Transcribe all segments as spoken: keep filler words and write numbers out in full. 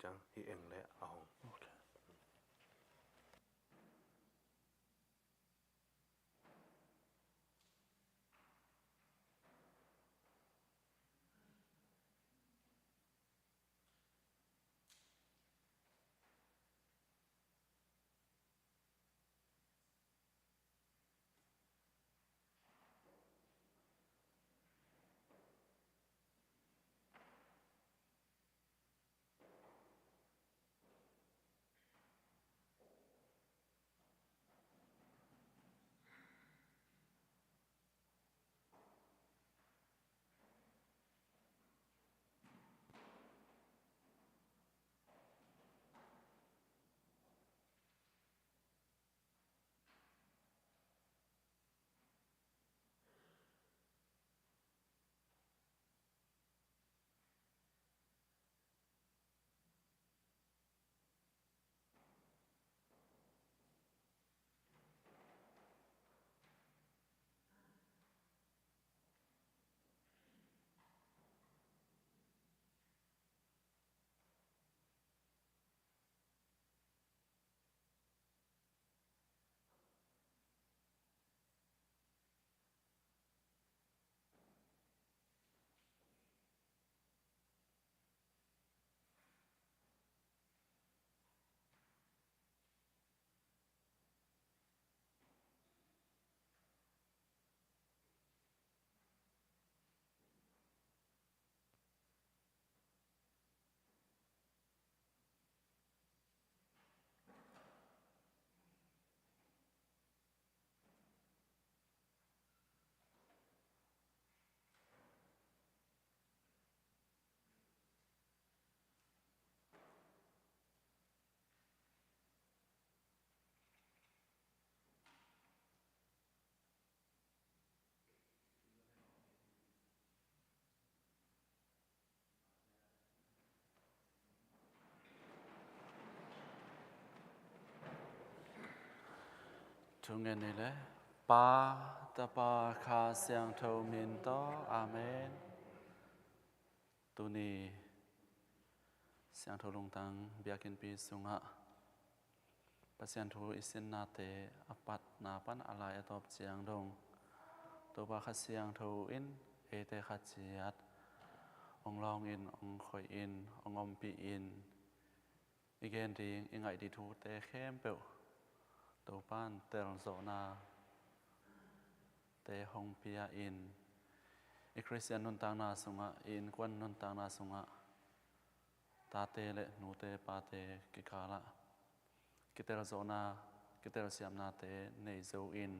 ciang hi eng le a hong. Okay. Thungen ni le, Pa, Tapa, Kha Siangtho min tawh. Amen. Tuni Siangtho Lungtang biakinnpi sungah Pasian thu i sinnate a patna pan a lai a tawp ciang dong, Topa Kha Siangtho in eite khat ciat hong lawng in, hong khoih in, hong ompih in, i gen ding, i ngaih ding thute khempeuh Topa'n telzawhnate hong pia in, i Khristian nuntakna sungah, i innkuan nuntakna sungah, tate le nute pate kikalah kitelzawhna, kitelsiamnate nei zo in,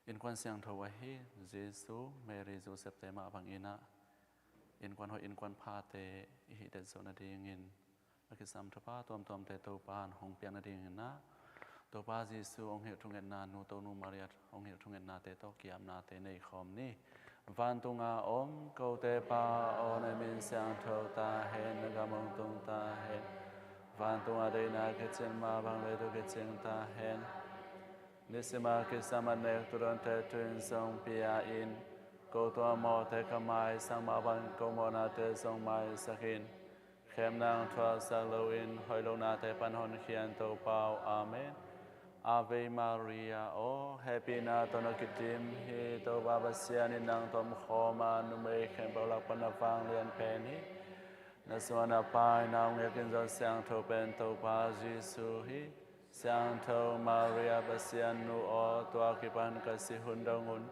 innkuan siangtho ahi Jesu, Mary, Joseph-te mah bangin ah innkuan hoih, innkuan phate i hih det zawh nadingin a kisam thupha tuamtuamte Topa'n hong piak nadingin ah, Topa Jesu hong hilh thungetna, Nu Tonu Maria hong hilh thungetnate tawh ki-apnate nei khawm ni. Vantunga om kote Pa aw, na min siangtho ta hen, na gam hong tung ta hen. Vantunga deihna kicing mah bang leitung kicing ta hen. Nisim a kisam annek tu dawnte tuni in zong pia in. Ko tua mawhte ka maisak mah bang ko mawhnate zong maisak in. Khemna hong thuaksak loin hoih lohnate pan honkhia in Topa aw. Amen. Ave Maria aw, hehpihna tawh na kidim hi, Topa Pasian in nang tawh om khawm a, numei khempeuh lak pan na vanglian pen hi. Na sungah na Pa in na hong biakinn zawh siangtho pen Topa Jesu hi. Siangtho Maria Pasian nu aw, tua kipan ka sih hun dong un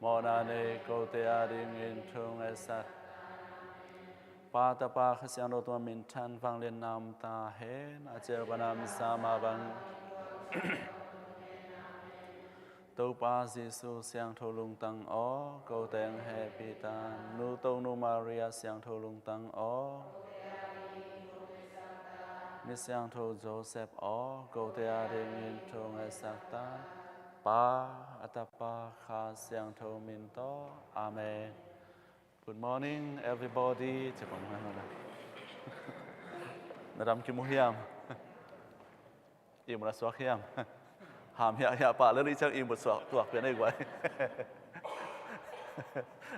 mawhna nei kote adingin thungetsak. Pa, Tapa, Kha Siangtho tua minthan vangliatna om ta hen, a cial pan a omsa mah bang. Topa Jesu Siangtho Lungtang aw, kote hong hehpih ta. Nu Tonu Maria Siangtho Lungtang aw, Mi Siangtho Joseph aw, kote adingin thungetsak ta. Pa, a Tapa, Kha Siangtho min tawh. Amen. Good morning, everybody. Na dam kimu hiam? Ihmu na suak hiam? Ham hiah hiah pah lel i ciang ihmu suak tuak pian ei guai.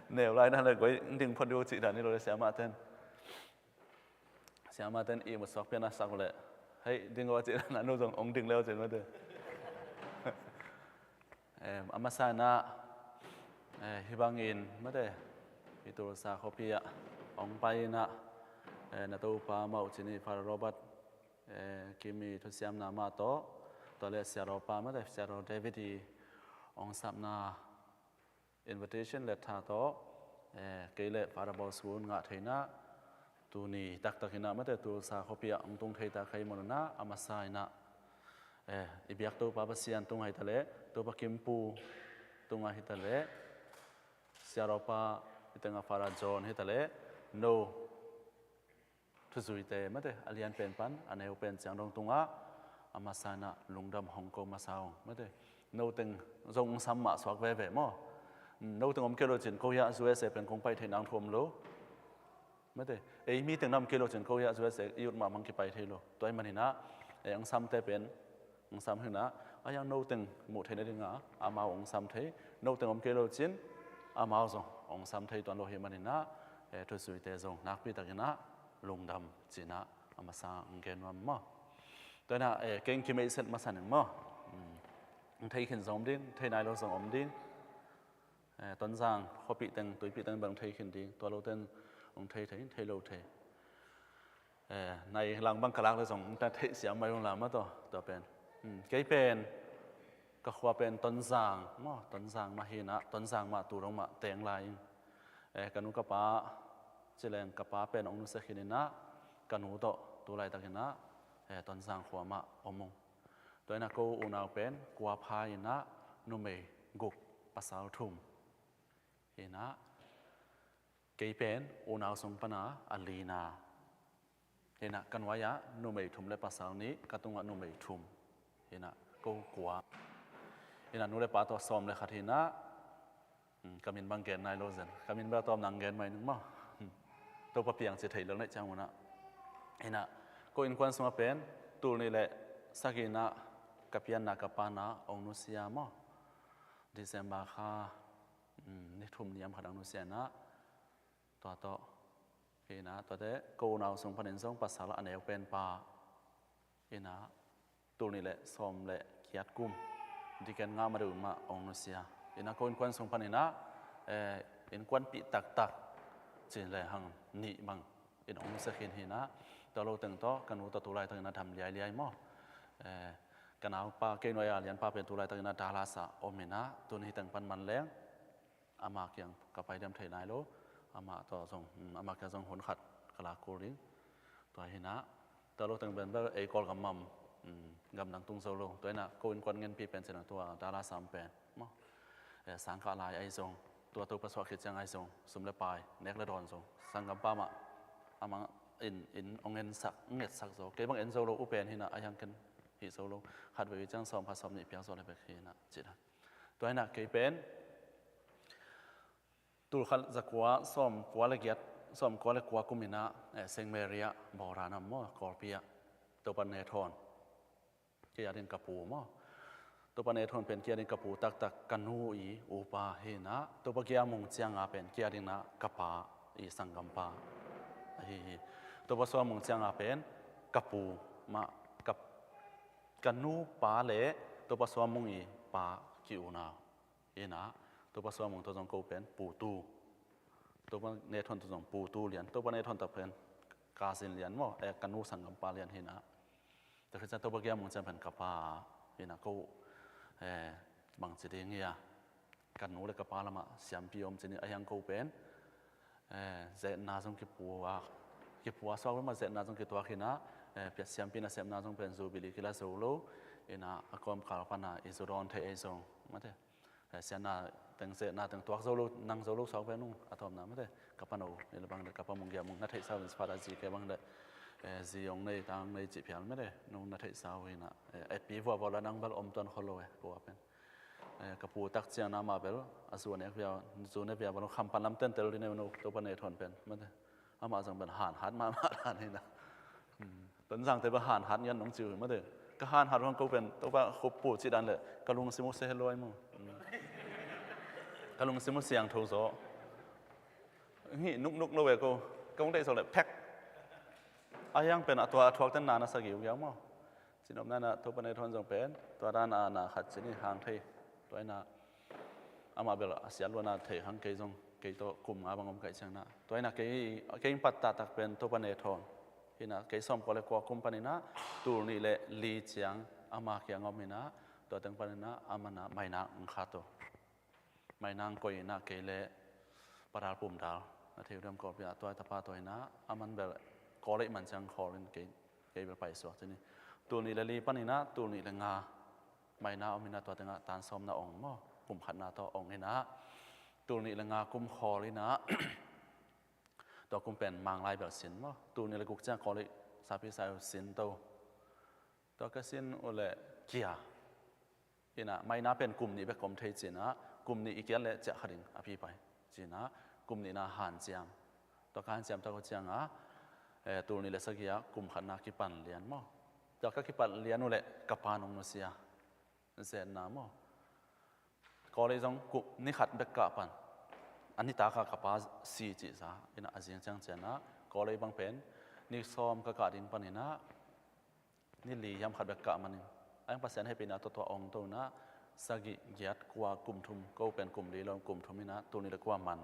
Neu lai na le guai ding phot ding cih dan hi lo le siamahten. Siamah ten ihmu suak pian a sak leh, hei, ding aw ci-in a nu zong hong ding leu cin mate. Em, a masa in ah, eh, hih bangin mate, hih Tulsa khuapi ah hong pai in ah, eh, na topa mah uh cin hi Father Robert, eh, Kim i thusiamna mah tawh, tua leh Siaraw pa mate, Siaraw David i hong sapna invitation letter tawh, eh, kei le Father Bawlsun ngah theihna, tuni taktak in ah mate Tulsa khuapi ah hong tung thei ta ka hih man un ah, a masa in ah, eh, i biak Topa Pasian tung ah hi ta leh, Topa Kimpu tung ah hi ta leh, Siaraw pa i teng ah Father John hi ta leh, no thuzuite mate, a lian pen pan a neu pen ciang dong tung ah, a masa in ah lungdam hong ko masa ung mate. No teng zong hong sam mah suak veve maw. No teng om kei lo cin ko hiah U S A pen kong pai theih nang thu om lo mate. Ei mi teng na om kei lo cin ko hiah U S A i ut mahmah hong kipai thei lo. Tua ahih man in ah, eh, hong samte pen hong sam hi in ah, a hiang no teng muh theih nading a amau hong sam thei. No teng om kei lo cin amau zong hong sam thei tuan lo ahih man in ah, eh, thuzuite zong nakpi tak in ah lungdam ci-in ah a masa hong gen nuam maw. Tua in ah, eh, kei hong kimeihset masa ning maw. Hmm. Hong thei khin zong om ding, thei nai lo zong om ding. Eh, Tonzang khuapi teng, tuipi teng bel hong thei khin ding, tua lo ten hong thei thei, thei lo thei. Eh, nai lang bang ka lak leh zong hong ta theih siam mai ung la maw tua, tua pen. Hmm, kei pen ka khua pen Tonzang maw, Tonzang mah hi in ah, Tonzang mah tu dong mah teng lai ing. Eh, ka nu ka pa ci leng ka pa pen hong nusia khin in ah, ka nu tawh tu laitak in ah, eh, Tonzang khua mah om ung. Tua in ah ko unau pen kua pha in ah, numei guk pasal thum hi in ah, kei pen unau sung pan a a lina hi in ah, ka nuai ah numei thum le pasal nih, ka tung ah numei thum hi in ah, ko kua hi in ah, nu le pa tawh sawm le khat hi in ah, hmm, ka min bang gen nai lo zen, ka min bel tawm nang gen mai ning maw. Hmm. Topa piang ci thei lel neih ciang un ah, hi in ah, ko innkuan sung ah pen tul nih le sagih in ah ka pianna ka pa in ah hong nusia maw. December kha, hmm, ni thum ni om khat hong nusia in ah, tua tawh hi in ah, tuate ko unau sung panin zong pasal a neu pen pa hi in ah, tul nih le sawm le giat kum, deacon ngah ma deuh in mah hong nusia hi in ah, ko innkuan sung panin ah, eh, innkuanpih taktak ci lehang nih bang in hong nusia khin hi in ah, tua lo teng tawh ka nu tawh tu laitak in ah dam liailiai maw. Eh, ka naupa kei nuai a lianpa pen tu laitak in ah Dallas ah om in ah, tun hih teng pan man leng ama kiang ka pai diam thei nai lo. Amah tawh zong, um, amah kiang zong hun khat ka lak kul ding. Tua hi in ah, tua lo teng pen bel ei Kawlgam mah, um, gamdang tung zo lo. Tua hi in ah ko innkuan ngenpi pen ci leng tua Dallas ah om pen maw. Eh, sangkah lai ahi zong, tua Topa suah khit ciang ahi zong, sum le pai nek le dawn zong, sanggampa mah amah in, in hong ensak, hong etsak zo. Kei bang en zo lo uh pen hi in ah, a hiang ken hih zo lo. Khatvei uh ciang sawm khat sawm nih piak zo le bek hi in ah ci dan. Tua hi in ah kei pen tul khat za kua sawm kua le giat, sawm kua le kua kum in ah, eh, Saint Mary ah Bawra nam maw, Kawlpi ah, Topa Nethawn, kei a ding ka pu maw. Topa Nethawn pen kei a ding ka pu taktak, ka nu i upa hi in ah, Topa Gia Mung Ciang a pen kei a ding in ah ka pa i sanggampa ahi hi. Topa Suang Mung Ciang a pen ka pu mah, ka, ka nu pa le Topa Suang Mung i pa ki-unau hi in ah, Topa Suang Mung tawh zong ko pen Pu Tu, Topa Nethawn tawh zong Pu Tu Lian, Topa Nethawn tawh pen Kazin Lian maw, eh, ka nu sanggampa Lian hi in ah. Tua khit ciang Topa Gia Mung Ciang pen ka pa hi in ah, ko, eh, bangci ding hia, ka nu le ka pa lamah siampi om ci ni, a hiang ko pen, eh, zetna zong kipua, kipua suak lo mah, zetna zong kituak hi in ah, eh, pia siampi nasepna zong pen Jubilee kila zo lo hi in ah, a kawmkal pan a i zu dawn thei ei zong mate. Eh, siatna teng, zetna teng tuak zo lo, nang zo lo suak pen ung, a tawpna mate. Ka pa no hi le bang le, ka pa Mung Gia Mung na theihsa uh in, Father G K bang le, eh, zi hong nei, ta hong nei cih phial mate. Nong na theihsa uh hi in ah, eh, a pi vua vua la nang bel om tuan khol lo e, kua pen. Eh, ka pu tak ciang na mah bel, a zu a nek via, zu ne via bel, kham pan lam ten tel di ne no, Topa Nethawn pen mate. Amah zong pen han hat mahmah dan hi in ah. Hmm. Tonzangte bel han hat ngiat nong ci uh hi mate. Ka han hat hong ko pen, Topa khup pu ci dan le, ka lungsim uh se he luai maw. Hmm. Ka lungsim uh siangtho zaw. Hih nuknuk lo ve ko, ka hong deih zaw le, phek. A hiang pen a tua a thuak ten na na sagih uh hiang maw? Cinopna inah Topa Nei Thawn zong pen tua dan a na khat cin i hang thei. Tua inah amah bel a siat luatna thei hang kei zong kei tawh kum nga bang om kaih ciang inah. Tua inah kei, kei in pat taktak pen Topa Nei Thawn. Hinah kei sawmkua le kua kum pan inah tul nih le li ciang ama kiang om inah tua teng pan inah aman ah mainak ang khat uh. Mainak koih inah kei le Pa Dal Pum Dal na thei uh diam Kawlpi ah tua i tapa tua inah aman bel Kawlei man ciang khawl in kei, kei bel paisuak cin i. Tul nih le li pan inah tul nih le nga mainak om inah tua tengah tan sawmna ong maw, kum khatna tawh ong inah tul nih le nga kum khawl inah tua kum pen Manglai bel sin maw, tul nih le guk ciang Kawlei sapi sai uh sin to. Tua ka sin uh le kia inah mainak pen kum nih bek om thei cinah kum nih i kiat le ciah kha ding a pi pai cinah kum nihna hanciam. Tua ka hanciam tak uh ciangah, eh, tul nih le sagih ah kum khatna kipan lian maw. Tua ka kipan lian uh le ka pa nong nusia zenna maw. Kawlei zong kum ni khat bek kah pan a nitak ah ka pa si cihsa inah a zing ciang cianah Kawlei bang pen ni sawm ka kah ding pan inah ni li hiam khat bek kah manin a hiang Pasian hehpihna tawh tua ong to inah sagih giat kua kum thum, ko pen kum li lo kum thum inah tul nih le kua man.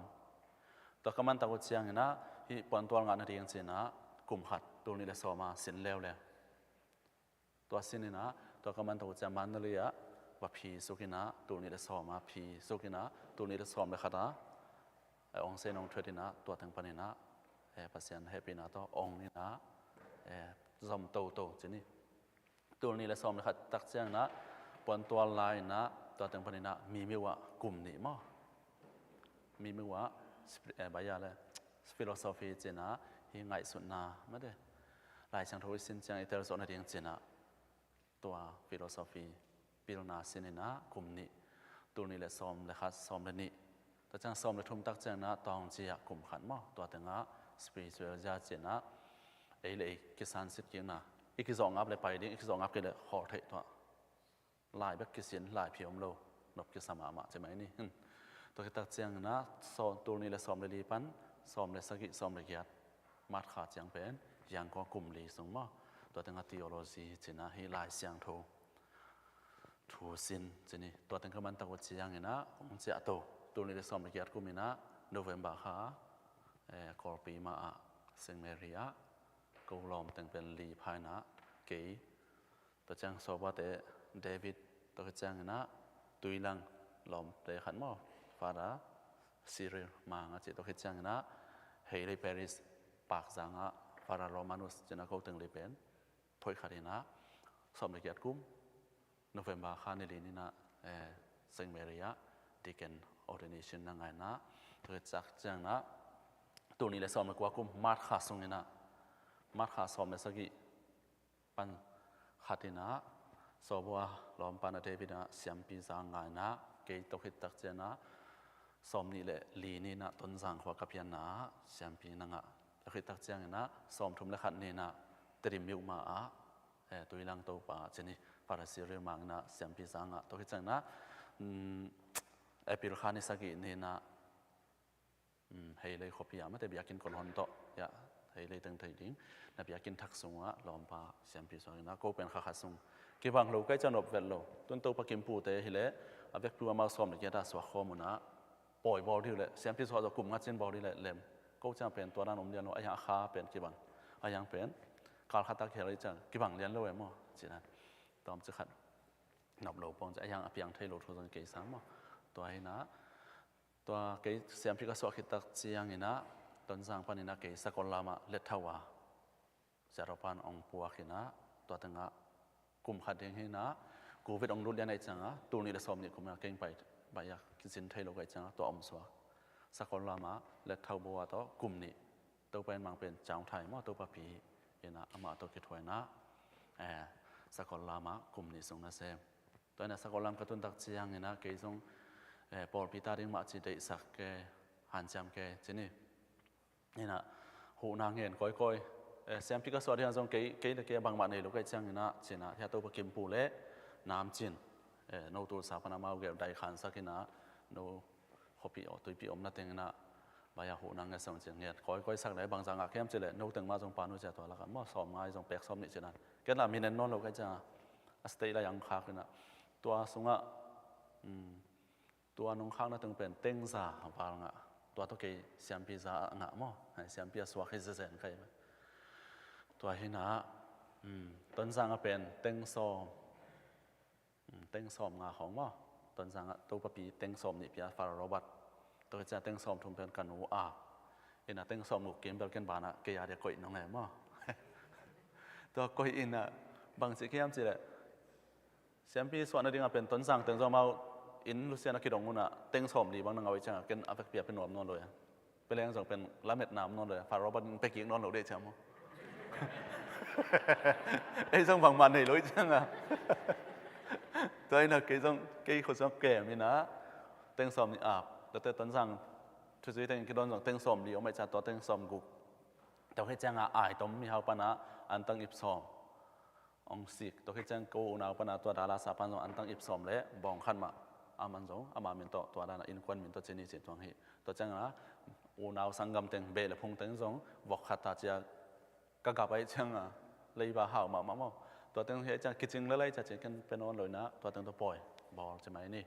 Tua ka man tak uh ciang inah hih puantual ngah nading cinah kum khat tul nih le sawm a sin leuleu. Tua sin inah tua ka man tak uh ciang Mandalay ah va phi suk inah tul nih le sawm a phi suk inah tul nih le sawm le khat a eh, ong se nong thuat inah tua teng pan inah eh, Pasian hehpihna tawh ong inah eh, zom toto cin i. Tul nih le sawm le khat tak ciang inah puantual lai inah tua teng pan inah Mimiu ah kum nih maw. Mimiu ah spi-, eh, baya le philosophy cinah hih ngaihsutna mate Lai Siangtho i sin ciang i tel zawh nading cinah tua philosophy pilna sin inah kum nih, tul nih le sawm le khat, sawm le nih. Tua ciang sawm le thum tak ciang inah tua hong ci ah kum khat maw. Tua tengah spiritual zia cinah ei le ei kisan sit kikna, i kizawh ngap le pai ding, i kizawh ngap kei le khawl theih tua lai bek kisin, lai phi om lo, nop kisa mahmah ci mai ni. Hmm. Tua khit tak ciang inah sawm, tul nih le sawm le li pan sawm le sagih, sawm le giat March kha ciang pen Yangon kum li sung maw. Tua tengah theology cinah hih Lai Siangtho thu sin cin i. Tua teng ka man tak uh ciang inah hong ciah to. Tul nih le sawm le giat kum inah November kha eh, Kawlpi mah ah Saint Mary ah ko lawm teng pen li pha inah kei Tua ciang sawbate David, tua khit ciang inah Tuilang lawmte khat maw, Father Cyril Mang a ci, tua khit ciang inah Heilei Parish Pakzang ah Father Romanus cinah ko teng li pen phoih khat inah sawm le giat kum November kha ni li ni inah eh, Saint Mary ah Deacon ordination na ngah inah, tua khit ciang inah tul nih le sawm le kua kum March kha sung inah March kha sawm le sagih pan khat inah sawbua lawmpa na David inah siampi zang ngah inah kei tua khit tak ciang inah sawm nih le li ni inah Tonzang khua ka pianna ah siampi na ngah. Tua khit tak ciang inah sawm thum le khat ni inah Tedim miuh ma ah eh, Tuilang Topa cin i Father Cyril Mang inah siampi zang ngah. Tua khit ciang inah mm, April kha ni sagih ni inah Heilei khuapi ah mate biakinn kon hon tawh, ya, Heilei teng thei ding na biakinn thak sungah lawmpa siampi suak inah ko pen kha khat sung kibang lo kai ciang nop vet lo. Tun Topa kimpute hileh a vekpi uh amau sawm le giat a suak khawm unah pawi bawl dih uh leh siampi suak zawh kum nga cin bawl dih leh lem. Ko ciang pen tua dan om lian lo, a hiang a kha pen kibang, a hiang pen kal khat tak hel i ciang kibang lian lo e maw, ci dan tawm ci khat nop lo pawng ci a hiang a piang thei lo thu zong kei sang maw. Tua hinah Tua kei siampi ka suah khit tak ciang inah Tonzang pan inah kei Sakollam ah lethau a siaropan ong puak inah tua tengah kum khat ding hi inah Covid ong lut lian ahi ciangah tul nih le sawm nih kum inah kei pai pai a kizin thei lo ka hih ciangah tua om suak Sakollam ah lethau bo a tawh kum nih Topa in mang pen ciang thai maw Topa pi inah amah tawh kithuah inah eh Sakollam ah kum nih sung na sem. Tua inah Sakollam ka tun tak ciang inah kei zong eh pawlpi ta ding mah ci deihsak ke, hanciam ke ci ni. Inah huhna ngen kawikawi eh siampi ka suah ding zong kei kei le kei a bangmah nei lo ka hih ciang inah ci inah hia Topa kimpu le nam cin eh no tulsa pan amau gelh dai khansak inah no khuapi aw tuipi omna teng inah Bai a huh nang nge song cin nget koi koi sak le bang zang a kem ci le no teng ma zong pan uh cia tua lak a maw sawm ngai zong pek sawm nih ci nan. Ken la minen nawn lo kai cia a state la yang khak ina tua sungah tua nung khak na tung pen teng za val ngah tua tawh kei siampi za a ngah maw. Siampi a suak hi zezen kai. Tua hina Tonzang a pen teng sawm teng sawm nga khawng maw. Tonzang ah Topapi teng sawm nih pia Father Robert. Tua hi cia teng sawm thum pen ka nu a ina teng sawm guk kim bel ken banah kei a dia koih nong e maw. Tua koih ina bang ci kiam ci le siampi suahna dingah pen Tonzang teng zong amau inn lusian a kidong unah teng sawm li bang na ngau i ciangah ken a vekpi a pe nuam nawn lo ia. Peleng zong pen lamet nam nawn lo ia Father Robert in pe kik nawn lo deh ciam maw. Ei zong bangmah nei lo i ciangah tua ina kei zong kei khut zong kem ina teng sawm nih ap. Tate Tonzang thuzui teng kidon zong teng sawm li om ai cia tua teng sawm guk. Tua hi ciangah ai tom mihau pana antang ip sawm ong sik. Tua hi ciang ko unau pana tua dala sa pan zong antang ip sawm le bawng khat mah a man zong ama min tawh tua dana innkuan min tawh cini cin tuang hi. Tua ciangah unau sanggam teng beh le phung teng zong vok khat ta cia ka gap ai ciangah leiba hau mahmah maw. Tua teng hi ai ciang kicing le lai cia cin ken pe nawn lo ina tua teng tua pawi bawl ci mai ni.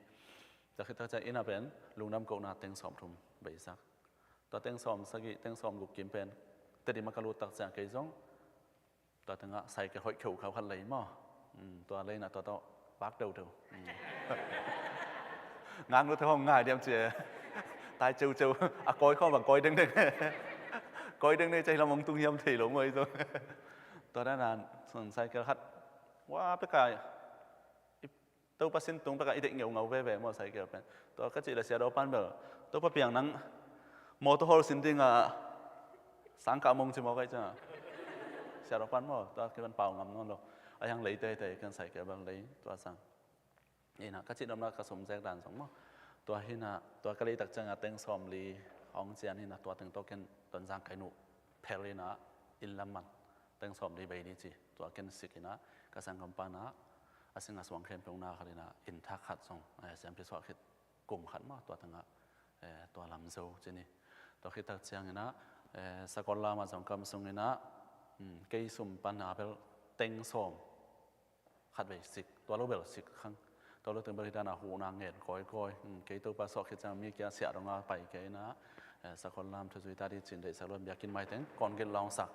Tua khit tak ciang ina pen lungdam kohna teng sawm thum beisak. Tua teng sawm sagih teng sawm guk kim pen Tedim a ka lut tak ciang kei zong tua tengah cycle hoih kheuh khau khat lei maw. Tua leina tua tawh vak deuh deuh. Ngang lu thei hong ngai diam cia tai ceu ceu a koi khawm bang koi deng deng koi deng deng cia hi lam hong tung hiam thei lo maw i zong. Tua dana cycle khat wa peka Topa sin tung peka i deih ngeungau veve maw cycle pen. Tua ka cih le siadaw pan bel Topa piang nang motor hol sin dinga sangkah mong ci maw kai cianga siadaw pan maw tua kiban pau ngam nawn lo. A hiang lei teitei kan cycle bel lei tua sang. Ina ka cih nopna ka sum zek dan zong maw. Tua hina tua ka lei tak cianga teng sawm li hong cian hina tua teng tawh ken Tonzang kai nuh phel hina inn lam man teng sawm li bei ni ci tua ken sik hina ka sanggam pana a singa suang khempeuh na khat ina inn thak khat zong siampi suah khit kum khat mah tua tengah tua lam zo ci ni. Tua khit tak ciang ina sakol lama zong kam sung ina kei sum pana bel teng sawm khat vei sik tua lo bel sik khang. Tua lo teng bel hi dana huhna ngen kawikawi kei Topa suak khit ciang mi kia siah donga pai kei ina sakol lam thuzui ta di cin deihsak lo biakinn mai teng kawn gilh lawngsak.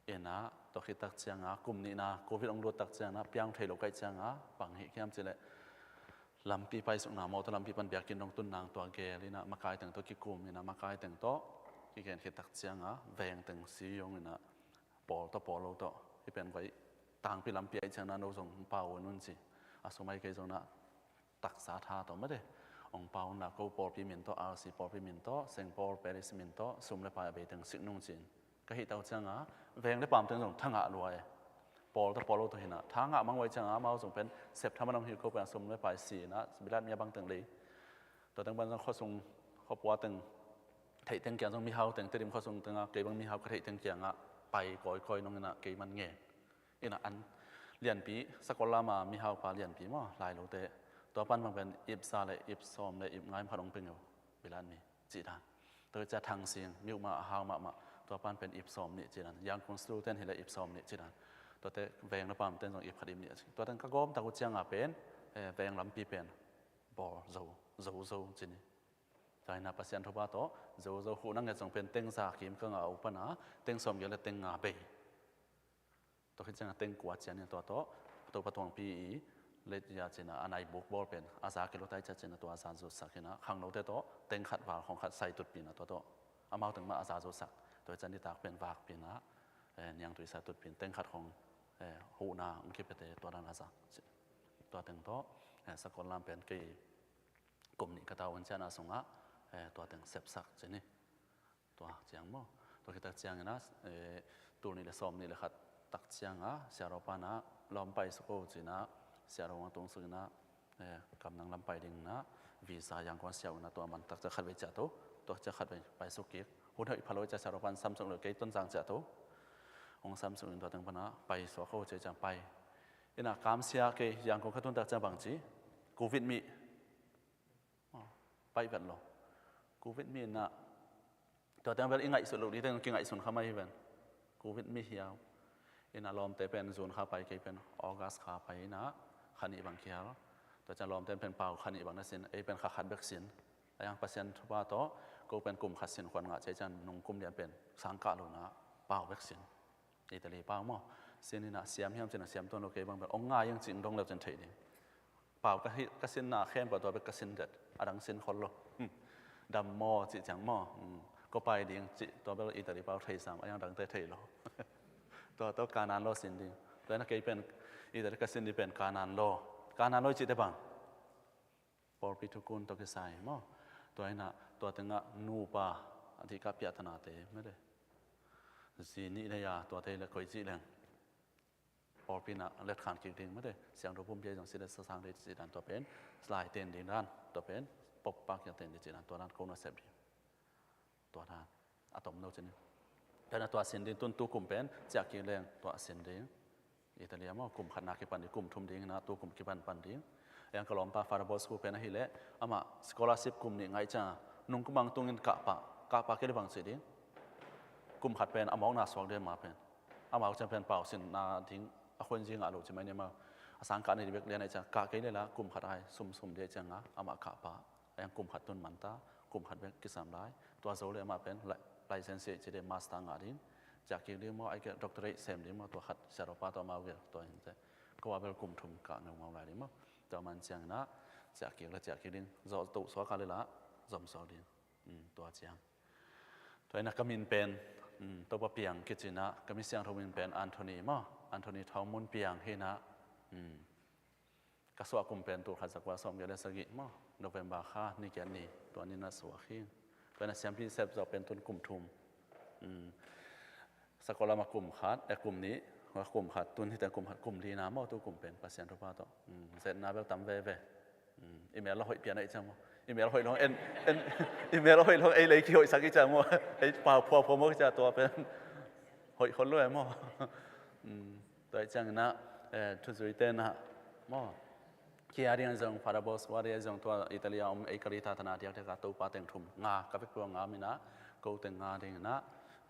Ina tua khit tak cianga kum nihna covid ong lut tak cianga piang thei lo kaih cianga bang hih khiam cileh lampi paisukna mawtaw lampi pan biakinn dong tun nang tua gel ina makai teng tawh kikum ina makai teng tawh kigen khit tak cianga veng teng si ong ina pawl tawh pawl lo tawh hih pen guai tangpi lampi aih ciangna no zong pau un un ci a sumai kei zongna taksa tha tawh mate ong pau unla ko pawlpi min tawh R C pawlpi min tawh Saint Paul Parish min tawh sum le pai a bei teng sik nung cin ka hih tau cianga veng le pam teng zong thangah lua e. Pawl ta pawl lo tawh hina thangah mangwai cianga amau zong pen sep thaman ong hi ko pen a sum le pai si ina bilat mi a bang teng lei tua teng pan zong khuasung khuapua teng theih teng kiang zong mihau teng Tedim khuasung tenga kei bang mihau ka theih teng kiangah pai kawikawi nong ina kei man ngen. Ina an lianpi sakol lama mihaupa lianpi maw lai lote tua pan bang pen ip za le ip sawm le ip ngai makhat ong pengeu bilan mi cih dan. Tua cia Thang Sing miuhma a hau mahmah tua pan pen ip sawm nih cih dan Yangon student hileh ip sawm nih cih dan. Tuate veng na pam ten zong ip khat ip nih a cih tua ten ka gawm tak uh cianga pen veng lampi pen bawl zo zo zo cih ni. Tua hina Pasian thupha tawh zo zo huh na nget zong pen teng za kim ka ngah uh pana teng sawm gel le teng nga bei. Tua khit cianga teng kua cian in tua tawh Topa tuangpi i let ya cina a nai buk bawl pen a za kilo tai cia cina tua a za zutsak hina khangnote tawh teng khat val khong khat sai tutpina tua tawh amau teng mah a za zutsak tua cian i tak pen vakpina niangtui sai tutpin teng khat khong huhna ong kipete tua dan a za tua teng tawh sakol lam pen kei kum nih ka tau un ciana sungah tua teng sepsak cini. Tua ciang maw tua khit tak ciangina tul nih le sawm nih le khat tak cianga siaro pana lawm pai suk o cina siaro ong tung sukina kam nang lam pai dingna visa Yangon siau ina tua man tak cia khat vei cia to tua cia khat vei pai suk kik hun hoih phalo cia siaro pan sam suk lo kei Tonzang cia to ong sam suk in tua teng pana pai suak o cia ciang pai ina kam sia kei Yangon ka tun tak ciang bang ci covid mi pai vet lo. Covid mi in ah, tua teng bel i ngaihsut loh ding teng kingaihsun kha mai hi ven. Covid mi hiau. In ah lawmte pen June kha pai, kei pen August kha pai in ah kha nih bang kihel. Tua ciang lawmte pen pau kha nih bang na sin, ei pen kha khat bek sin. A yang Pasian thupha tawh, ko pen kum khat sin khuan ngah ciang nung kum lian pen sang kah lo in ah pau bek sin. Italy pau maw. Sin in ah siam hiam cin ah siam tuan lo, kei bang bel ong ngai ing cih dong lo cin theih ding. Pau ka hi, ka sinna khempeuh tua bek ka sin det. A dang sin khol lo. Hmm. Dam maw cih ciang maw. Hmm. Ko pai ding cih tua bel Italy pau thei sam, a yang dangte thei lo. Tua tawh Kanan lo sin ding. Tua in ah kei pen Italy ka sin ding pen Kanan lo. Kanan lo i cihte bang pawlpi thukun tawh kisai maw. Tua in ah tua teng ah nupa a dih kah piahthanate mete. Zi nih le a tuate le koi cih leng pawlpi in ah letkhan kik ding mete. Siangtho pumpi a zong si le sasang ding cih dan tua pen, lai ten ding dan tua pen, pop pak ya ten ding cih dan tua dan ko na sep ding. Tua dan a tom no cin. Tua in ah tua sin ding, tun tu kum pen ciah kik leng tua sin ding. Italy maw, kum khat na kipan ding, kum thum ding in ah tu kum kipan pan ding. A yang ka lawmpa Father Bosco pen ahih leh amah scholarship kum nih ngah ciang nung kum bang tungin kah pah, kah pah kei le bang cih ding. Kum khat pen a mawkna suak ding amah pen. Amau ciang pen pau sinna ding a khuan zi ngah lo ci mai ni maw. A sang kah ni ding bek lian ahih ciang kah kei le la kum khat ai sum sum ding ahih ciang a, amah kah pah. A yang kum khat tun man ta, kum khat bek kisam lai. Tua zo le amah pen li-, license ci ding, master ngah ding. Ciah kik ding maw, ahih kei leh doctorate sem ding maw, tua khat siaropa tawh amau gel tua hi in teh. Ko a bel kum thum kah ngaungau lai ding maw. Tua man ciang in ah ciah kik le ciah kik ding, zawh toh suak a le la zom suak ding. Um, tua ciang. Tua in ah ka min pen, um, Topa Piang kici in ah, ka mi siangtho min pen Anthony maw, Anthony Thawng Mun Piang hi in ah, um, ka suah kum pen tul khat za kua sawm giat le sagih maw, November kha ni giat ni, tua ni in ah suak hi. Tua in ah siampi sep zawh pen tun kum thum. Um, Sakawlama kum khat, eh, kum nih, kum khat, tun hi teh kum khat, kum li in ah maw, tu kum pen Pasian thupha tawh. Um, zetna bel tam veve. Um, email la hoih pian ahih ciang maw. Email hoih long en, en, email hoih long ei lei kihoihsak i ciang maw. Ei pau phua phua maw i ciang tua pen. Hoih khol lo e maw. Um, tua ahih ciang in ah, eh, thuzuite in ah maw. Kei a ding zong, Father Bosco a ding zong, tua Italy a om ei Caritas thana diakdiak a Topa teng thum nga, ka vekpi a nga om in ah, ko teng nga ding in ah,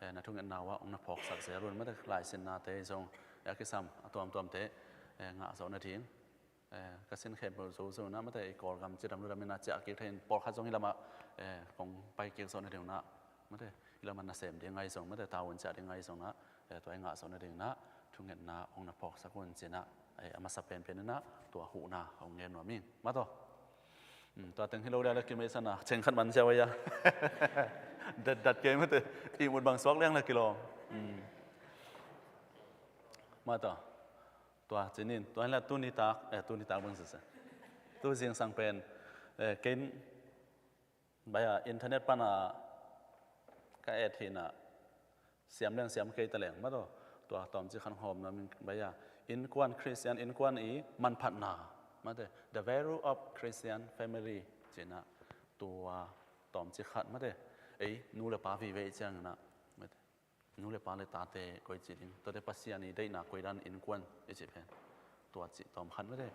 eh, na thungetna uh ah ong na phawksak zel un mate, laisinnate zong, eh, a kisam a tuamtuamte, eh, ngah zawh nading. Eh, ka sin khempeuh zo zo in ah mate, i Kawlgam cidam ludam in ah ciah kik thei in pawlkhat zong hih lamah, eh, kong pai kik zawh nading un ah mate, hih lamah nasem ding ngai zong mate, tavuan ciah ding ngai zong in ah, eh, tua i ngah zawh nading in ah thungetna ong na phawksak un ci in ah, eh, a masa penpen in ah tua huhna ong ngen nuam ing. Mate aw. Um, tua teng hi lo dia le kimei sana cheng khat man sia wai a. Dat dat kei mate, ihmut bang suak liang le kilawm. Um. Mate aw. Tua cinin, tua hi la tuni tak, eh, tuni tak bang sese. Tu zingsang pen, eh, ken, baya, internet pana ka et hi in ah, siam leng siam kei ta leng, mate aw, tua tawmcik khat hawm nuam ing, baya, innkuan, Christian innkuan i manphatna, mate, the value of Christian family, ci in ah, tua tawmcik khat, mate, ei, nu le pa vive i ciang in ah, mate. Nu le pa le tate koi ci ding. Tuate Pasian i deihna koi dan innkuan i cih pen. Tua cih tawm khat mate.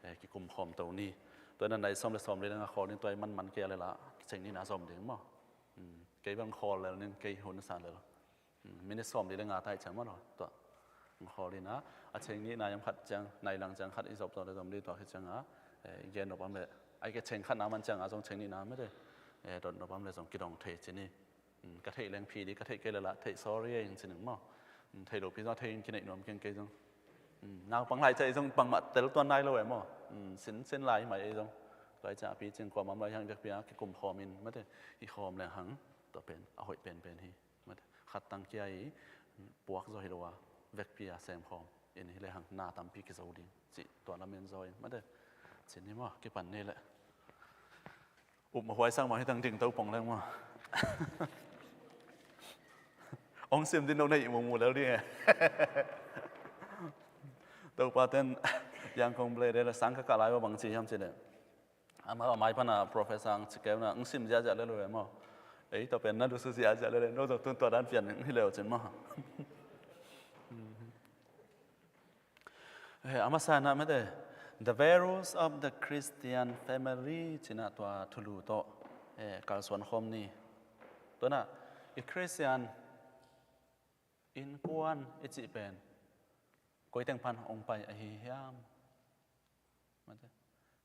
Eh, kikum khawm to ni. Tua in ah nai sawm le sawm li le nga khawl ding, tua i manman kei a le la. Cheng nihna zom ding maw. Um, kei bang khawl lel ning, kei hun sa lel. Um, minute sawm li le nga tai ciang maw lo. Tua. Khawl in ah. A cheng nihna yam khat ciang, nai lang ciang khat i zop zaw le zom li tua khit ciang a. Eh, i gen nop om le. Ai ke cheng khat na man ciang a zong cheng nihna mate. Eh, dot nop om le zong kidong thei ci ni. Um, ka theih leng phi ding, ka theih kei le la, theih sorry e ing ci ning maw. Um, theih lopi zong theih ing, kineih nuam keng kei zong. Um, naupang lai ciah i zong bangmah tel tuan nai lo e maw. Um, sin, sin lai mai e zong. Tua i ciah a picing kuamah om lai hang, i vekpi a kikum khawm in, mate, i khawm leng hang, tua pen a hoih penpen hi. Mate, khat tang kia i puak zaw hi lo a, vekpi a sem khawm in hi le hang na tampi kizo ding. Cih tua lamen zaw in, mate. Cin hi maw, kipan ni le. Upmawh huai sang mah hi tang ding to pong leng maw. Ong sim ding no na i mumu lel ding e. Topa ten Yang Kong Ble de la sang ka ka lai wa bang ci hiam ci le. Ama, amai pana professor ang ci keu na, ong sim ziazia le lo e maw. Ei, to pen na dusu ziazia le le, no zong tun tua dan pian ong hi leu cin maw. Eh, a masa in ah mate, the values of the Christian family, ci in ah tua thulu tawh. eh, kalsuan khawm ni. Tua inah i Khristian innkuan i cih pen koi teng pan hong pai ahi hiam? Mate,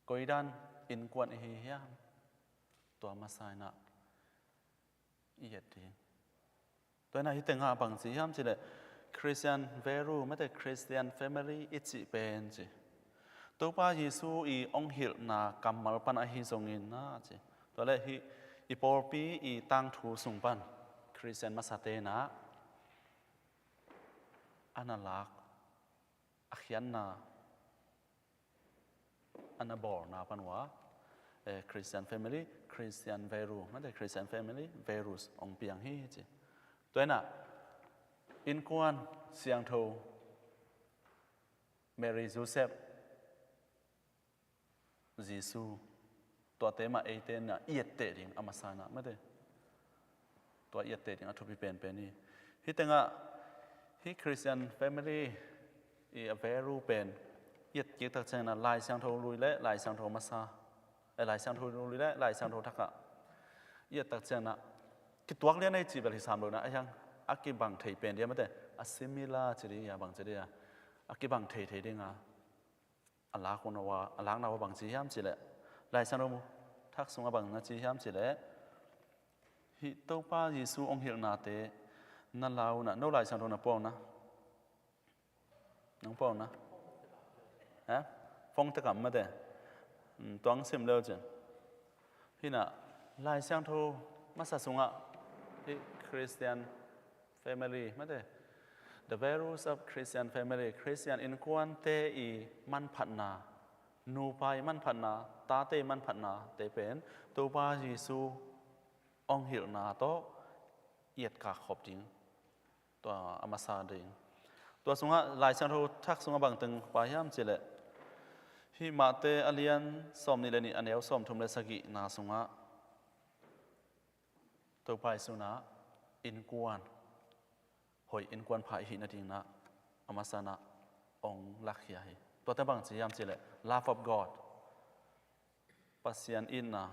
koi dan innkuan i hi hiam? Tua masa inah i et ding. Tua inah hih tengah bang ci hiam cih leh Christian value, mate, Christian family i cih pen ci, Topa Jesu i hong hilhna kammal pan ahi zongin na ci. Tua leh hih i pawlpi i tangthu sung pan Christian masate inah a na lak, a khiatna, a na bawlna pan uh ah, eh, Christian family, Christian value, mate, Christian family values hong piang hi ci. Tua inah innkuan siangtho, Mary, Joseph, Jesu, tuate mah eite inah i etteh ding a masa inah, mate. Tua i etteh ding a thupi penpen hi. Hih tengah hih Christian family i a value pen i et kik tak ciang inah Lai Siangtho Lui leh Lai Siangtho Masa, eh, Lai Siangtho Lui leh Lai Siangtho Thak ah i et tak ciang inah kituak lian ei cih bel hi sam lo inah, a hiang a kibang thei pen ding a, mate, a similar ci ding a, bang ci ding a, a kibang thei thei ding a. A lak uh na uh ah, a lakna uh ah bang ci hiam cih leh, Lai Siangtho Thak sungah bang na ci hiam cih leh, hih Topa Jesu hong hilhnate na lau inah, no Lai Siangtho na pua uh na? Nang pua uh na? Ha? Phone teh kam, mate. Hmm, tua hong sim le uh cin. Hih inah Lai Siangtho Masa sungah hih Christian family, mate, the values of Christian family, Christian innkuante i manphatna, nupa i manphatna, tate i manphatnate pen Topa Jesu hong hilhna tawh i etkak khop ding. Tua a masa ding. Tua sungah Lai Siangtho Thak sungah bang teng pai hiam cih leh, hih Mate a lian sawmnih leh nih, a neu sawmthum leh sagihna sungah Topa Jesu inah innkuan, hoih innkuan pha i hih nading inah a masa inah hong lakkhia hi. Tuate bang ci hiam cih leh love of God, Pasian itna.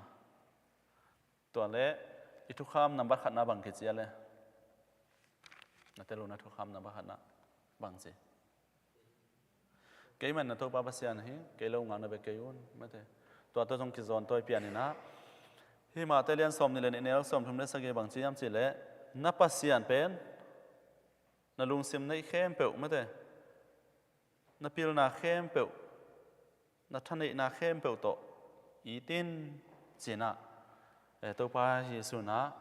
Tua leh i thukham nambat khatna bang kici a leh? Na tel uh na, thukham nambat khatna bang ci? Keimah in na Topa Pasian hi, kei lo ngak na bek kei un, mate. Tua tawh zong kizawn tawi pian inah, hih Mate lian sawmnih leh nih, neu sawmthum leh sagih bang ci hiam cih leh, na Pasian pen na lungsim neih khempeuh, mate, na pilna khempeuh, na thaneihna khempeuh tawh it in ci inah, eh, Topa Jesu inah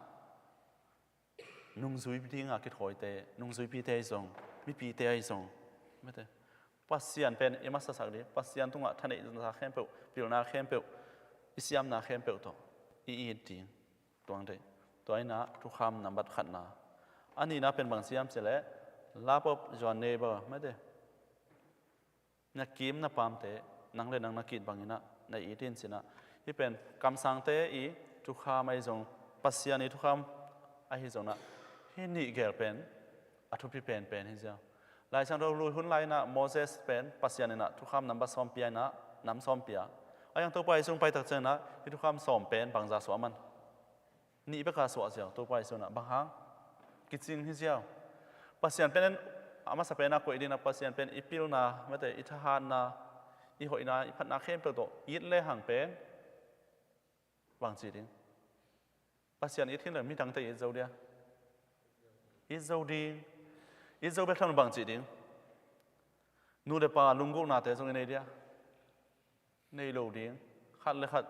nungzui dinga kithawite, nungzuipite ahi zong, mipite ahi zong, mate, Pasian pen i masasak ding, Pasian tungah thaneihna khempeuh, pilna khempeuh, i siamna khempeuh tawh i it ding. Tua hong deih. Tua inah thukham nambat khatna. A nihna pen bang ci hiam cih leh, love of your neighbor, mate, na kim na pamte nang le nang na ki-it bang inah na it in ci inah. Hih pen kamsangte i thukham ahi zong, Pasian i thukham ahi zong inah, hih nih gel pen a thupi penpen hi ziau. Lai Siangtho Lui hun lai inah Moses pen Pasian inah thukham nambat sawm pia inah, nam sawm pia. A hiang Topa Jesu hong pai tak ciang inah hih thukham sawm pen bangzah suah a man? Nih bek a suah ziau Topa Jesu inah. Bang hang? Kicing hi ziau. Pasian pen a masa pen a koih ding inah, Pasian pen i pilna, mate, i thahatna, i hoihna, i phatna khempeuh tawh it lehang pen bang ci ding? Pasian it khin leh midangte it zo dia? It zo ding. It zo bek tham lo bang ci ding? Nu le pa lunggulhnate zong i nei dia? Nei lo ding. Khat le khat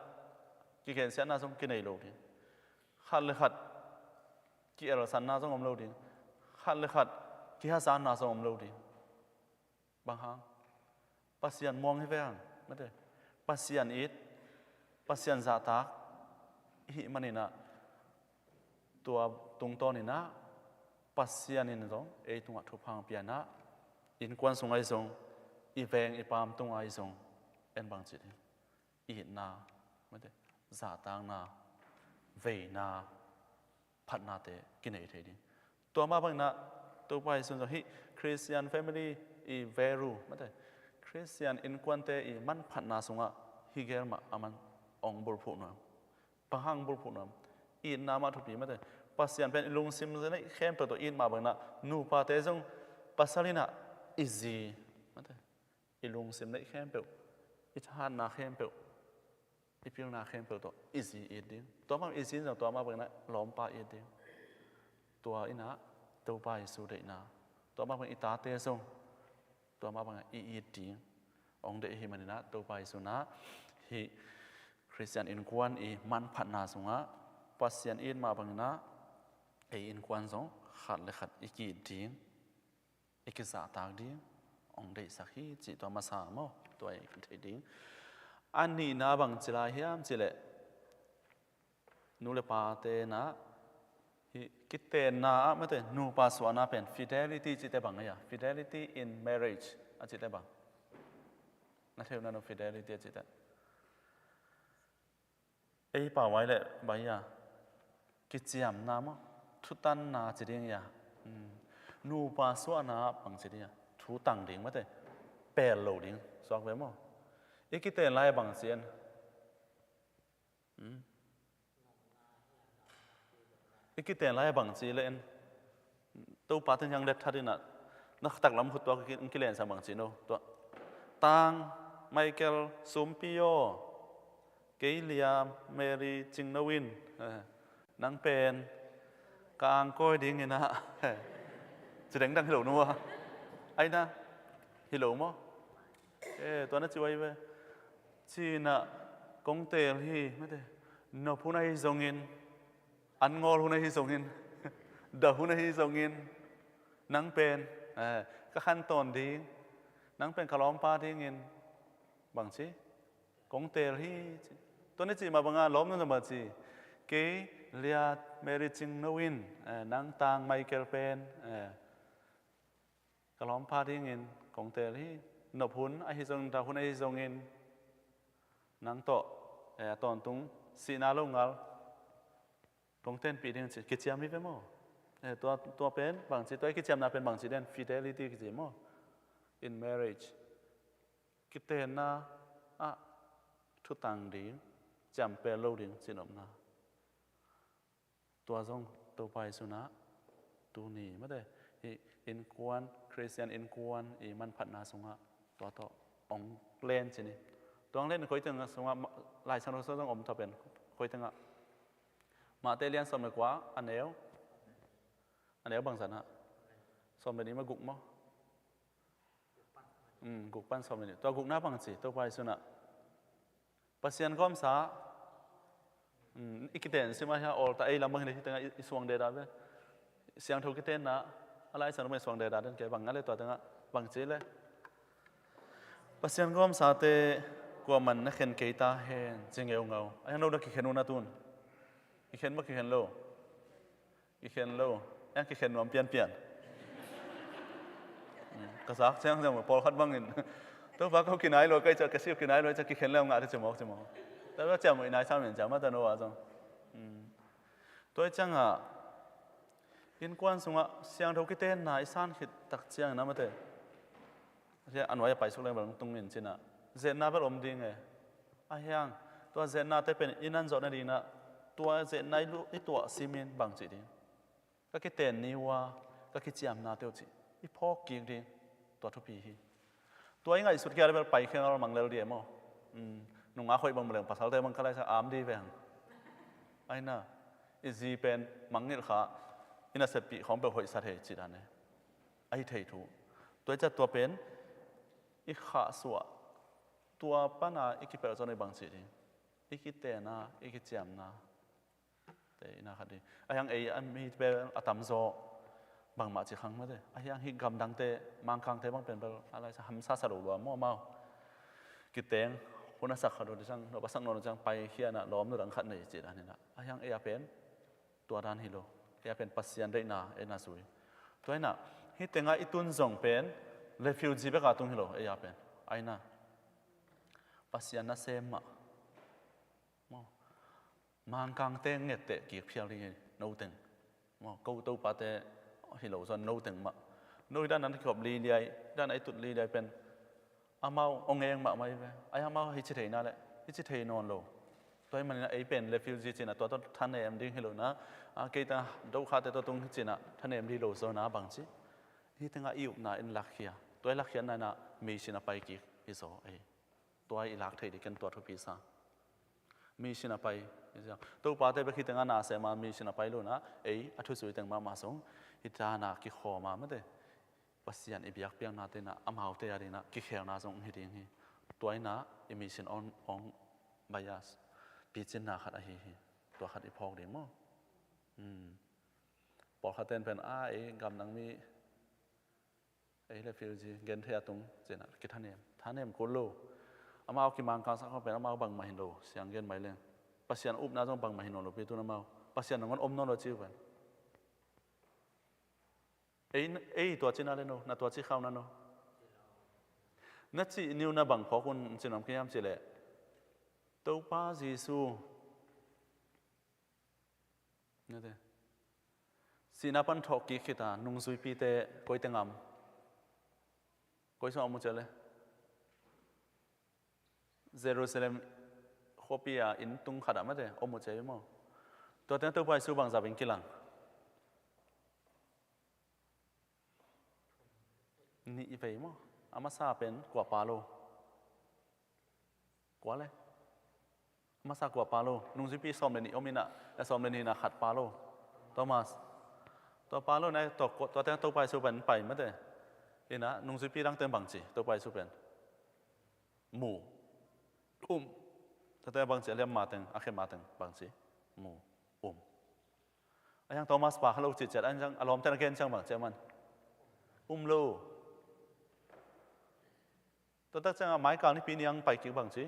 kigensiatna zong kinei lo ding. Khat le khat ki-elsanna zong om lo ding. Khat le khat kihazatna zong om lo ding. Bang hang? Pasian muang hi ve hang, mate. Pasian it, Pasian zahtak i hih man inah, tua tungtawn inah Pasian in zong ei tungah thupha hong pia inah, innkuan sung ahi zong, i veng i paam tung ahi zong, en bang ci ding? Itna, mate, zahtakna, veina, phatnate kinei thei ding. Tua mah bang inah Topa Jesu in zong hih Christian family i value, mate, Christian innkuante i manphatna sungah hih gel mah a man hong bulphuh nuam. Bang hang bulphuh nuam? Itna mah thupi mate. Pasian pen i lungsim neih khempeuh tawh it mah bangin ah, nupate zong pasal in ah i zi mate, i lungsim neih khempeuh, i thahatna khempeuh, i pilna khempeuh tawh i zi it ding. Tua mah i zi in zong tua mah bangin ah lawmpa it ding. Tua in ah Topa Jesu deihna, tua mah bangin i tate zong tua mah bangin ah i it ding hong deih ahih manin ah, Topa Jesu in ah hih Khristian innkuan i manphatna sungah Pasian it mah bangin ah ei innkuan zong khat le khat i ki-it ding, i kizahtak ding hong deihsak hi cih tua masa maw? Tua i theih ding. A nihna bang ci lai hiam cih leh, nu le pate in ah hih kitenna ah mate, nupa suahna pen fidelity cihte bang a hi a, fidelity in marriage a cihte bang. Na thei uh na, no, fidelity a cihte. Ei pau vai leh bang hi a, kiciamna maw, thutanna ci ding hi a. Hmm. Nupa suahna ah bang ci ding hi a, thu tang ding mate, pel lo ding, suak ve maw? I kiten lai bang ci en? Hmm. I kiten lai bang ci leh en, Topa teng hiang let that in ah, na taklam khut tua ki, kilensa bang ci no. Tua, Tang Michael Sumpi aw, kei Lia Mary Cingno in, eh, nang pen ka angkawi dingin ah, ci dengdang hi lo nu a. Ai na, hi lo maw? Eh, tua na ci uh ahi ve. Ci-in ah kong teel hi mate, nop hun ahi zongin, an ngawl hun ahi zongin, dah hun ahi zongin, nang pen, eh, ka khantawn ding, nang pen ka lawmpa dingin, bang ci, kong teel hi ci. Tua na cih mah bangin lawmnu in zong bang ci, kei Lia Mary Cingno in, eh, nang Tang Michael pen, eh, ka lawmpa dingin kong teel hi. Nop hun ahi zongin, dah hun ahi zongin, nang tawh, eh, a tawntung sihna lo ngal kong tenpih ding ci, kiciam hi ve maw? Eh, tua, tua pen bang ci, tua i kiciamna pen bang ci den, fidelity kici maw? In marriage. Kitenna ah thutang ding, ciampel lo ding cih nopna. Tua zong Topa Jesu in ah tuni mate, hih innkuan, Khristian innkuan i manphatna sungah tua tawh hong len ci ni. Tua hong len koi teng sungah, Laisiangtho sungah zong om thapia, koi tengah? Matthai lian sawm le kua, a neu, a neu bangzah na? Sawm le nih maw, guk maw? Um, guk pan sawm le nih. Tua gukna bang ci, Topa Jesu in ah Pasian gawmsa, um, i kiten sim a hia, awlta ei lam bang hi le, hih tengah i, i suang dedah ve. Siangtho kitenna, a Laisiangtho bang i suang dedah den kei bang a le, tua tengah bang ci le, Pasian gawmsate kuaman na khen kei ta hen, ci ngeungau. A hiang no na kikhen uh na tun? Kikhen maw, kikhen lo? Kikhen lo. Hiang kikhen nuam pianpian. Ka zak ciang ciang pawlkhat bangin, Topa, ko kinai lo ka hih ciang, ka si uh kinai lo hih ciang, kikhen le ngah te ci mawk, ci mawk. Tua ciang i nai sam in ciang mah ta no ah zong. Tua hih ciangah innkuan sungah siangtho kitenna i san khit tak ciangin a mate, a nuai a paisuk leng bel tung in ci-in ah, zetna bel om ding e. A hiang, tua zetnate pen i nan zawh nadingin ah, tua zetna i lu-, i tuah simin bang cih ding? Ka kiten ni uh a, ka kiciamnate uh cih i phawk kik ding, tua thupi hi. Tua i ngaihsut khia le bel pai khengal mang lel ding e maw? Um, nungak hoih bang leng pasalte bang ka laisa am ding ve hang. Ai na, i zi pen mangngilh kha, i naseppih khawng peuh hoihsa thei cih dan e. Ahi thei thu. Tua i ciah tua pen i khahsuah, tua pana i kipelh zaw na i bang cih ding? I kitenna, i kiciamna te i na khat ding. A hiang ei a mi pen a tamzaw bangmah ci khang mate. A hiang hih gamdangte, Mangkangte bang pen bel a laisa hamsa sa lo lua maw amau? Kiteng hun a sak khat uh ding ciang, nop a sak nawn uh ciang pai khian ah lawmnu dang khat nei cih dan hi na. A hiang ei a pen tua dan hi lo. Ei a pen Pasian deihna ei na zui. Tua hi na, hih tengah i tun zong pen refugee bek a tung hi lo, ei a pen. Ai na, Pasian nasem mah. Maw, Mangkangte ngetteh kik phial ding hi, no teng. Maw, ko Topate hi lo zaw, no teng mah. No hi dan a kikhop liliai, dan a i tut liliai pen amau hong eng mahmah hi ve. Ai amau hi ci thei na leh, hi ci thei nawn lo. Tua ahih manin ah ei pen refugee ci-in ah tua tawh thanem ding hi lo-in ah, a, kei teng ah Dokhahte tawh tung hi ci-in ah thanem ding lo zaw-in ah bang ci. Hih teng ah i upna in lakkhia. Tua i lakkhiatna in ah mission ah pai kik hi zaw ei. Tua i lak theih ding ken tua thupi sa. Mission ah pai. Topate bek hih teng ah na sem a mission ah pai lo-in ah ei a thuzui teng mahmah zong hih dan ah kikhawm a mate. Pasian i biakpiaknate in ah amaute a dingin ah kikhelna zong hi ding hi. Tua in ah i mission on, on bias picinna khat ahi hi. Tua khat i phawk ding maw? Hmm. Pawlkhatte in pen a ei gamdang mi ei refugee genthei a tung ci-in ah kithanem. Thanem kul lo. Amau kimangkangsak khawng pen amau bangmah hi lo. Siang gen mai leng. Pasian upna zong bangmah hi nawn lo pi tun amau. Pasian nangawn om nawn lo ci uh pen. Ei, ei tua cina le no, na tua ci khau na no. Na cih niu na bang phawk un ci nuam kei hiam cih leh Topa Jesu. Nate. Sihna pan thawh kik khit a nungzuipite koi teng a om? Koi sung a om uh ci le? Jerusalem khuapi a inn tung khat ah mate om uh ci maw? Tua teng Topa Jesu bangzah beng kilang? Nih vei maw? A masa pen kua pa lo? Kua le? A masa kua pa lo? Nungzuipi sawm le nih om in ah, a sawm le nih in ah khat pa lo? Thomas. Tua pa lo in ah, tua, tua teng Topa Jesu pen pai mate. In ah, nungzuipi dang teng bang ci, Topa Jesu pen? Mu. Um. Tua teng bang ci, a liamma teng, a khema teng bang ci? Mu. Um. A hiang Thomas pa kha lo cih ciat, a hiang a lawmte in a gen ciang bang ci a man? Um lo. Tua tak ciang a maikal nipi ni ang pai kik bang ci?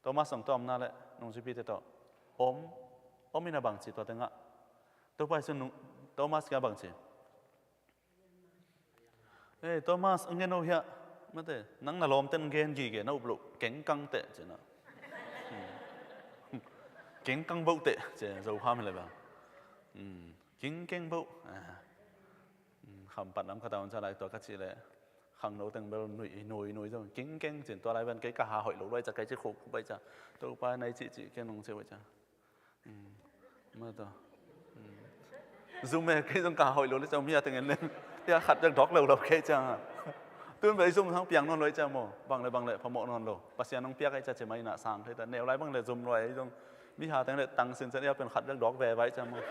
Thomas zong tua omna le nungzuipite tawh om, om in ah bang ci tua teng ah? Topa Jesu in Thomas kiang bang ci? Ei, Thomas, a ngen o hiah. Mate, nang na lawmte in gen gige, na up loh kengkang teh ci-in ah. Hmm. Kengkang boh teh ci, Zo pha mi le bang. Hmm. Kengkeng boh. Ah. Hmm. Khampat lam khat a om ca lai tua ka cih leh khangno teng bel nuih, nuih, nuih zong kengkeng ci-in tua lai pen kei ka ha hoih lo luai ca, kei ci khuk bai ca. Topa nai cih cih kei nong ci bai ca. Hmm. Mate. Hmm. Zum e, kei zong ka hoih lo le ciang mi a teng en leng. Tia khat bek dawk lo lo kei ciang a. Tun bek i zum hang piang nawn lo i ciang maw. Bang le bang le phamawh nawn lo. Pasian hong piak i ciang ci mai na sang thei ta. Neu lai bang le zum lo i zong. Mi ha teng le tang sin ciang ia pen khat bek dawk ve vai ciang maw.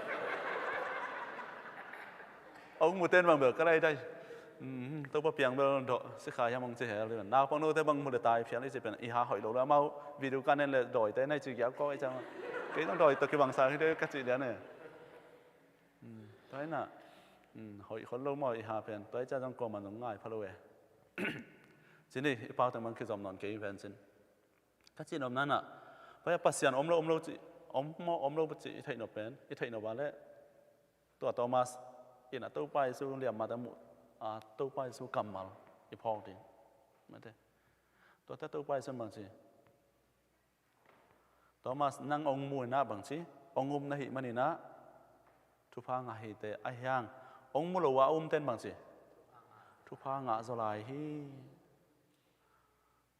Ong mu ten bang bel ka lai dai. Hmm, Topa piang bel dawh sikha hiam ong ci hel. Naupang note bang mu le tai phial i ci pen i ha hoih lo le amau video kan en le dawite nai ci giak kawk i ciang. Kei zong dawi tawh kibang sa hi de ka ci lian e. Hmm, tua hi na. Hmm, hoih khol lo maw i ha pen. Tua i ciang zong kuaman zong ngai pha lo e. Ci ni, i pau teng bang kizom nawn kei ven cin. Ka cih nopna in ah, pai a Pasian om lo, om lo cih, om maw, om lo cih i theih nop pen, i theih nop a leh tua Thomas in ah Topa Jesu liamma teng muh a, Topa Jesu kammal i phawk ding. Mate. Tua teh Topa Jesu in bang ci? Thomas, nang ong mu in ah bang ci? Ong um na hih manin ah thupha ngah hi teh, a hiang ong mu lo a a umte in bang ci? Thupha ngah zaw lai hi.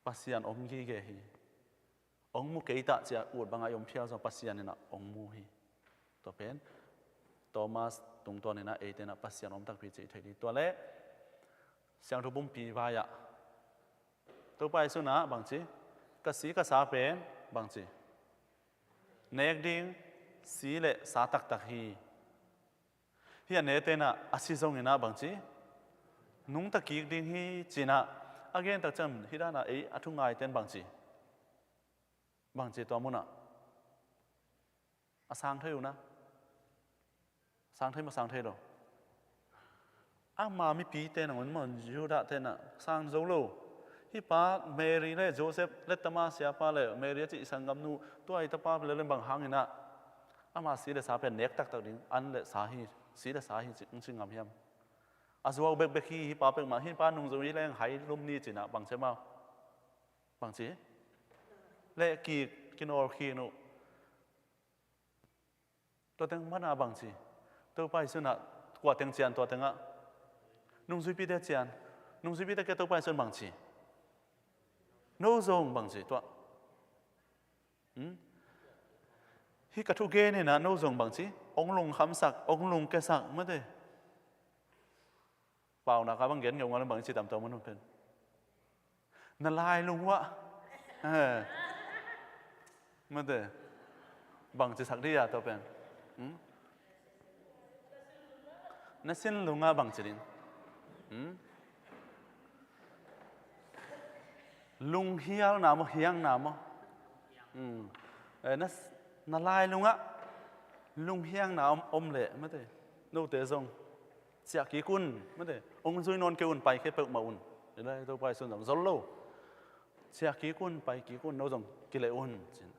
Pasian om gige hi. Ong mu kei ta ci-a ut bangah i om phial zong Pasian in ah ong mu hi. Tua pen Thomas tungtawn in ah eite in ah Pasian om takpi cih i theih ding. Tua leh Siangtho Pumpi vai-ah Topa Jesu in ah bang ci? Ka si ka sa pen bang ci? Nek ding si le sa taktak hi. Hih a nete in ah a si zongin ah bang ci? Nungta kik ding hi ci-in ah a gen tak ciang hih dan ah ei a thu ngaite in bang ci? Bang ci tua munah? A sang thei uh na? Sang thei maw, sang thei lo? Ama mipite nangawn maw, Judah te in ah sang zo lo. Hih pa Mary le Joseph le Tama siapa le Mary a cih sanggamnu, tua i tapa le lem bang hangin ah ama si le sa pen nek taktak ding, an le sa hi, si le sa hi ci, hong ci ngam hiam? A zuau bekbek hi, hih pa pekmah, hih pa nungzui hi leng hai lum ni ci-in ah bang ci maw? Bang ci? Leh kik, kinawl khin uh. Tua teng mana bang ci? Topa Jesu in ah kua teng cian tua tengah? Nungzuipite cian. Nungzuipite kiang Topa Jesu in bang ci? No zong bang ci tua? Hmm? Hih ka thugen in ah no zong bangci, ong lungkhamsak, ong lungkiasak, mate. Paunak a bang gen ngeungau bangci tamtawm a nun pen. Na lailung uah. Eh. Mate. Bangci sak dih a tua pen. Hmm? Na sin lungah bangci ding. Hmm? Lunghialna maw, hiangna maw? Hmm. Eh, na, na lailungah lunghiangna om, om leh, mate. Note zong. Ciah kik un, mate. Ong zui nawn kei un, pai kei peuhmah un. Ila Topa Jesu zong zol lo. Ciah kik un, pai kik un, no zong kileh un, ci-in.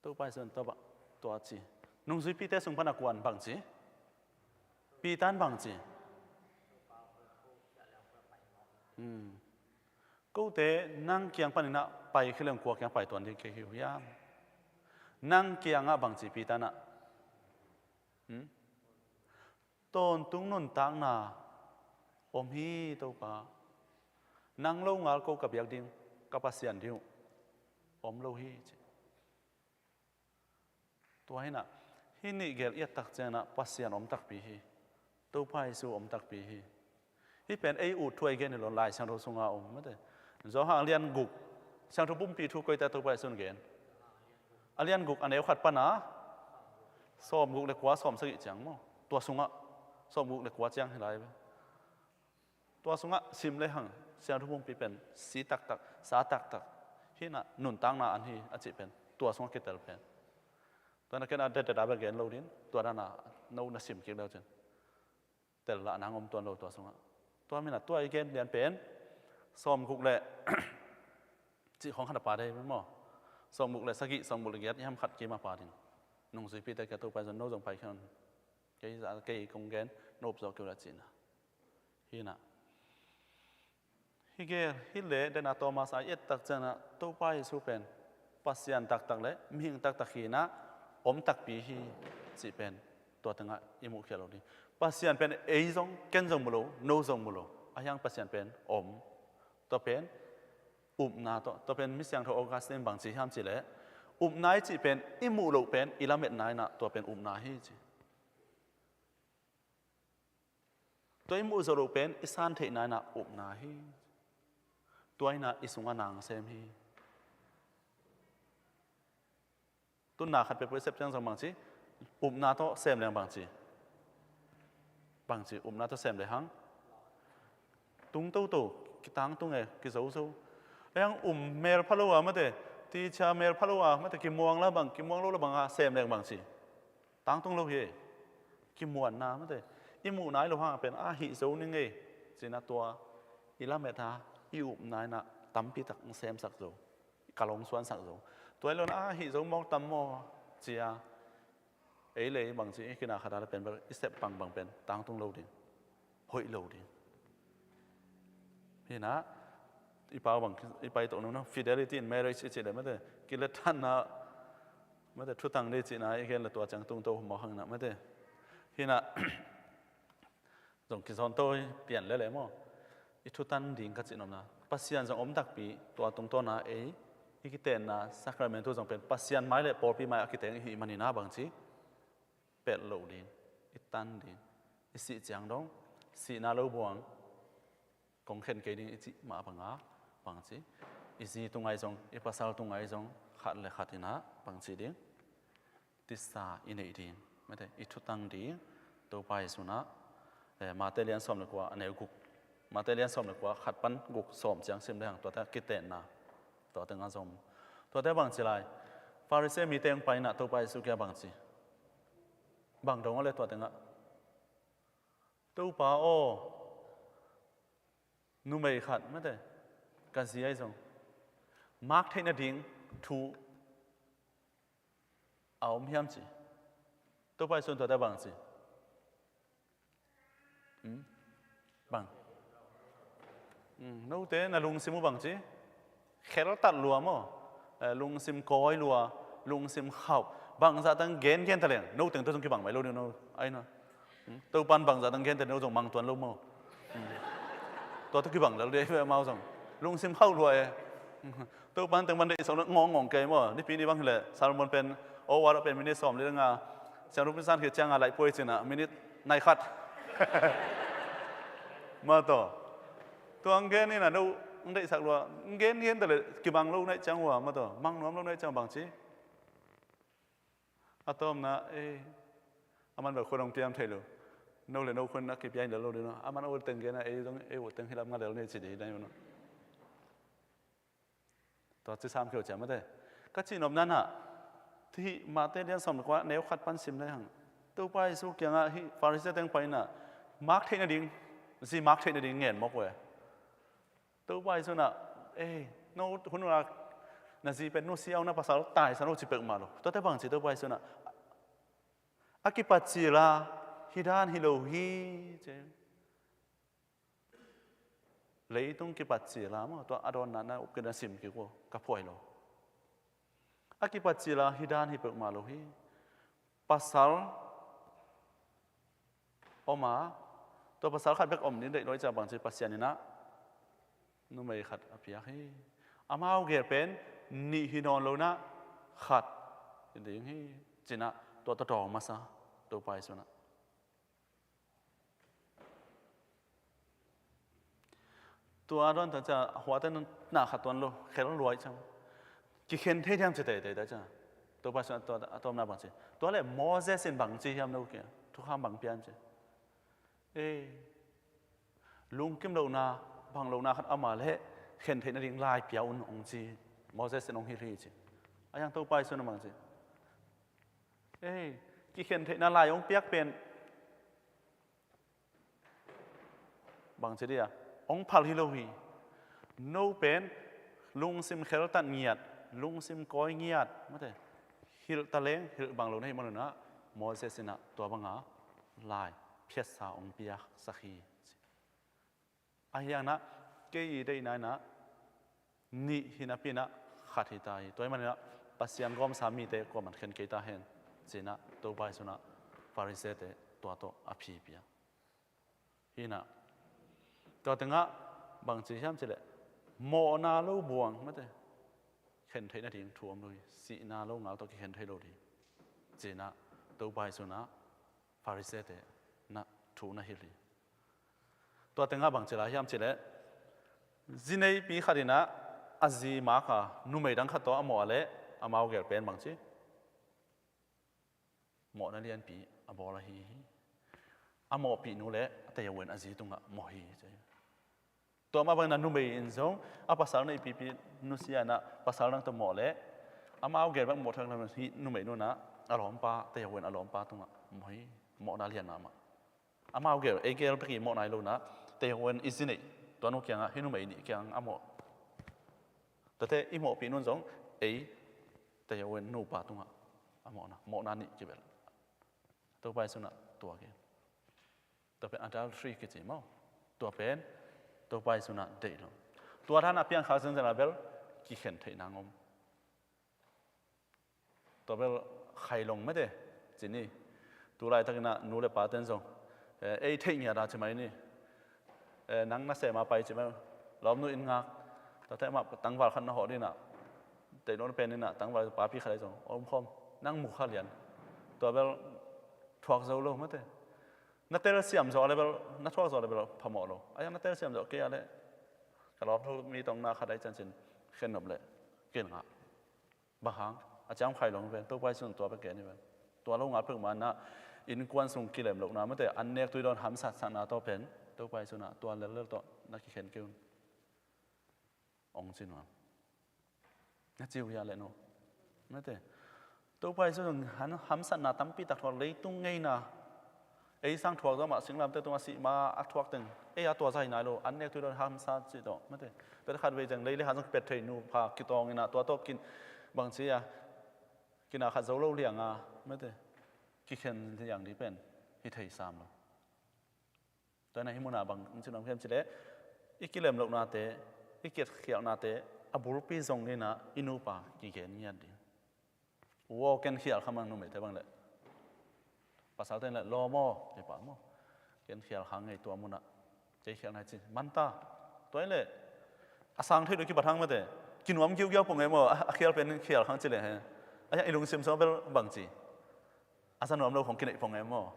Topa Jesu tua, tua ci. Nungzuipite sung pan a kuan bangci. Peter in bangci. Hmm. Kote nang kiang panin ah pai khia leng kua kiang pai tuan ding kei hi uh hiam? Nang kiangah bangci Peter in ah. Hmm? Tawntung nuntakna om hi Topa. Nang lo ngal ko ka biak ding, ka Pasian ding uh om lo hi ci. Tua hi in ah, hih nih gel i et tak ciangin ah Pasian om takpi hi. Topa Jesu om takpi hi. Hih pen ei ut thu a i gen hi lo, Lai Siangtho sunga om, mate. Johan a lian guk, Siangtho pumpi thu koite Topa Jesu in gen? A lian guk a neu khat pan a, sawm guk le kua sawm sagih ciang maw? Tua sungah, sawm guk le kua ciang hi lai ve. Tua sungah sim le hang, Siangtho pumpi pen si taktak, sa taktak. Hih in ah nuntakna an hi a cih pen, tua sungah kitel pen. Tua in ah ken a detdet a bel gen lo ding, tua dan a no na sim kik le uh cin. Tel lah nang om tuan lo tua sungah. Tua min ah tua i gen lian pen, sawm guk le, cih khawng khat a pa dei maw. Sawm guk le sagih, sawm guk le giat, i ham khat kim a pa ding. Nungzuipite kiang Topa Jesu in no zong pai khia un. Kei za, kei kong gen, nop zawh kei uh la cihna. Hi in ah. Hi gel, hi leh, den a Thomas a i et tak ciangin ah, Topa Jesu pen Pasian taktak le mihing taktak hi in ah, om takpi hi cih pen tua tengah i muhkhial lo ding. Pasian pen ei zong, ken zong mu lo, no zong mu lo. Ahi hang Pasian pen om. Tua pen upna tawh, tua pen mi siangtho Augustine bangci hiam cih leh, upna i cih pen i muh loh pen i lametna in ah tua pen upna hi ci. Tua i muh zawh loh pen i san theihna in ah upna hi. Tua in ah i sungah na sem hi. Tu na khat peuhpeuh i sep ciang zong bangci, upna tawh sem leng bangci. Bangci, upna tawh sem le hang. Tung toto, kitangtung e, kizozo. Ahi hang um mel pha lo a, mate, ticia mel pha lo a, mate, kimuang la bang, kimuang lo la bang a, sem leng bangci. Tangtung lo hi e. Kimuanna, mate. I muhna i lo hang pen, a hih zo ning e. Ci-in ah tua, i lamet a, i upna in ah, tampi tak hong semsak zo. Ka long suansak zo. Tua hi lo in ah, hih zo mawk tam maw, ci-a. Ei le ei bangci, i kina khat a le pen bel, i sep bangbang pen, tangtung lo ding. Hoih lo ding. Hi in ah, i pau bang, i pai tawh nung, fidelity in marriage i cih le, mate, kilettanna, mate, thutang ding cihna, i gen le tua ciang tungto mawk hang in ah, mate. Hi in ah, zong kizawn to hi pian lele maw? I thutan ding ka cih nopna. Pasian zong om takpi, tua tungtawna ei, i kitenna, sacrament tu zong pen, Pasian mai le pawlpi mai a kiteng i hih manin ah bangci, pelh loh ding, i tan ding, i sih ciang dong, sihna lo buang, kong khen kei ding i cih mah bang a, bangci, i zi tungah zong, i pasal tungah zong, khat le khat in ah, bangci ding. Tisa i neih ding, mate, i thutang ding, Topa Jesu in ah, eh, Mate lian sawm le kua, a neu guk. Mate lian sawm le kua, khat pan guk sawm ciang sim le hang, tuate kitenna, tuate ngah zom. Tuate bangci lai, Pharisee mite hong pai in ah Topa Jesu kiang bangci. Bang dong a le tuate ngah. Topa aw, numei khat, mate, ka zi ahi zong, mak theih nading thu a om hiam ci. Topa Jesu in tuate bang ci. Hmm? Bang. Hmm, note na lungsim uh bang ci. Kheltat lua maw. Eh, lungsim kawi lua, lungsim khauh. Bangzah tang gengen ta leng, no teng tua zong kibang mai lo ding no. Ai na. Hmm? Topan bangzah tang gen ta leng, no zong mang tuan lo maw. Hmm. Tua tua kibang lel ding, amau zong. Lungsim khauh lua e. Hmm. Topan teng ban deih sawk ngawngawng kei maw. Nipi ni bang hi leh, Solomon pen, Owa pen minit sawm le nga, siangtho pinsan khit cianga laih puai cinah minit nai khat. Mah tawh. Tua ang gen inah no ang deihsak lua, ang gen gen ta le kibang lo naih ciang ua, mah tawh mang nuam lo naih ciang bang ci. A tawmna, eh, a man bel khun hong piam thei lo. No le no khun a kipia in lel lo ding no. A man o teng gen a, ei zong ei o teng hilap nga lel nei ci ding dai no. Tua ci sam kheu cia mate. Ka cihnopna nah, hih Mate lian sawm le kua neu khat pan sim le hang. Topa Jesu kiangah hih Pharisee teng pai nah, mak theih nading, zi mak theih nading ngen mawk uh e. Topa Jesu nah, ei, no hun ula na zi pen nusia uh, na pasal taisan uh ci peuhmah lo. Tuate bang ci Topa Jesu nah, a kipat cil a hih dan hi lo hi ci. Leitung kipat cil a maw, tua a dawnna na up kei na sim kik uh, ka phuai lo. A kipat cil a hih dan hi peuhmah lo hi. Pasal om a, tua pasal khat bek om ding deih lo i ciang bang ci Pasian inah numei khat a piak hi. Amau gel pen nih hi nawn lo nah khat hi ding hi. Cinah tua tawh dawng masa Topa Jesu nah. Tua a dawn ta cia a huate na khat tuan lo, khel luai ciang. Kikhen thei thiam ci teitei ta cia. Topa Jesu a tawmna bang ci. Tua le Moses in bang ci hiam no kia. Thukham bang pian ci. Ei. Lungkim lohna, bang lohna khat ama le khen theih nading lai pia un hong ci. Moses in hong hilh hi ci. A hiang Topa Jesu na bang ci. Ei, kikhen theihna lai hong piak pen bang ci dia, hong phal hi lo hi. No pen lungsim kheltat ngiat, lungsim kawi ngiat, mate, hilh taleng, hilh bang lo na hi manunah, Moses inah tua banga lai phiatsa hong piaksak hi. A hiang nah, kei i deihna inah nih hi napi inah khat hi ta hi. Tua hi maninah Pasian gawmsa mite kuaman khen kei ta hen. Cinah Topa Jesu nah Pharisee te tua tawh a phipia. Hinah tua tengah bang ci hiam cileh mawhna lo buang mate. Khen theih nading thu om lo hi. Sihna lo ngal tawh kikhen thei lo ding. Cinah Topa Jesu nah Pharisee te nah thu na hilh hi. Tua tengah bang ci lai hiam cileh zi neipi khat inah a zi maka numei dang khat tawh a mawh a leh amau gel pen bang ci mawhna lianpi a bawl ahi hi. A mawhpih nu le a tei a wen a zi tungah mawh hi. Tua mah bangin a numei in zong a pasal neipipi nusia inah pasal dang tawh mawh leh amau gel bang mawh thak lam hi numei nunah a lawmpa tei a wen a lawmpa tungah mawh hi. Mawhna lian mahmah. Amau gel ei gel peki mawh nai lonah tei a wen i zi neih tua nu kiangah hi numei nih kiang a mawh. Tate i mawhpih nun zong ei tei a wen nupa tungah a mawhna mawhna nih kibel. Topa Jesu nah tua gen. Tua pen adultery kici maw. Tua pen Topa Jesu nah deih lo. Tua dan a piangkhak zenzen a bel kikhen theih nang om. Tua bel khailong mate cini. Tulaitak inah nu le pa ten zong ei theih ngiat a ci mai ni. Nang na sema pai ci mai. Lawmnu in ngak. Tate mah tangval khat na hawh dinah. Teilon pen inah tangval papi khat ai zong om khawm nang mu kha lian. Tua bel thuak zo lo mate. Na telsiam zawh le bel na thuak zawh le bel phamawh lo. A yang na telsiam zawh kei a le ka lawmnu mi tong na khat ai ciancin khen nop le kin ngah. Bang hang a ciam khai long ven Topa Jesu in tua bek gen hi ven. Tua lo ngal pek manah innkuan sung kilem lohna mate an nek tui dawn hamsat sakna tawh pen Topa Jesu nah tua lellel tawh na kikhen kei un. Ong ci nuam. Na ciu hia le no mate. Topa Jesu in hamsatna tampi tak thuak leitung ngeina. Ei sang thuak zawh mah singlamte tungah sih ma a thuak teng ei a tua zai nai lo an nek tui dawn hamsa cih tawh mate. Tua khat vei zeng lei le han zong kipet thei nupa kitawng inah tua tawh kin bang ci a kina khat zo lo lianga mate. Kikhen liang dih pen hi thei sam lo. Tua inah hi munah bang ci nuam hiam cileh i kilem lohnate i kiatkhialhnate a bulpi zong inah i nupa kigen ngiat ding. Uaw ken khial kha mang numeite bang leh pasalte in leh lawm aw kipa maw. Ken khial kha ngei tua munah kei khial nai ci manta. Tua in leh a sang thei lo kipat hang mate kinuam giugiau pong ngei maw a khial pen khial khang cileh he. A hiang i lungsim sung bel bangci, a za nuam lo khong kineih pong e maw?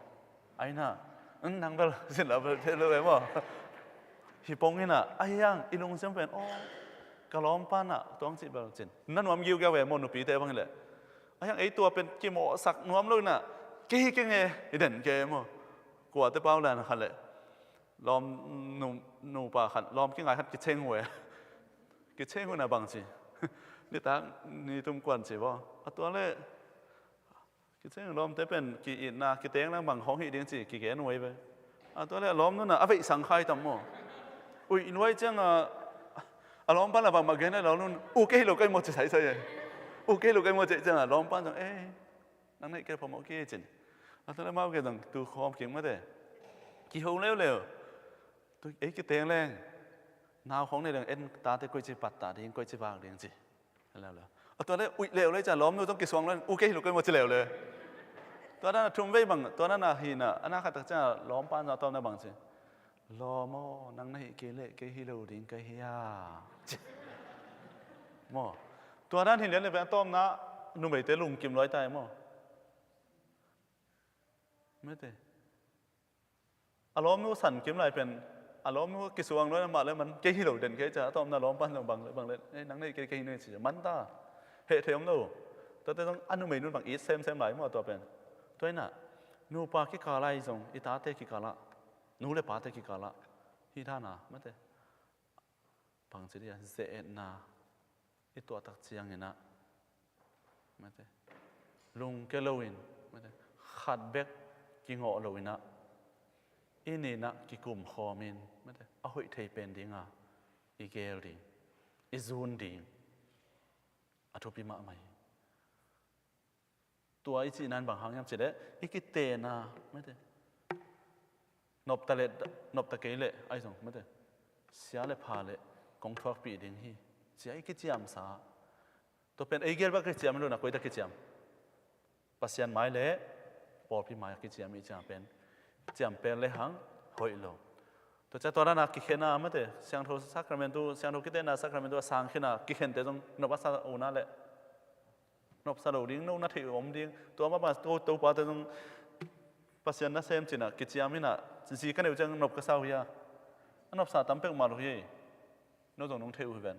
Aina, nang bel sin la bel thei lo e maw? Hi pong ina, a hiang i lungsim pen, aw, ka lawmpa na tuang cih bel cin na nuam giugiau e maw, nupite bang hileh. A hiang ei tua pen kimawhsak nuam lo ina, kei hi keng e, i den kei e maw? Kuate pau lian khat leh lawm, nu, nupa khat lawm kingai khat kiceng uh e. Kiceng uh na bangci, nitak ni tum kuan ci baw. A tua leh kiceng lawmte pen ki-itna kiteng lang bang hong hih ding ci kigen uh ei ve. A tua leh lawm nuna a veih sang khai tam maw? Uih luai cianga a lawmpa la bangmah gen a lawm nun, u kei hi lo kai maw ci saisai e. U kei hi lo kai maw ci cianga lawmpa zong, e, nang neih kei phamawh kei cin. A tua leh mau kei zong tu khawm king mate. Kiho leuleu. Tu ei kiteng leng, nau khong nei leng en tate koici pattah ding, koici vak ding ci. Leuleu. A tua leh uih leuleu ciang lawmnu zong kisuang lo, u kei hi lo kai maw ci leuleu. Tua dan a thum vei bang, tua dan a hina, a na khat tak ciang lawmpa zong a tawpna bangci, lawm aw, nang na hih kei leh kei hi lo ding ka hi a, ci. Maw. Tua dan hi lian leh pen a tawpna numeite lungkim luai tai maw? Mate. A lawmnu san kim lai pen, a lawmnu kisuang luai na mah leh man, kei hi lo den kei cia, a tawpna lawmpa zong bang leh, bang leh, e, nang neih kei, kei hi nei ci, man ta. Heh thei om lo. Tuate zong a numei nun bang it semsem lai maw tua pen. Tua ina, nupa kikal ah zong, i tate kikal ah, nu le pate kikal ah, hi dan a, mate. Bangci dia, ze-etna i tuahtak ciangin ah, mate, lungke loin, mate, khat bek kingawh loin ah, i nin ah kikum khawmin, mate, a hoih thei pen dinga i gel ding, i zun ding a thupi mahmah hi. Tua i cihna in bang hang hiam cih leh, i kitena, mate, nopta leh, nopta kei leh, ahi zong, mate, sia le pha leh kong thuakpih ding hi, cia i kiciamsa. Tua pen ei gel bek kiciam hi lo na, koi tak kiciam? Pasian mai leh pawlpi mai kiciam i ciam pen, ciam pen le hang hoih lo. Tua cia tua dana kikhena, mate, siangtho sacramentu, siangtho kitena sacramentu a sang khena kikhente zong nop a sa una leh nopsa lo ding, no na theih om ding. Tua mah bang to, Topate zong Pasian nasem cina kiciam hina, zi ka neu ciang nop ka sa uh hia? A nopsa tam peuhmah lo hi. No zong nong theih uh hi ven.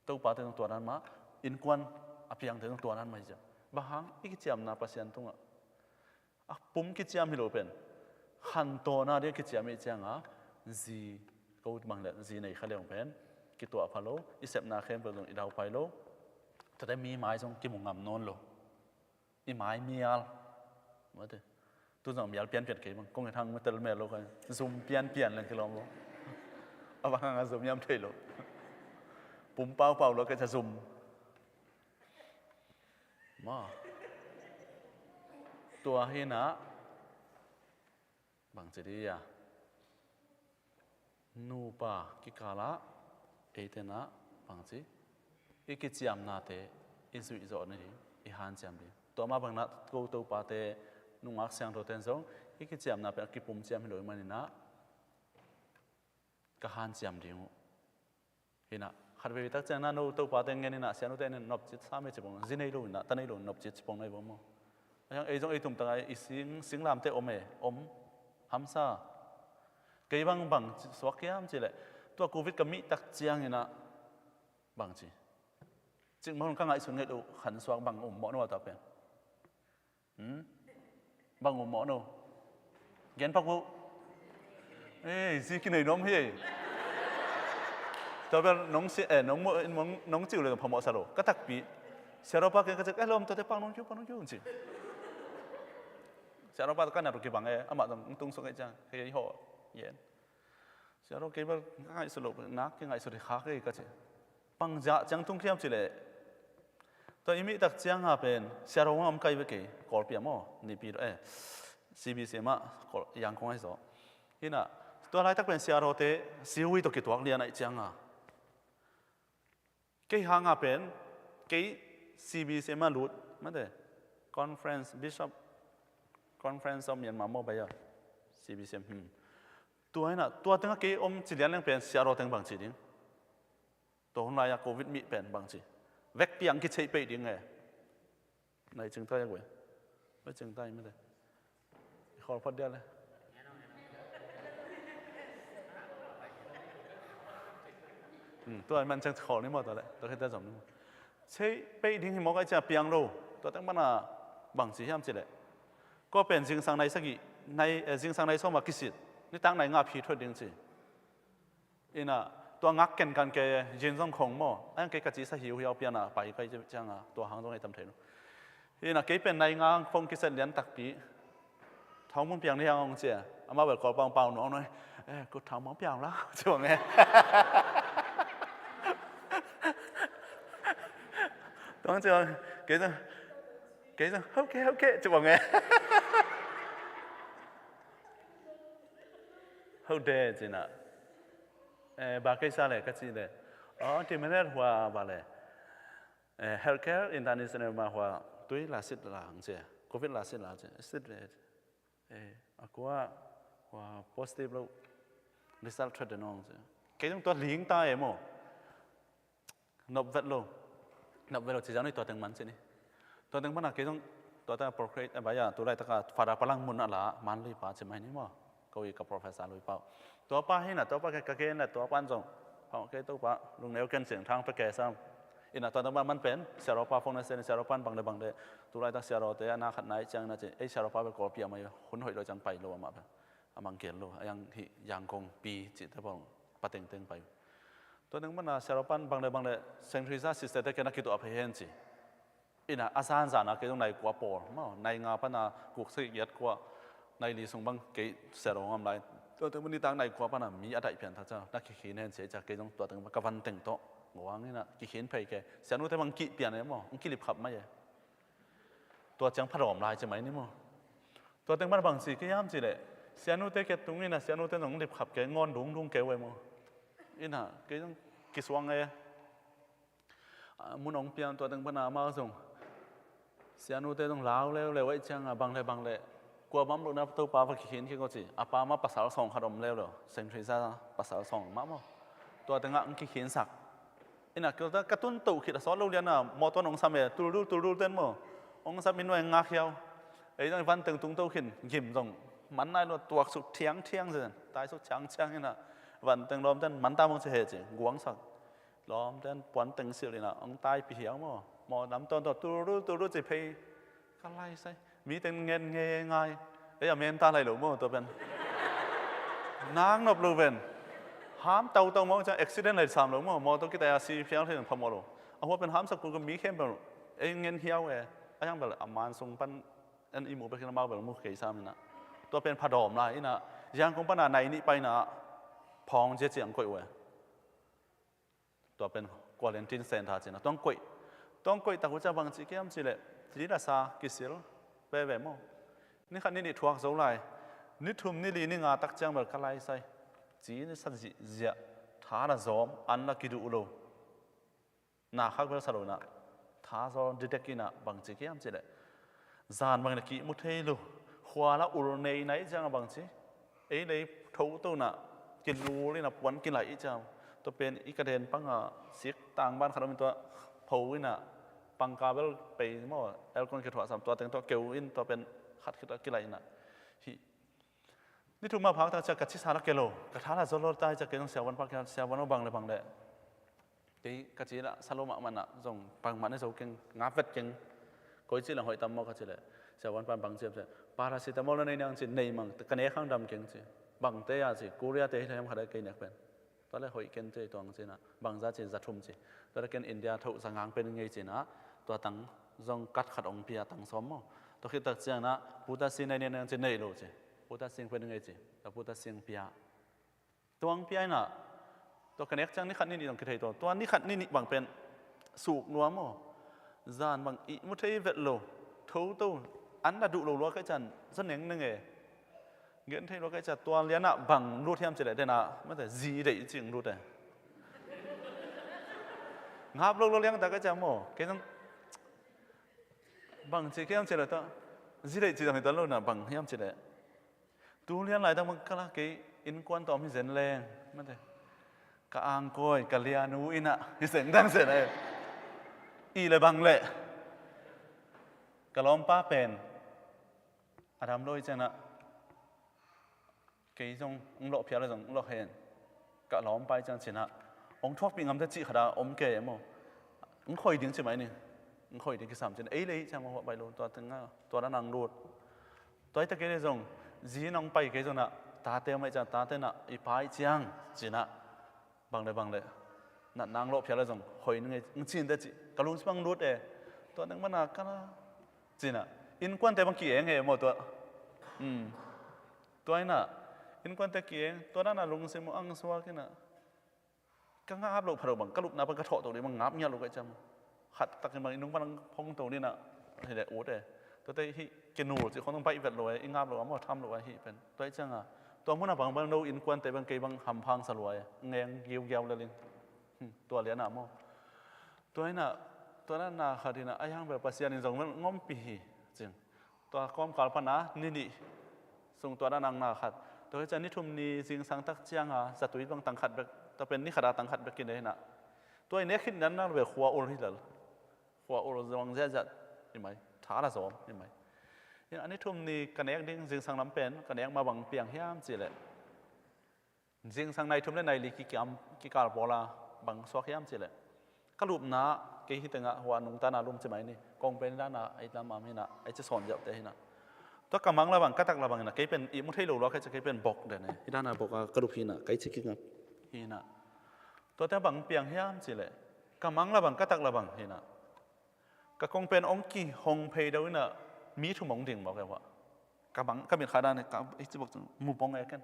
Topate zong tua dan mah, innkuan a piangte zong tua dan mah hi ciang. Bang hang i kiciamna Pasian tungah a pum kiciam hi lo pen, khantawna dia kiciam i cianga, zi ko bang le zi nei kha leong pen kituah pha lo, i sepna khempeuh zong i daupai lo. Tuate mi mai zong kimu ngam nawn lo. I mai mial, mate, tu zong mial pianpian kei bang, kong i thang ma tel mel lo kai, zum pianpian leng kilawm lo. A bang hanga zum hiam thei lo. Pum paupau lo kei cia zum. Ma. Tua hina bangci dia, nupa kikala eite na bangci, i kiciamnate i zuih zawh ni ding, i hanciam ding. Tua mah bangna ko Topate nungak siangthote zong i kiciamna pen a kipum ciam hi lo i manina ka hanciam ding uh. Hina, khat vei tak ciangna no Topate ngen ina sianute ina nopcit sa me cipong, zi nei lo ina, ta nei lo nopcit cipong nei bo maw? A hiang ei zong ei tumtaka i sing, singlamte om e, om, hamsa. Kei bang bang suak hiam cileh, tua covid ka mih tak ciang ina bang ci. Cikmah hun ka ngaihsun ngeih lo khan suak bang um mawh no a ta pen. Hmm? Bang um mawh no. Gen pak uh. Ei, zi kinei nuam hi. Tua bel nong si, eh, nong mo, nong, nong ciu le phamawh sa lo. Ka takpi. Siaropa ke ka cek, eh, lom tua te pak nong ciu, pak nong ciu ci. Siaropa ka na ru kibang eh, amah zong tung suk eh ciang. Kei ho. Yen. Siaro kei bel ngaihsut lo, nak kei ngaihsut hi khak kei ka ci. Pangzah ciang tung khiam cileh. Tua i mih tak cianga pen, siaro ngam kai ve kei, Kawlpi a maw, nipi lo, eh, C B C mah, Kawl, Yangkong ahi zaw. Hina, tua laitak pen siarote, siwi tawh kituak lian ahi cianga. Kei hanga pen, kei C B C mah lut, mate, Conference, Bishop, Conference of Myanmar maw bai a, C B C, hmm. Tua hina, tua tenga kei om ci lian leng pen, siaro teng bang ci ding. Tua hun laia covid mih pen bang ci. Vek piang kiceih peih ding e. Nai cing tai a guai. Mai cing tai mate. I khawl phot dia le. Hmm, tua man cang khawl ni maw tua le. Tua khita zom ni maw. Sei pei ding hi maw kai cia piang lo. Tua teng mana bang ci hiam ci le. Ko pen zingsang nai sagih, nai, eh, zingsang nai sawm a kisit. Ni tang nai nga phi thuat ding ci. Ina, tua ngak ken kan ke yin zong khong maw. Ayang ke ka ci sa hiu hiau piana pai kai cianga, tua hang zong ai tam thei lo. Ina, kei pen nai nga phone kiset lian takpi. Thau mun piang ni hang ong cia. Ama bel kol pang pau nuang nuai. Eh, ku thau mun piang la. Ci bang e. Tuang cia, kei cia, kei cia, hau ke, hau ke, ci bang e. Hau de, ci na. Eh, ba kei sa le, ka ci le. Oh, ti menet hua ba le. Eh, Healthcare International ma hua tui la sit la hang cia. Covid la sit la cia. Sit le. Eh, a kua hua positive lo. Result thuat de nong cia. Kei zong tua ling ta e maw. Nop vet lo. Nop vet lo ci zang ni tua teng man ci ni. Tua teng mana kei zong tua ta procreate a baya tu lai taka Father Palang mun a la man lui pa ci mai ni maw. Ko i ka professor lui pau. Tua pa hi na tua pa ke ka ke na tua pan zong. Pau ke tu pa lung neu ken sing thang pe ke sam. Ina tua teng mana man pen siaro pa phone na sen siaro pan bang de bang de. Tu lai ta siaro te a na khat nai ciang na ci. Ei siaro pa be ko pia mai hun hoi lo ciang pai lo ama pe. A mang kel lo. A yang hi yang kong pi ci te pong pa teng teng pai. Tua teng mana siaro pan bang de bang de Saint Teresa sister te ke na kitu a pe hen ci. Ina a zan zan a kei zong nai kua pawl maw, nai nga pana kuk sagih giat kua, nai li sung bang kei siaro ngam lai. Tua teng bang ni tang nai kua pana mi a daih pian tha cia, na kikhin hen cia cia kei zong tua teng bang ka van teng tawh. Ngawang ina kikhin phei ke, sianu te bang kih pian e maw, ang kilip khap mai e. Tua ciang phadawm lai cia mai ni maw. Tua teng bang bang ci kei yam ci le, sianu te ke tung ina sianu te zong lip khap ke, ngawn dung dung ke we maw. Ina kei zong kisuang e. Ah, mun ong pian tua teng pana amau zong sianu te zong lau leuleu aih cianga bang le bang le kua bam lohna Topa va kikhin kik aw ci. A pa ma pasal sawng khat om leuleu. Saint Teresa pasal sawng mah maw. Tua tengah ang kikhinsak. Ina kilta ka tun toh khit a sawt lo liana mawtaw nong sam e tuldul tuldul ten maw. Ong sam in nuai ngak hiau. Ei zong i van teng tung toh khin gim zong man nai lo tuak suk thiang thiang zen. Tai suk thiang thiang ina van teng lawm ten man ta mong ci he ci guangsak. Lawm ten puan teng silh ina ong taipi hiau maw. Maw lam tawn tawn turu turu ci phei. Ka lai sai. Mi teng ngen nge ngai. Ei a men ta lai lo maw tua pen. Nang nop lo pen. Ham tau tau maw ciang accident lai sam lo maw. Maw tua kitai a si phial thei pha maw lo. A hua pen ham sak kul ka mi khem pen. Ei ngen hiau e. A yang bel a man sung pan en i mu bek ina mau bel mu kei sam ina. Tua pen phadawm lai ina. Yang kong pan a nai nih pai ina. Phawng cia ciang koih ue. Tua pen quarantine center cina tuang koih. Tuang koih tak uh cia bang ci kiam ci le ci la sa kisil veve maw. Ni khat ni nih thuak zo lai. Ni thum ni li ni nga tak ciang bel ka lai sai. Ci ni sa zih ziah. Tha la zawm an la kiduh lo. Na khak bel sa lo na. Tha zaw ditek ina bang ci kiam ci le. Zan bangin a kihmu thei lo. Khua la ul nei na i ciang a bang ci. Ei lei tho to na kilul ina puan kilaih i ciang. Tua pen i ka den panga sik tang ban khat om in tua pho ina pangka bel pei maw aircon kithuah sam tua teng tua keu in tua pen khat khit a kilaih ina. Hi. Ni thum a phak tak cia ka ci sa la ke lo. Ka tha la zaw lo tai cia ke zong siavuan pak kia siavuan aw bang le bang le. Kei ka ci la sa lo mahmah na zong pangmah ne zo keng ngap vet keng. Koi ci la hoih tam maw ka ci le. Siavuan pan bang ciam ci. Paracetamol na nei niang ci nei mang ka nek hang dam keng ci. Bang te a ci Korea te hi hiam khat a kei nek pen. Tua le hoih ken ci tuang ci na. Bang za ci za thum ci. Tua le ken India thoh za ngang pen ngei ci na. Tua tang zong kat khat ong pia tang sawm maw. Tua khit tak ciang na. Puta si nei niang ci nei lo ci. Puta sing pen ngei ci. Tua puta sing pia. Tuang piaina tua ka nek ciang ni khat ni nih dong kithei tua tua ni khat ni nih bang pen suk nuam aw. Zan bang ihmu thei vet lo tho to an na duh lo lua kai can za neng neng e. Gen thei lua kai can tua lianah bang lut hiam cileh dena mate zi deih cing lut e. Ngap lo lo liang ta kai can maw kei zang bang ci kiam cileh ta zi deih ci zang hi ta lo na bang hiam cileh. Tu lian lai dang bang kala kei innkuan tawm hi zen leng mate ka angkawi ka lianu inah hi seng dang zen ai. I le bang leh Ka lawmpa pen a dam lo hi ciangah, kei zong hong lawh phial le zong hong lawh hen. Ka lawmpa hi ciang cinah hong thuakpih ngamte cih khat a om kei e maw. Hong khoi ding ci mai ni. Hong khoi ding kisam cinah ei le hi ciang maw, huah baih lo, tua tengah tua dan ang lut. Tua hi ta kei le zong zi in hong pai kei zonah, tate om aih ciang tate nah i pa ih ciang cinah, bang le bang le, natna hong lawh phial le zong khoi ning ei, hong cinte cih ka lungsim ah hong lut e. Tua teng mana ka na cinah innkuante bang ki-eng e maw tua. Tua inah innkuante ki-eng, tua danah lungsim uh ang suak inah ka ngap loh pha lo bang, ka lupna pan ka thawh to dih bang, ngap ngiat lo ka ih ciam. Khat takin bang i nung pan hong to dih nah, hi le ut e. Tuate hih kinul cih khong baih vet lo e, i ngap lo a maw, tham lo a hih pen. Tua ih cianga tua munah bang bang no innkuante bang kei bang hamphang sa lua e, ngeng giugiau le ling. Tua lianah maw. Tua inah tua na na khat inah a hiang bel Pasian in zong bel ngompi hi cing. Tua kawmkal pana ni nih sung tua dan ang na khat. Tua hi ciang ni thum ni zingsang tak cianga zatui bang tang khat bek, tua pen ni khata tang khat bek kinei hinah. Tua i nek khit nan nang ve khua ul hi lel. Khua ul zong ziahziah hi mai, tha la zawm hi mai. Hinah ni thum ni ka nek ding zingsang lam pen ka nek ma bang piang hiam cihleh, zingsang nai thum le nai li kikiam kikal pawla bang suak hiam cihleh, ka lupna kei hi tengah hua nungtana lum ci mai ni, kong pen dana ei lam am hinah, ei ci sawn ziauhte hinah. Tua ka mang la bang, ka tak la bang hinah, kei pen i mu thei lo lua kei ci, kei pen bok den e, hi dana bok a ka lup hinah, kei ci kingap hinah. Tuate bang piang hiam cihleh, ka mang la bang, ka tak la bang hinah, ka kong pen ong ki hong phei deuh inah mi thum ong ding mawk e hua. Ka bang, ka mit kha dan e, ka i ci bok cun mu pong e ken.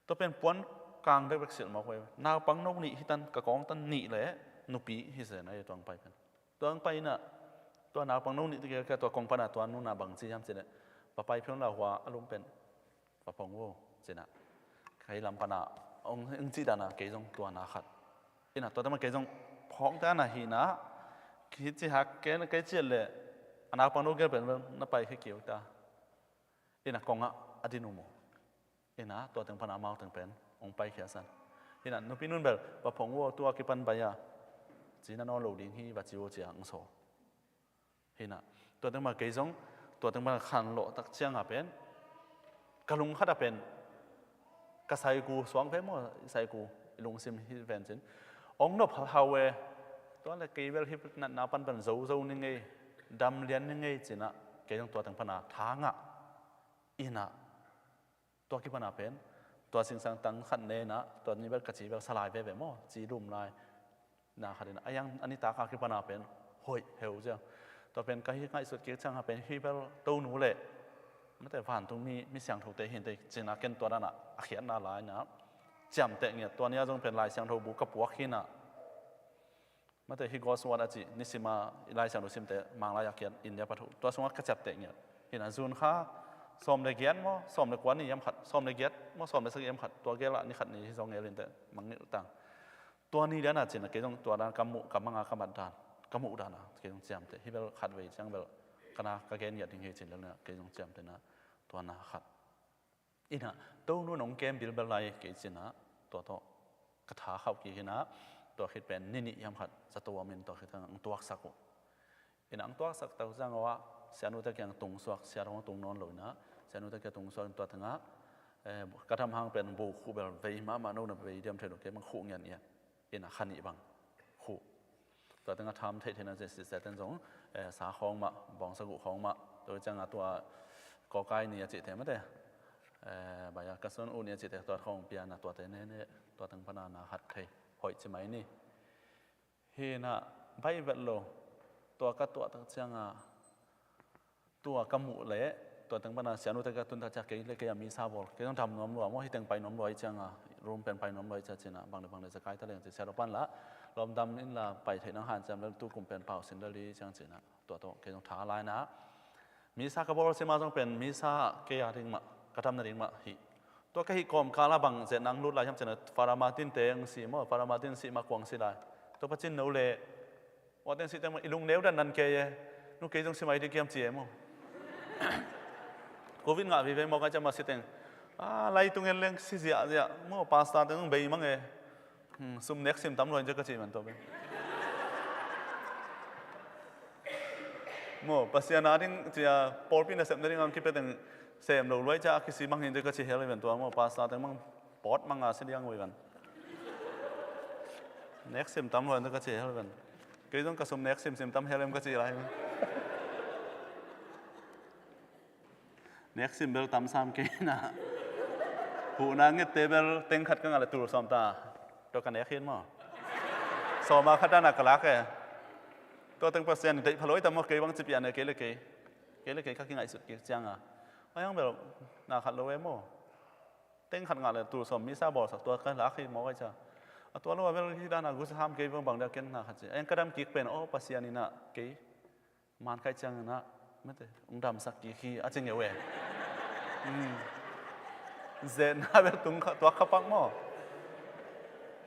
Tua pen puan kang bekbek silh mawk ve. Naupang no nih hi tan, ka kawng tan nih le nupi hi zen a, tuang pai pen. Tuang pai inah tua naupang no nih tikil kia tua kong pana tua nuna bang ci hiam cihleh, va pai phion la hua a lum pen va phong vo cinah, kei lam pana ong cih dana kei zong tua na khat. Inah tua tama kei zong phong ta na hinah, ki ci hak kei, kei ciat le a naupang no gel pen na pai khe kiu ta. Inah kongah a din uh mu. Inah tua teng pana mau teng pen ong pai khia san. Hinah nupi nun bel va phong vo, tua kipan bai a ci na nawn lo ding hi, va ci vo cia ong saw. Hinah tua teng ma kei zong tua teng ma khan lawh tak cianga pen ka lung khat a pen ka saiku suang ve maw, i saiku i lungsim hi ven cin ong nop hau e. Tua le kei bel hi natna pan pen zozo ni ngei, dam lian ni ngei cinah kei zong tua teng pana tha ngah. Inah tua kipana pen tua zingsang tang khat nenah tua ni bel ka ci bel salai veve maw, ci lum lai. Na khat inah a hiang a nitak a kipana pen hoih heu cia. Tua pen ka hi ngaihsut kik cianga pen hi bel Tonu le mate vantungmi, mi siangthote hinte cinah ken tua danah a khiatna lai inah ciamteh ngiat. Tua nia zong pen Lai Siangtho bu ka puak hinah. Mate hi God's Word a cih nisima i Lai Siangtho simte Manglai a kian India pathu. Tua sungah ka ciapteh ngiat. Hinah June kha sawm le giat maw, sawm le kua ni hiam khat, sawm le giat maw, sawm le sagih hiam khat, tua gelah ni khat ni hi zong ngelinte mangngilh tang. Tua ni liana cinah kei zong tua dan ka muh, ka manga ka mat dan, ka muh dana kei zong ciamteh. Hi bel khat vei ciang bel ka na ka gen ngiat ding hi cin lelna kei zong ciamtehna tua na khat. Inah Tonu nong kem bilbel lai kei cinah tua tawh ka tha khauh kik hinah, tua khit pen ni nih hiam khat zato a min tua khit ang tuaksak uh. Inah ang tuaksak tak ciang awah sianute kiang tungsuak, siat hong tung nawn lo inah sianute kiang tungsuak in tua tengah ka tham hang pen bu khuh bel vei mahmah no na vei diam thei lo, kei bang khuh ngian ian. Inah kha nih bang khuh. Tua tengah tham theih theihna cin siseten zong sa khawng mah, bawngsa guh khawng mah, tua ciangah tua kawkai ni a cihte mate, baya ka sun uh ni a cihte tua khawng piana tuate nene, tua teng pana na khat thei hoih ci mai ni. Hinah baih vet lo, tua ka tuah tak ciangah tua ka muh leh tua teng pana sianute ka tun tak ciah kei le kei a misa bawl, kei zong dam nuam lua maw, hi teng pai nuam lua i cianga, room pen pai nuam lua i ciah cinah, bang le bang le za kai ta leng ci, sialo pan lah lawm dam in la pai theih nang hanciam le tu kum pen pau sin le li ciang cinah, tua tawh kei zong tha lai na. Misa ka bawl sima zong pen misa kei a ding mah, ka dam na ding mah hi. Tua ka hih kawmkal ah bang zet nang lut lai hiam cinah, Father Martin te ang si maw, Father Martin si mah kuang si lai. Tua pacin no le Ua teng siteng i lungneu dan nan kei e. Nu kei zong simai di kiam ci e maw. Covid ngah vive maw ka ciama siteng. A lai tungen leng si ziahziah maw, pasta teng zong bei mang e. Sum nek sim tam luai cia ka ci man tua be. Maw, Pasian a ding cia pawlpi nasepna ding ang kipia teng sem lo luai cia a kisi mang hi ding ka ci hel hi ven tua maw, pastor teng mang pawt mang a si diang uh hi ven. Nek sim tam luai ding ka ci hel hi ven. Kei zong ka sum nek sim sim tam hel em ka ci lai hi ven. Nek sim bel tam sam kei na. Huhna ngette bel teng khat ka ngah le tul sawm ta. Tua ka nek hin maw. Sawm a khat a na ka lak e. Tua teng Pasian deih pha luai ta maw, kei bang ci pian e, kei le kei. Kei le kei ka kingaihsut kik ciang a. A yang bel na khat lo e maw. Teng khat ngah le tul sawm misa bawlsak tua ka lak hi maw kai cia. A tua lo a bel hi dan a gu sam kei bang bang dia ken na khat ci. A yang ka dam kik pen aw Pasian in a kei man kai ciang in a mete ung damsak kik hi a ci ngeu e. Mm. Zetna bel tung kha, tuak kha pak maw.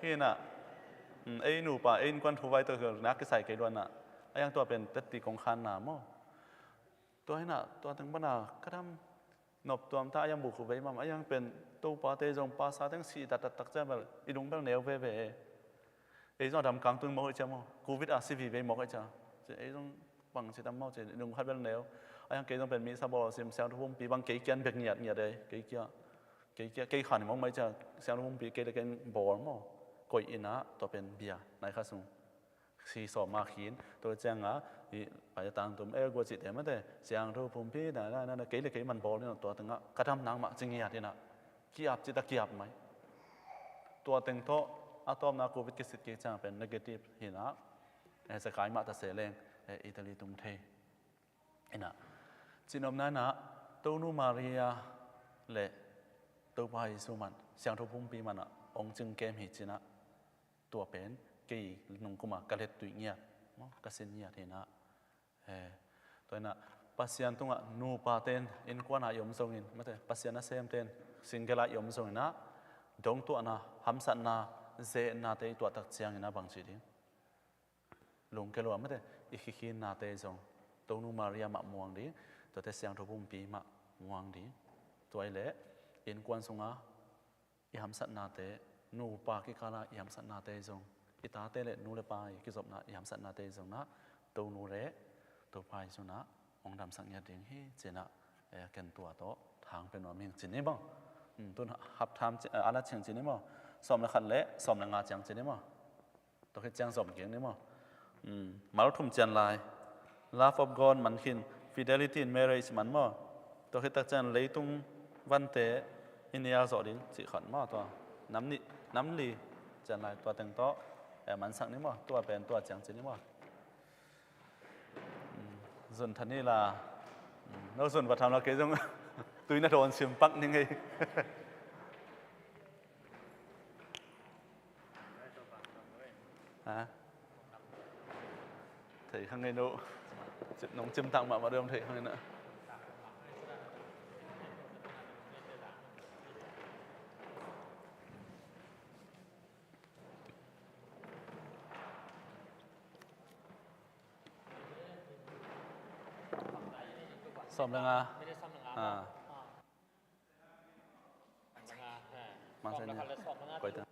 Hi na. Mm, ei nupa, ei innkuan thu vai tua nak kisai kei luan na. A yang tua pen teti kong khan na maw. Tua hi na, tua teng bana ka dam nop tuam ta a yang buk vei mam, a yang pen Topa te zong pastor teng si ta taktak cia bel, i lung bel neu veve e. Ei zong a dam kang tung mawk i cia maw, covid a si vivei mawk i cia. Ci ei zong bang ci tam maw ci, i lung khat bel neu. A yang kei zong pen misa bawl sim siangtho pumpi bang kei kian bek ngiat ngiat e, kei kia. Kei kia, kei khan i mawk mai cia, siangtho pumpi kei le ken bawl maw. Koih in a, tua pen bia, nai kha sung. Si sawm a khin, tua ciang a, i pai a tang tum, e, gua cih te mate, siangtho pumpi, na, na, na, na, kei le kei man bawl in a, tua teng a, ka dam nang mah ci ngiat in a, kiap cih ta kiap mai. Tua teng tawh, a tawpna covid kisit kik ciang pen negative hi na, e, Zekai mah ta se leng, e, Italy tung thei. Ina, cinopna ina, Tonu Maria le Topa Jesu man, siangtho pumpi man a, ong cing kem hi cina, tua pen, kei nungkuma ka let tuih ngiat, maw, ka sin ngiat hi na. Eh, tua ina, Pasian tunga nupa ten, innkuana i om zongin, mate, Pasian a sem ten, single a i om zongin a, dongtuahna, hamsatna, zehnate i tuahtak ciangin a bang ci ding. Lungke lua mate, i khikhinnate zong, Tonu Maria mah muang ding, tuate siangtho pumpi mah muang ding. Tua i le, innkuan sunga, i hamsatnate, nupa kikala i hamsatnate zong, i tate le nu le pa i kizopna i hamsatnate zong na, Tonu le, Topa Jesu na, ong damsak ngiat ding hi, cina, eh, ken tua tawh, thang pen nuam hing cin ni maw. Hmm, tun hap tham ci-, eh, ala ciang cin ni maw. Sawm le khat le, sawm le nga ciang cin ni maw. Tua khit ciang zom kik ni maw. Hmm, mal thum cian lai. Love of God man khin, fidelity in marriage man maw. Tua khit tak cian leitung vante i nial zawh ding cih khat maw tua. Nam nih, nam li cian lai tua teng tawh, eh, mansak ni maw. Tua pen tua ciang cin ni maw. Hmm, zun tha ni la. Hmm, no zun va tham la kei zong tui na dawn sim pak ni ngei. Ha? Thei kha ngei no. Cip nong cim tak mahmah dong thei kha ngei na. Sawm le nga. Ah. Mang sa nia. Koih ta.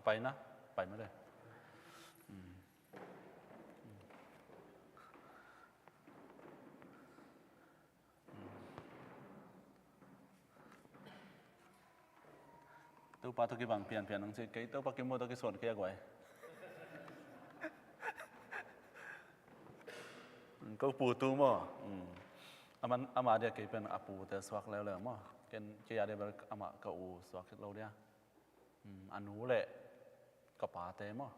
Pai na, pai mah le. Topa tawh kibang pianpian nang ci, kei Topa Kim Pu tawh kisuan kei a guai. Ko pu tu maw. Ama dia kei pen a pute suak leuleu maw. Ken kei a dia bel amah ka u suak lo dia. A nu le ka pate maw.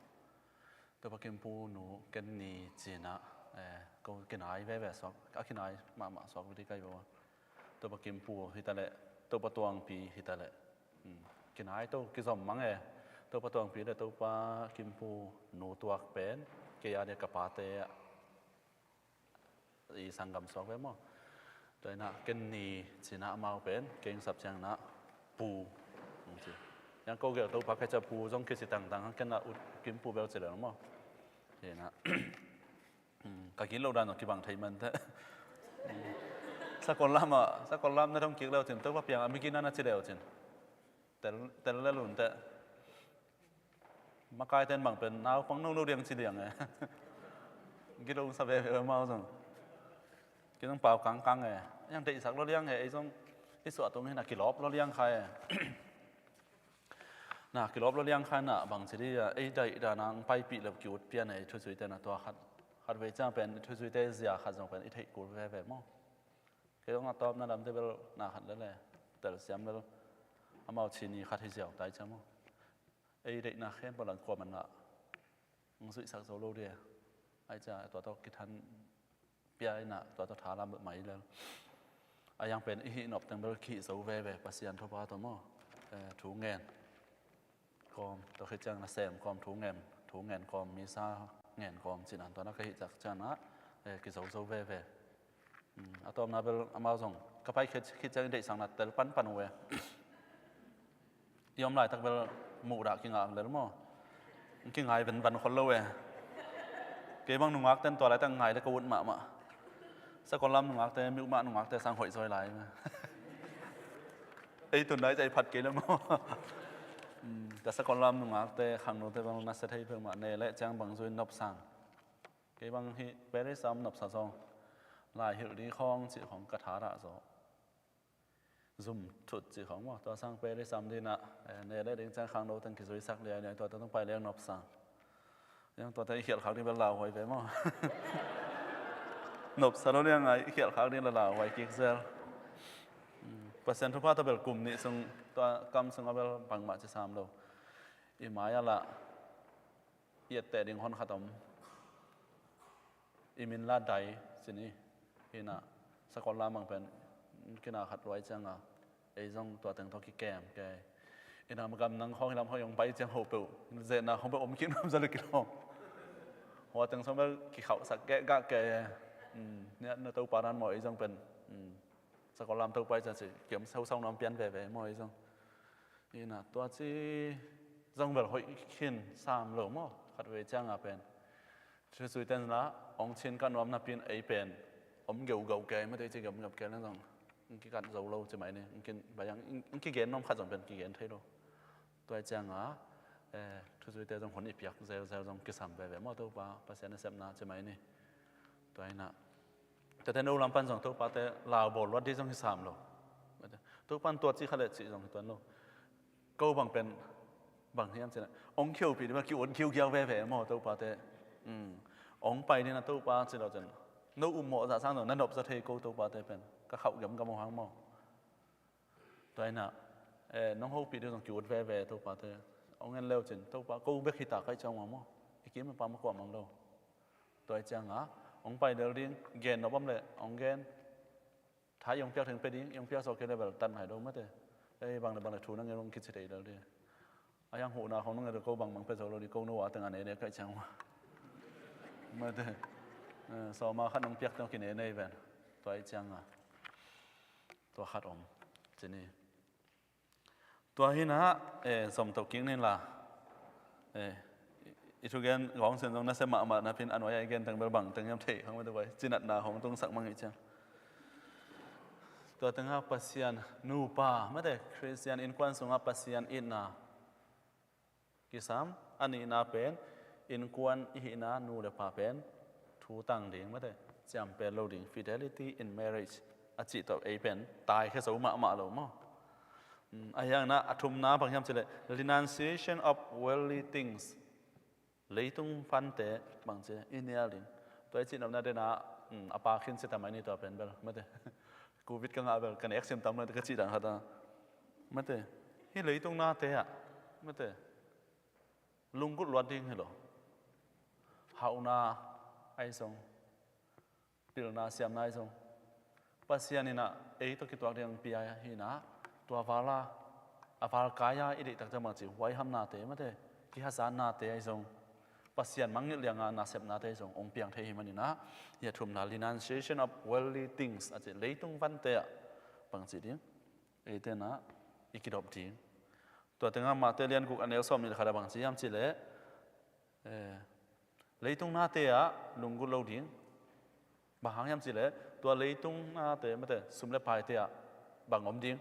Topa Kim Pu nu ken ni cinah, eh, ko kinai veve suak, a kinai mahmah suak viti kai bo. Topa Kim Pu hitaleh, Topa Tuangpi hitaleh. Kinai to kizom mang e. Topa Tuangpi le Topa Kim Pu nu tuak pen kei a dia ka pate ah i sanggam suak ve maw. Tua inah ken ni cinah amau pen kei hong sap cianginah pu hong ci. Yang ko gel Topa kei cia pu zong kici tangtang hang ken ah ut Kim Pu bel ci lel maw. Inah ka gilo dan zong kibang thei man teh. Sakol lam ah, sakol lam na thong kik leu cin Topa piang a migin a na ci leu cin. Tel, tel le lun teh. Makai ten bang pen naupang nono diang ci diang e. Gilo sa veve mau zong. Kei zong pau kangkang e. Yang deihsak lo liang e, ei zong i suah tung hi na kilawp lo liang kha e. Na kilawp lo liang kha na bang ci di a, ei daih dana ang paipih lo kiut pian e, i thusuite na tua khat. Khat vei ciang pen i thusuite zia khat zong pen i theih kul veve maw. Kei zong a tawpna lamte bel na khat lele telsiam bel amau cini khat hi ziau tai cia maw. Ei deihna khempeuh lam kuaman ngah. Ang zuihsak zo lo dia. Ai cia tua tawh kithan pia inah tua tawh thalam beuh mai lel. A yang pen i hih nop teng bel kihih zo veve Pasian thupha tawh maw. Eh, thu ngen kawm, tua khit ciang nasem kawm, thu ngen, thu ngen kawm, misa ngen kawm cinan tua na ka hih cak cianah, eh, kizozo veve. A tawpna bel amau zong ka pai khit khit ciang i deihsakna tel panpan uh e. I om laitak bel muhdah kingah lel maw. Kingai venvan khol lo e. Kei bang nungak ten tua laitak ngai le ka ut mahmah. Sakol lam nungakte, miuhmah nungakte sang hoih zawi lai. Ei tun lai cai phat kei le maw. Ka sakol lam nungakte khangnote bang nasia thei peuhmah ne le ciang bang zui nopsang. Kei bang hi Paris a om nopsa zong lai hilh ding khawng cih khawng ka thadah zaw. Zum thut cih khawng maw, tua sang Paris a om dinah, eh, ne le ding ciang khangno teng kizuisak liailiai, tua teng pai liang nopsa. Yang tua teng i khialh khak ding bel lauhuai ve maw. Nopsa lo liang a i khialh khak ding la lauhuai kik zel. Pasian thupha tua bel kum nih sung tua kam sung a bel bangmah ci sam lo. I mai a lah i etteh ding hon khat om. I min la Dai ci ni. Inah sakol lam bang pen kina khat luai cianga ei zong tua teng tawh kikem kei. Inah magam nang khawng hilam khawng i hong pai ciang ho peuh zetna khawng peuh om kik nuam za le kilawm. Hua teng song bel kikhauhsak keh gah kei. Niat na Topa nan maw ei zong pen sakol lam Topa i ciang ci kiam sausau nuam pian veve maw ei zong. Inah tua ci zong bel hoih khin sam lo maw. Khat vei cianga pen thusuite in lah hong cin ka nuam napi in ei pen om geugau kei mate ci geugau kei leng zong hong kikat zo lo ci mai ni. Hong kin bayang hong kigen nuam khat zong pen kigen thei lo. Tua i cianga, eh, thusuite zong hun i piak zelzel zong kisam veve maw Topa Pasian nasepna ci mai ni. Tua inah Tate no lam pan zong Topate lau bawl luat dih zong hi sam lo. Topa in tua ci kha leh cih zong hi tuan lo. Ko bang pen bang hiam cih leh ong khiupi dih bang ki-ut khiugiau veve maw Topate. Ong pai dih na Topa ci lo cin no um mawh zah sang zong na nopza thei ko Topate pen ka khauh gamgam uh hang maw. Tua inah, eh, nong hopih dih zong ki-ut veve Topate. Ong en leu cin Topa ko bek hi ta kaih ciang maw maw. I kim i pam a kuamang lo. Tua i cianga hong pai lel ding, gen nop om leh hong gen. Tha i hong piak theng pia ding, i hong piak sawk kei leh bel tan hai do mate. Ei bang le bang le thu nang en hong kici thei lel ding. A hiang huhna khong nang en ko bang bang pia zo lo ding ko no a teng a ne ne kaih ciang mah. Mate. Eh, sawma khat nong piak teng kine nei ven. Tua i cianga tua khat om. Cini. Tua hinah, eh, zom to kik nin la. Eh, i, i thugen gawng sin zong nasia mahmah napin a nuai a i gen teng bel bang teng hiam thei khang mate vai. Cinatna hong tungsak mang i ciang. Tua tengah Pasian nupa, mate Khristian innkuan sungah Pasian itna. kisam. A nihna pen innkuan i hihna nu le pa pen thu tang ding, mate, ciampel lo ding, fidelity in marriage a cih tawh ei pen taikhia zo mahmah lo maw? Mm, a hiangna a thumna bang hiam cileh renunciation of worldly things. Leitung fante bangci i nial ding. Tua i cihnopna dena, um, a pa khin si tamai ni tua pen bel, mate. Covid ka ngah bel, ka nek sim tam lo ka cih dan khat a. Mate. Hih leitung nate ah, mate, lunggulh luat ding hi lo. Hauhna ahi zong, pilna siamna ahi zong, Pasian in ah ei tawh kituak ding pia hi in ah, tua vala, a val kai-a i deihtak ciang bangci huaihamnate, mate, kihazatnate ahi zong, Pasian mangngilh lianga nasepnate ahi zong hong piang thei hi manin ah, hih a thumna, renunciation of worldly things a cih, leitung vante ah bangci ding, eite in ah i kidop ding. Tua tengah Mate lian guk a neu sawmnih le khat ah bangci hiam cileh, eh, leitung nate ah lunggulh lo ding. Bang hang hiam cileh, tua leitung nate, mate, sum le paite ah bang om ding?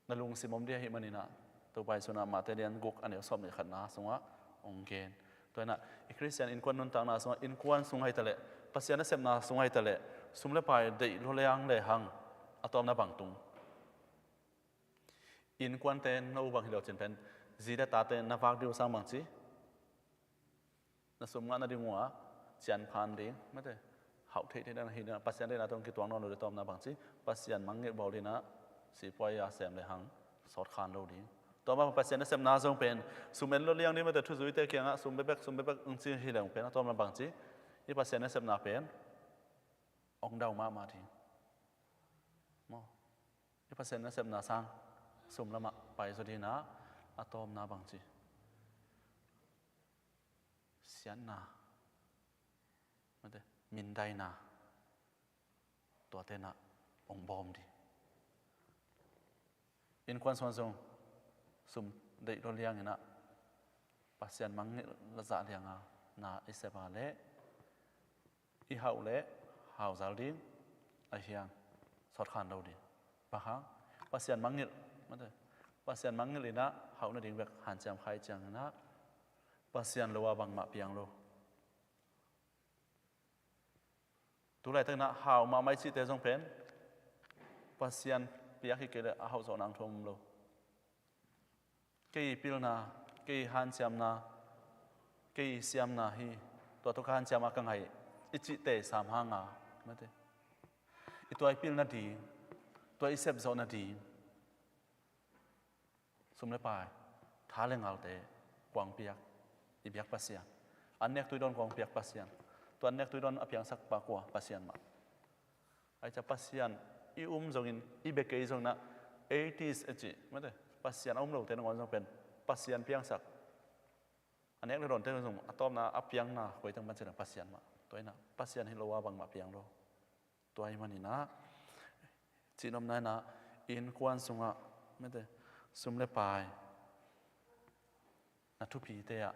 Na lungsim om ding ahih manin ah, Topa Jesu in ah Mate lian guk a neu sawmnih le khatna sungah hong gen. Tua in ah i Khristian innkuan nuntakna sungah, innkuan sung ahi taleh, Pasian nasepna sung ahi taleh, sum le pai deih lua liang lehang a tawpna bang tung? Innkuante no bang hi lo cin pen, zi le tate na vak ding uh sang bangci? Na sum ngah nading uh a cian phan ding, mate, hauh theihtheih na hi ding a, Pasian deihna tawh kituak nawn lo ding a tawpna bangci? Pasian mangngilh bawl ding in ah sipuai a sem lehang sawt khan lo ding. Tua mah Pasian nasepna zong pen sum en lua liang ding, mate, thuzuite kiangah sum bekbek, sum bekbek hong ci hi leng pen a tawpna bangci? Hih Pasian nasepna pen hong dau mahmah ding. Maw? Hih Pasian nasepna sang sum lamah pai zaw ding in ah a tawpna bangci? Siatna, mate, mindaina, tuate in ah hong bawm ding. Innkuan sungah zong sum deih lua liang in ah Pasian mangngilh zah lianga na i sep a leh, i hauh leh hauzal ding, a hiang sawt khan lo ding. Bang hang? Pasian mangngilh, mate, Pasian mangngilh in ah hauh nading bek hanciam kha ahih ciangin ah Pasian lo a bangmah piang lo. Tu laitak in ah hau mahmah i cihte zong pen Pasian piak hi kei leh a hauh zawh nang thu om lo. Kei pilna, kei hanciamna, kei siamna hi, tua tawh ka hanciam a ka ngah i cihte sam hang a, mate, i tua i pilna ding, tua i sepzawhna ding, sum le pai, tha le ngalte, kua hong piak? I biak Pasian. An nek tui dawn kua hong piak? Pasian. Tua an nek tui dawn a piangsak pa kua? Pasian mah. Ahih ciang Pasian i um zongin, i bia kei zongin ah, atheist a cih, mate, Pasian a um lote nangawn zong pen Pasian piangsak. A nek le dawnte zong a tawpna, a piangna koi teng pan ci leng Pasian mah. Tua in ah Pasian hi lo a bangmah piang lo. Tua ahih manin ah, cihnopna in ah, innkuan sungah, mate, sum le pai na thupite ah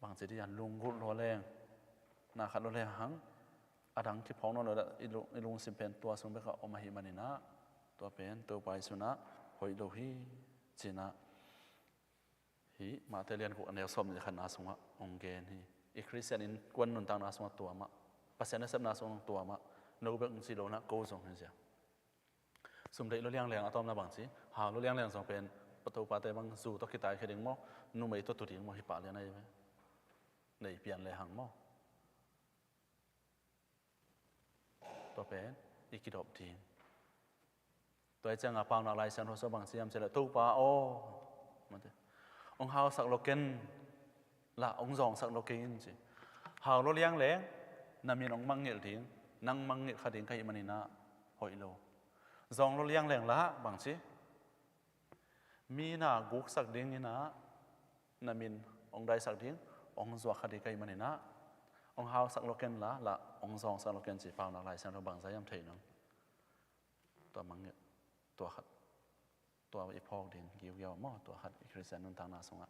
bangci dih an lunggulh lua leng, na khat lua leng hang, a dang kiphawk nawn lo, i lung, i lungsim pen tua sung bekah om ahih manin ah, tua pen Topa Jesu in ah hoih lo hi, ci-in ah hih Mate lian guk a neu sawmnih le khatna sungah hong gen hi. I Khristian innkuan nuntakna sungah tua mah, Pasian nasepna sungah tua mah, no bek hong ci lo in ah ko zong hi zia. Sum deih lua liangliang a tawpna bangci? Hau lua liangliang zong pen pa topate bang zu tawh kitaikhia ding maw, numei tawh tu ding maw, hih pah lian ahi ve. Nei pian lehang maw? Tua pen i kidop ding. Tua hi cianga Paunak Lai Siangtho sungah bang ci hiam cih leh, Topa aw, mate, hong hausak lua ken la, hong zawngsak lua kei in ci. Hau lua liangleng na min hong mangngilh ding, nang mangngilh kha ding ka hih manin ah hoih lo. Zawng lua liangleng la bangci? Mi na guksak dingin ah na min hong daisak ding, hong zuak kha ding ka hih manin ah hong hausak lua ken la, la hong zawngsak lua ken ci. Paunak Lai Siangtho bangzah hiam thei nang. Tua mangngilh, tua khat, tua i phawk ding giugiau maw, tua khat i Khristian nuntakna sungah.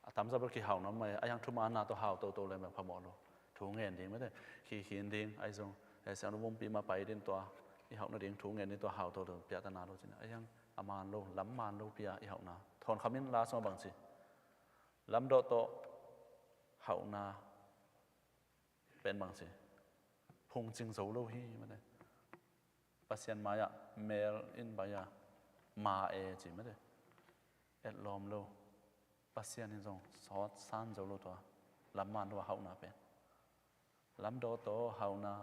A tamzaw bel kihau nuam mai, a hiang thumaanna tawh hau toto leng bang phamawh lo. Thu ngen ding mate, khikhin ding, ahi zong, eh, siangtho pumpi mah pai ding tua, i hauh nading thu ngen ding tua hau toto piahtana lo cin. A hiang a maan lo, lam maan lo pia i hauhna. Thawn khamin la sungah bangci, lamdawh tawh hauhna pen bangci, phungcing zo lo hi, mate. Pasian mai-ah mel in bai-a ma e ci, mate. Etlawm lo. Pasian in zong sawt san zo lo tua. Lam man lo a hauhna pen. Lamdawh tawh hauhna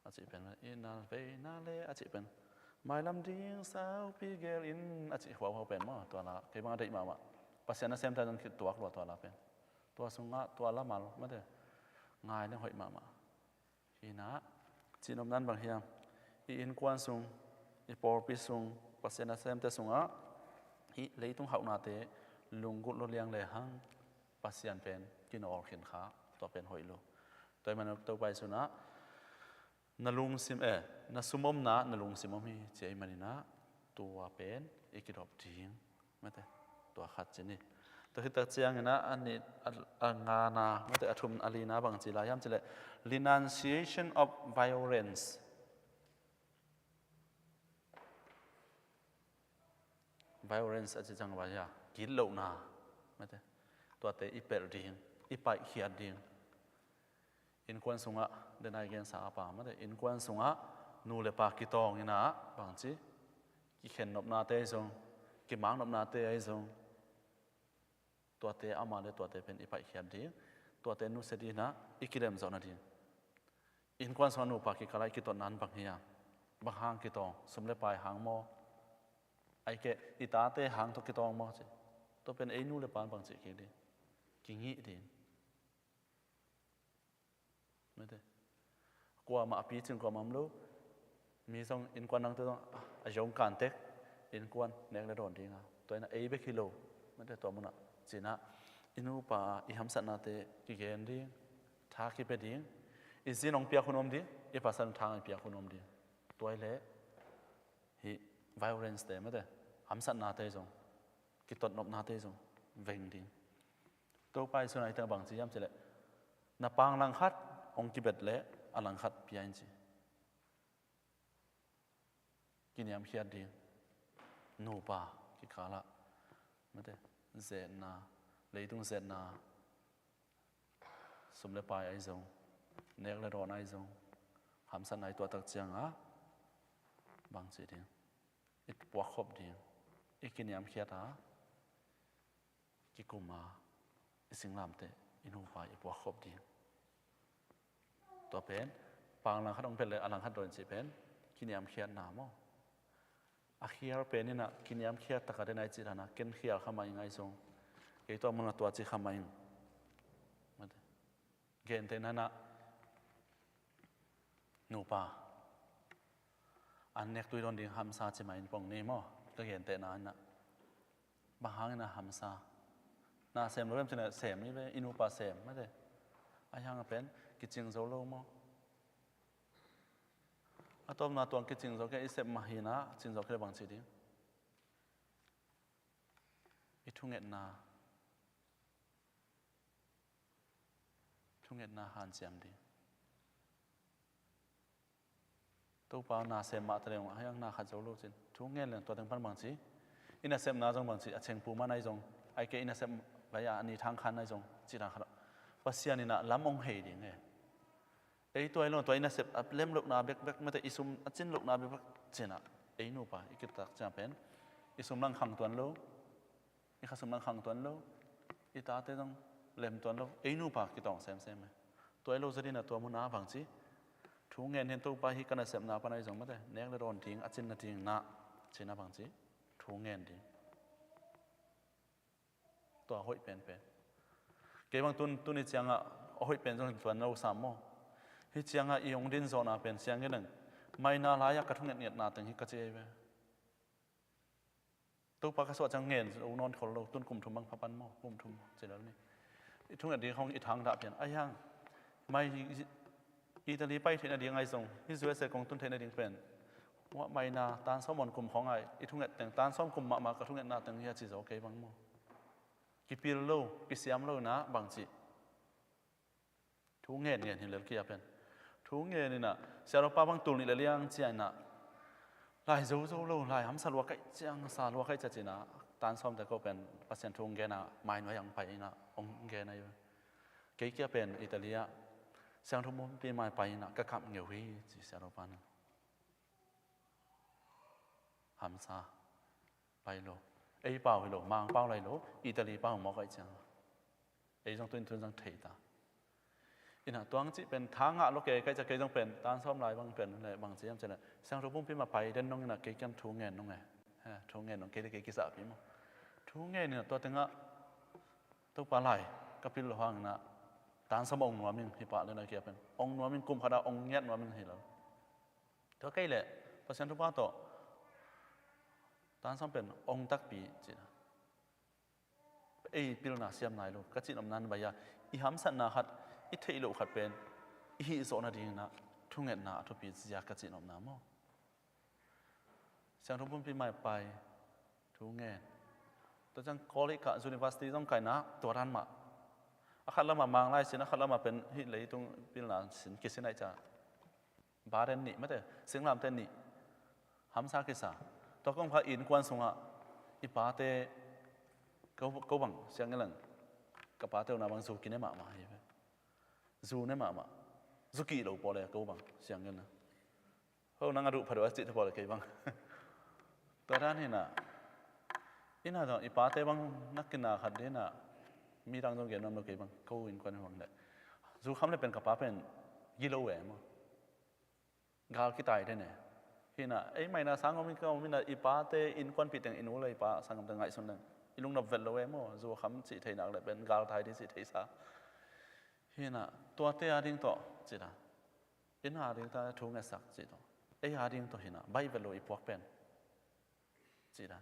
a cih pen, itna veina le a cih pen, mailam ding saupi gel in a cih huauhuau pen maw, tua la kei bang a deih mahmah. Pasian nasemte zong kituak lua tua la pen. Tua sungah tua la mal, mate, ngai leng hoih mahmah. Hi-in ah, cihnopna in bang hiam? I innkuan sung, i pawlpi sung, Pasian nasemte sungah hih leitung hauhnate lunggulh lo liang lehang Pasian pen kinawl khin kha, tua pen hoih lo. Tua ahih manin Topa Jesuh in ah, na lungsim, eh, na sum omna na lungsim om hi, ci ahih manin ah, tua pen i kidop ding, mate, tua khat ci ni. Tua khit tak ciangin ah, a nih, a, a ngana, mate, a thum, a lina bangci lai hiam cih leh, renunciation of violence. Violence a cih ciang bang hiam, gitlohna, mate, tuate i pelh ding, i paihkhiat ding. Innkuan sungah, den a i gensa a pa, mate, innkuan sungah nu le pa kitawng in ah bangci, kikhennopnate ahi zong, kimaknopnate ahi zong, tuate amah le tuate pen i paihkhiat ding, tuate nusia ding in ah i kilem zawh nading. Innkuan sungah nupa kikal ah i kitotna in bang hiam? Bang hang kitawng, sum le pai hang maw? Ahih keh i tate hang tawh kitawng maw ci? Tua pen ei nu le pa in bangci kik ding, kingih ding. Mate. Kuamah a picing kuamah om lo. Mi zong innkuan dangte zong a zong kan tek, innkuan nek le dawn ding a. Tua in ah ei bek hi lo, mate, tua munah ci-in ah i nupa i hamsatnate kigen ding, tha kipia ding. I zin hong piak hun om ding, i pasal in tha hong piak hun om ding. Tua hi leh hih violence te, mate, hamsatnate zong, kitotnopnate zong veng ding. Topa Jesuh in ah hih teng bangci hiam cih leh, na pang langkhat hong kibet leh a langkhat pia in ci. Kiniamkhiat ding. Nupa kikal ah, mate, zetna, leitung zetna, sum le pai ahi zong, nek le dawn ahi zong, hamsatna i tuah tak ciangah bangci ding, i puakkhop ding, i kiniamkhiat a, kikum a, i singlamteh, i nupa i puakkhop ding. Tua pen, pang langkhat hong pia leh a langkhat dawn cih pen kiniamkhiatna maw? A khial pen in ah kiniamkhiat tak a den a i cih dan a, ken khial kha mah ing ahi zong, kei tua munah tua ci kha mah ing. Gentehna in ah, nupa, an nek tui dawn ding hamsa ci mah in pong ni maw? Ka gentehna in ah, bang hangin a hamsa? Na sem lo hiam cih leh sem ni ve, i nupa sem, mate. Ahih hang a pen kicing zo lo maw? A tawpna, tua kicing zo kei, i sep mah hi-in ah, cing zo kei leh bangci ding? I thungetna, thungetna hanciam ding. Topa, na sem mah ta leng, ahih hang na khat zo lo cin, thu ngen leng tua teng pan bangci, i nasepna zong bangci, a chengpu man ahi zong, ahih kei i nasep vai-a a ni thang khan ahi zong, cih dan khat ah, Pasian in ah lam hong hei ding e. Ei tua hi lo, tua i nasep a lem lohna bekbek, mate, i sum a cin lohna bekbek cin ah, ei nupa i kituak tak ciang pen i sum lang khang tuan lo, i khasum lang khang tuan lo, i tate zong lem tuan lo, ei nupa kitawng semsem e. Tua hi lo zaw ding in ah tua munah bangci, thu ngen hi-in, Topa, hih ka nasepna pan ahi zong, mate, nek le dawn ding a cin nading in ah, ci-in ah bangci, thu ngen ding. Tua hoih penpen. Kei bang tun, tuni ciangah a hoih pen zong tuan lo sam maw? Hih ciangah i hong din zawhna pen ciang gen leng, maina lai-ah ka thungetngetna teng hi ka ci hi ve. Topa ka suah ciang ngen zo nawn khol lo, tun kum thum bang pha pan maw, kum thum ci lo ni. I thunget ding khong i thang dah pian. Ahih hang, mai hi, hi, Italy pai theih nading ahi zong, hih U S A kong tun theih nading pen, hua maina tan sawm on kum khong ai, i thunget teng, tan sawm kum mahmah ka thungetna teng hi a ci zo kei bang maw? Kipil lo, kisiam lo in ah bangci. Thu ngen ngen hi lel kia pen. Thu ngen in ah, siaropa bang tul nih le liang cia in ah, lai zo zo lo, lai hamsa lua kaih ciang, sa lua kaih cia ci-in ah, Tan sawmte ko pen Pasian thu hong gen a, mai nuai ah hong pai in ah hong gen ahi ve. Kei kia pen Italy ah siangtho pumpi mai pai in ah ka kap ngeu hi, ci siangtho pa in. Hamsa pai lo. Ei pau hi lo, Mang pau lai lo, Italy pau mawk ahih ciang. Ei zong tuin tun zong thei ta. In ah tua hong cih pen tha ngah lo kei, ka hih ciang kei zong pen tan sawm lai bang pen le bang ci hiam cih leh siangtho pumpi mah pai den nong in ah kei kiang thu ngen nong e. He, thu ngen nong, kei le kei kizahpih maw. Thu ngen in ah tua teng ah Topa lai ka pil lo hang in ah tan sawm ong nuam ing, hih pa le na kia pen ong nuam ing, kum khat ah ong ngiat nuam ing hi lo. Tua kei leh Pasian thupha tawh tan sawm pen ong takpi ci na. Ei pilna siam nai lo ka cih nopna in bai a, i hamsatna khat, i theih loh khat pen i hih zawh nading in ah thungetna a thupi zia ka cih nopna maw. Siangtho pumpi mai pai, thu ngen. Tua ciang college kah, university zong kai in ah tua dan mah. A khat lamah Mang lai sin, a khat lamah pen hih leitung pilna sin kisin ahih ciang Baden nih mate, singlamteh nih hamsa kisa. Tua kong kha innkuan sungah i pate ko, ko bang siang ngelang, ka pate uh na bang zu kine mahmah hi ve. Zu ne mahmah. Zu kih lo pawh le ko bang siang ngelang. Ho nang a duh pha duh a cih te pawh le kei bang. Tua dan hi na. Ina zong i pate bang na kina khat dih na. Mi dang zong gen nuam lo kei bang, ko innkuan bang le. Zu kham le pen ka pa pen gilo ve maw. Gal kitai den e. Hi na, ei maina sang om in ka om in ah, i pate innkuanpih teng, i nu le i pa sang om teng ngaihsun leng i lungnop vet lo e maw, zu kham cih thei nak le pen gal tai ding cih theisa. Hi na, tuate a ding tawh cih na, inn a ding ta thu ngetsak cih tawh, ei a ding tawh hi na, baih vet lo i puak pen. Cih dan.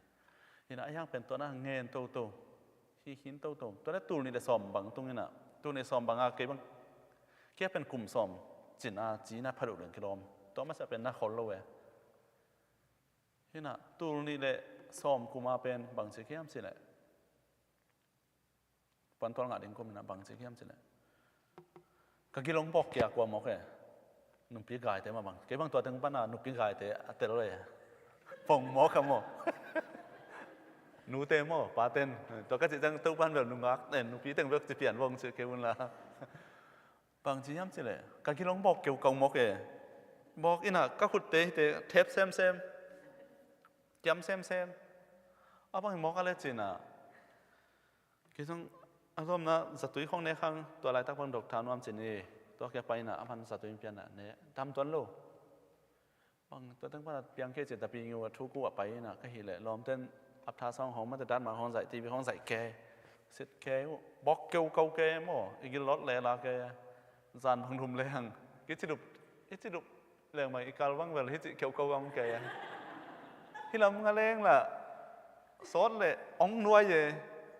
Hi na, a hiang pen tua na ngen toto. Hi khin toto. Tua na tul nih le sawm bang tung in ah. Tul nih sawm bang a kei bang. Kia pen kum sawm cin a, ci na pha duh leng kilawm. Tua masa pen na khol lo e. Hi na, tul nih le sawm kum a pen bang ci kiam ci le. Puantual ngah ding kum in ah bang ci hiam ci leh, ka gil hong bawk kia kua mawk e. Nupi gaite mah bang. Kei bang tua teng pan a nupi gaite a tel e. Pong mawk a maw. Nute maw, paten. Tua ka cih teng Topan bel nungak, eh, nupi teng bel ci pian vong ci kei un la. Bang ci hiam ci leh, ka gil hong bawk keu kau mawk e. Bawk in ah ka khutte hite thep semsem. Kiam semsem. A bang hi mawk a le ci na. Kei zong a lawmna zatui khong nek hang, tua laitak bang dok tha nuam ci ni. Tua kia pai na a man zatui pian na ne dam tuan lo. Bang tua teng pan a piang kei ci, tapi ngiu a thu ku a pai na ka hih leh lawmten ap tha sawng hong mate dan mang hong zaih, T V hong zaih ke. Sit ke uh, bawk keu kau ke maw, i gil lawt le la ke. Zan bang dum le hang. Ki ci dup, i ci dup. Leng mai i kal bang bel hi cih keu ko bang kei a. Hi lam nga leng la sawt le ong luai e.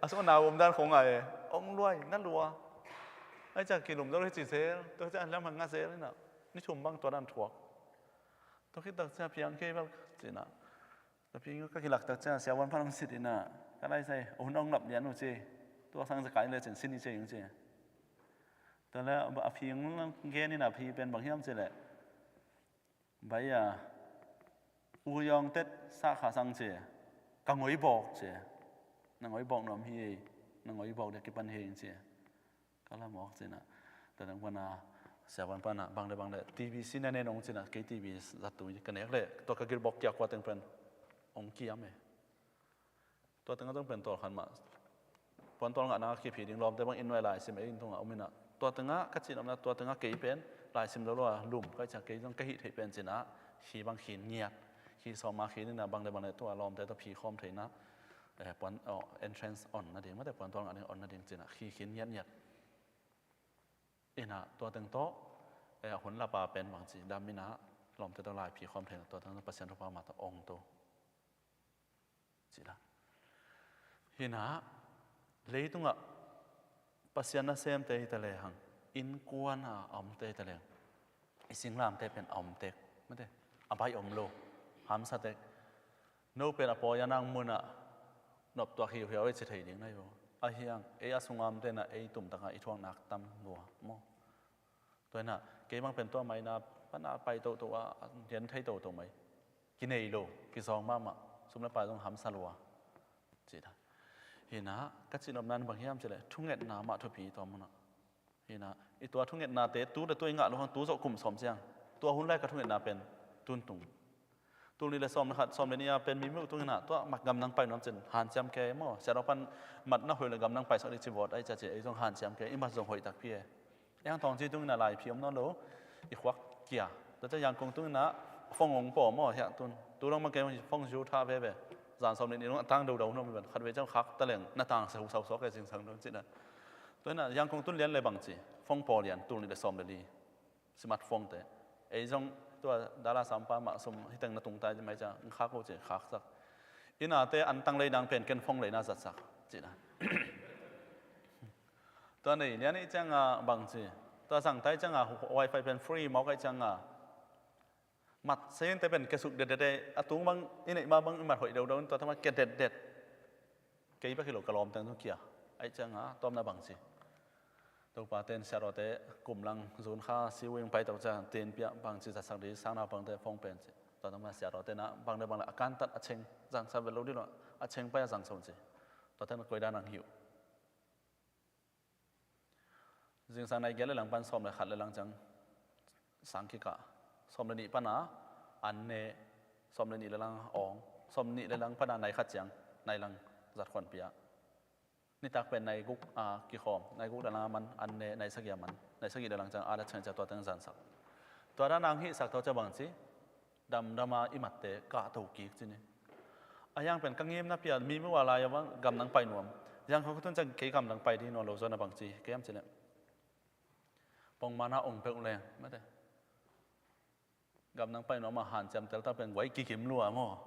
A sung a nau om dan khong ngai e. Ong luai na lua. Ai ca kilum dor hi ci zel. Tua ca lam hang nga zel na. Ni thum bang tua dan thuak. Tua khit tak ca piang kei bel ci na. Tapi ka kilak tak ciang siavuan pan hong sit in ah, ka lai sai, a hun hong nop lian uh ci. Tua sang zakai le cin sin i ci ung ci. Tua le a phi hong gen in ah, phi pen bang hiam ci le. Bai a, u yawng tet sa kha sang ci. Ka ngoi bawk ci. Na ngoi bawk nuam hi, na ngoi bawk dia kipan hi ci. Ka la mawk ci na. Tua teng pan a, siavuan pan a, bang le bang le, T V si na ne nong ci na, kei T V zatui ka nek le, tua ka gil bawk kia kua teng pen ong kiam e. Tua teng a tong pen tual khan mah. Puan tual ngah na kiphi ding lawmte bang inn nuai lai sim e, inn tungah om in ah. Tua teng ah ka cin om na, tua teng ah kei pen, lai sim lo lo a lum, ka i ciang kei zong ka hih theih pen ci na, hi bang khin ngiat. Hi sawm a khin in ah, bang le bang le tua lawmte tua phi khawm thei na. Eh, puan, oh, entrance on na ding, mate puan tual ngah ding on na ding ci na, hi khin ngiat ngiat. In ah tua teng tawh, eh, a hun lapa pen bang ci dam in ah, lawmte tawh lai phi khawm thei na, tua teng tawh Pasian thupha ma tawh ong to. Ci la. Hi na, leitungah Pasian nasemte hi ta le hang, innkuan a omte hi ta le hang, i singlamte pen a om tek, mate, a baih om lo, hamsa tek. No pen a pawi a nang munah noptuak hiuhiau ei ci thei ding na hi uh. A hiang, ei a sungam tena ei tumtaka i thuak nak tam lua maw? Tua ina, kei bang pen tua maina pana pai toto a, a hian thei toto mai. Kinei lo, kizawng mahmah, sum le pai zong hamsa lua. Ci ta. Hinah ka cihnopna in bang hiam cileh thungetna mah thupi tua munah. Hinah i tua thungetnate tu le tu i ngah lo hang tu zawh kum sawm ciang tua hun lai ka thungetna pen tuntung. Tul nih le sawm le khat sawm le nih a pen mi meuh tunginah tua mak gamdang pai nuam cin hanciam kei maw? Siadaw pan mat na hoih le gamdang paisak dih ci vawt ai cia ci ei zong hanciam kei i mat zong hoih takpi e. Eng tawng ci tunginah lai phi om nawn lo i khuak kia. Tua cia Yangkong tunginah fong ong pawm aw hiah tun tu dong mang kei fong zu tha veve. Zan sawm le nih dong a tang dodau nuam i ban khat vei ciang khak taleng na tang sau sau sawk e zingsang dong cinah. Tua inah Yangkong tun lian le bang ci fong paw lian tul nih le sawm le li. Smartphone te ei zong tua dala sampa mah sum hiteng na tungtai mai cia khak uh ci khaksak. Inate an tang lei nang pen ken phone leina zatsak cina. Tua nei lian i cianga bang ci tua zangtai cianga wifi pen free mawk ai cianga mat sente pen kesuk detdete a tung bang i neih ma bang i mat hoih dodon tua tama ke detdet. Kei bek hi lo ka lawmteng zong kia aih cianga tawmna bang ci. Topa ten siarawte kumlang zun kha siwing pai tawh ciang tin piah bang ci zatsak di sang naupangte fong pen ci. Tua tawmna siarawte na bang le bang le a kantat a cheng zangsa vel lo di lo a cheng pai a zangsa un ci. Tua ten koidan ang hiu. Zingsang nai giat le lang pan sawm le khat le lang ciang sang kikah sawm le nih pana an ne sawm le nih le lang awng sawm nih le lang pana nai khat ciang nai lang zat khuan pia. Nitak pen nai guk a kikhawm nai guk le lang a man an ne nai sagih a man nai sagih le lang ciang a le cheng cia tua teng zansak. Tua dan ang hihsak tawh cia bang ci. Damdama i matte kahto kik cini. A hiang pen ka ngimna pia mi mi ua lai a bang gamdang pai nuam. Hiang khawk tun ciang kei gamdang pai ding nuam lo zawn a bang ci kei am cileh. Pongmana ong peuh leng mate. Gamdang pai nuam a hanciam telta pen guai kikim lua maw.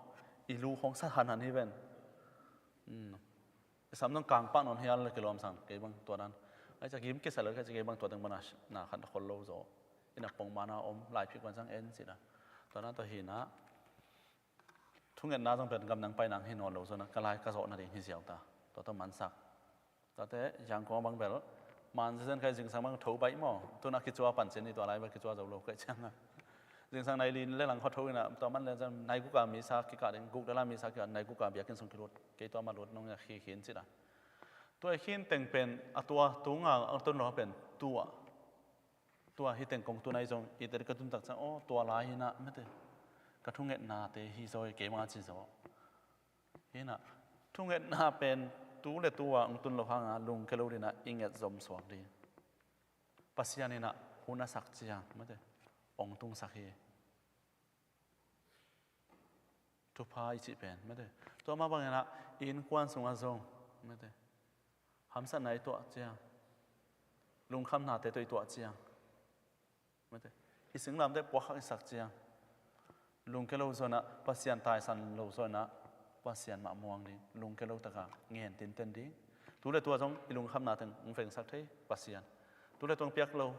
I lu khong sat hanhan hi ven. I sam dong kangpah nawn hial le kilawm sang kei bang tua dan. Ai cia kim kisa lo kei cia kei bang tua deng bana na khan khol lo zaw. Ina pongmana om laipik wan sang en cina. Tua dan tua hina. Thungetna zong pen gamdang pai nang hi nawn lo zona ka lai ka zawh nading hi ziau ta. Tua tua mansak. Tate Yangkong bang bel man zezen kai zingsang bang tho baih maw. Tuna kicua pan cin i tua lai bel kicua zo lo kai cianga. Zingsang nai lin le lang khaw tho ina tua man le zan nai guka misa kikah ding guk dala misa kikah nai guka biakin sung kilut. Kei tua ma lut nong ya khi khin cina. Tua i khin teng pen a tua tunga a tun lo pen tua. Tua hi teng kong tunai zong i tel ka tuntak ciang aw tua lai hinah mate. Ka thungetnate hi zaw i keima ci zaw. Hinah thungetna pen tu le tua ong tun lo hanga lungke lo dinah i nget zom suak ding. Pasian inah hun a sak ciang mate ong tungsak hi. Thupha i cih pen mate. Tua mah banginah i innkuan sungah zong mate. Hamsatna i tuah ciang. Lungkhamnate tawh i tuah ciang. Mate. I singlamte puakhak i sak ciang. Lungke lo zonah Pasian taisan lo zonah Pasian mah muang ding. Lungke lo taka ngen tinten ding. Tu le tua zong i lungkhamna teng ong vengsak thei Pasian. Tu le tuang piak lo.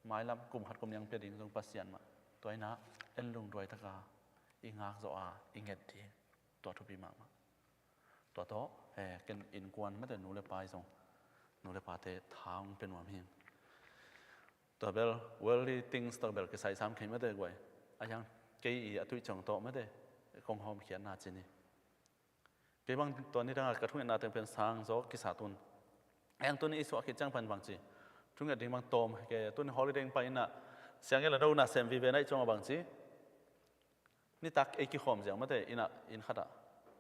Mailam kum khat kum niang pia ding zong Pasian mah. Tua inah en lungduai taka i ngak zawh a i nget ding. Tua thupi mahmah. Tua tawh ken innkuan mate nu le pa i zong nu le pate tha ong pia nuam hi. Tua bel worldly things tawh bel kisai sam kei mate guai. A hiang kei i a tuih ciang tawh mate kong hawm khiatna cini. Kei bang tua ni dangah ka thungetna teng pen sang zaw kisa tun. A hiang tun i suah khit ciang pan bang ci. Thunget ding bang tawm kei tun holiday pa inah siang i la do na sem vive naih ciangah bang ci. Nitak ei kikhawm ziang mate inah inn khatah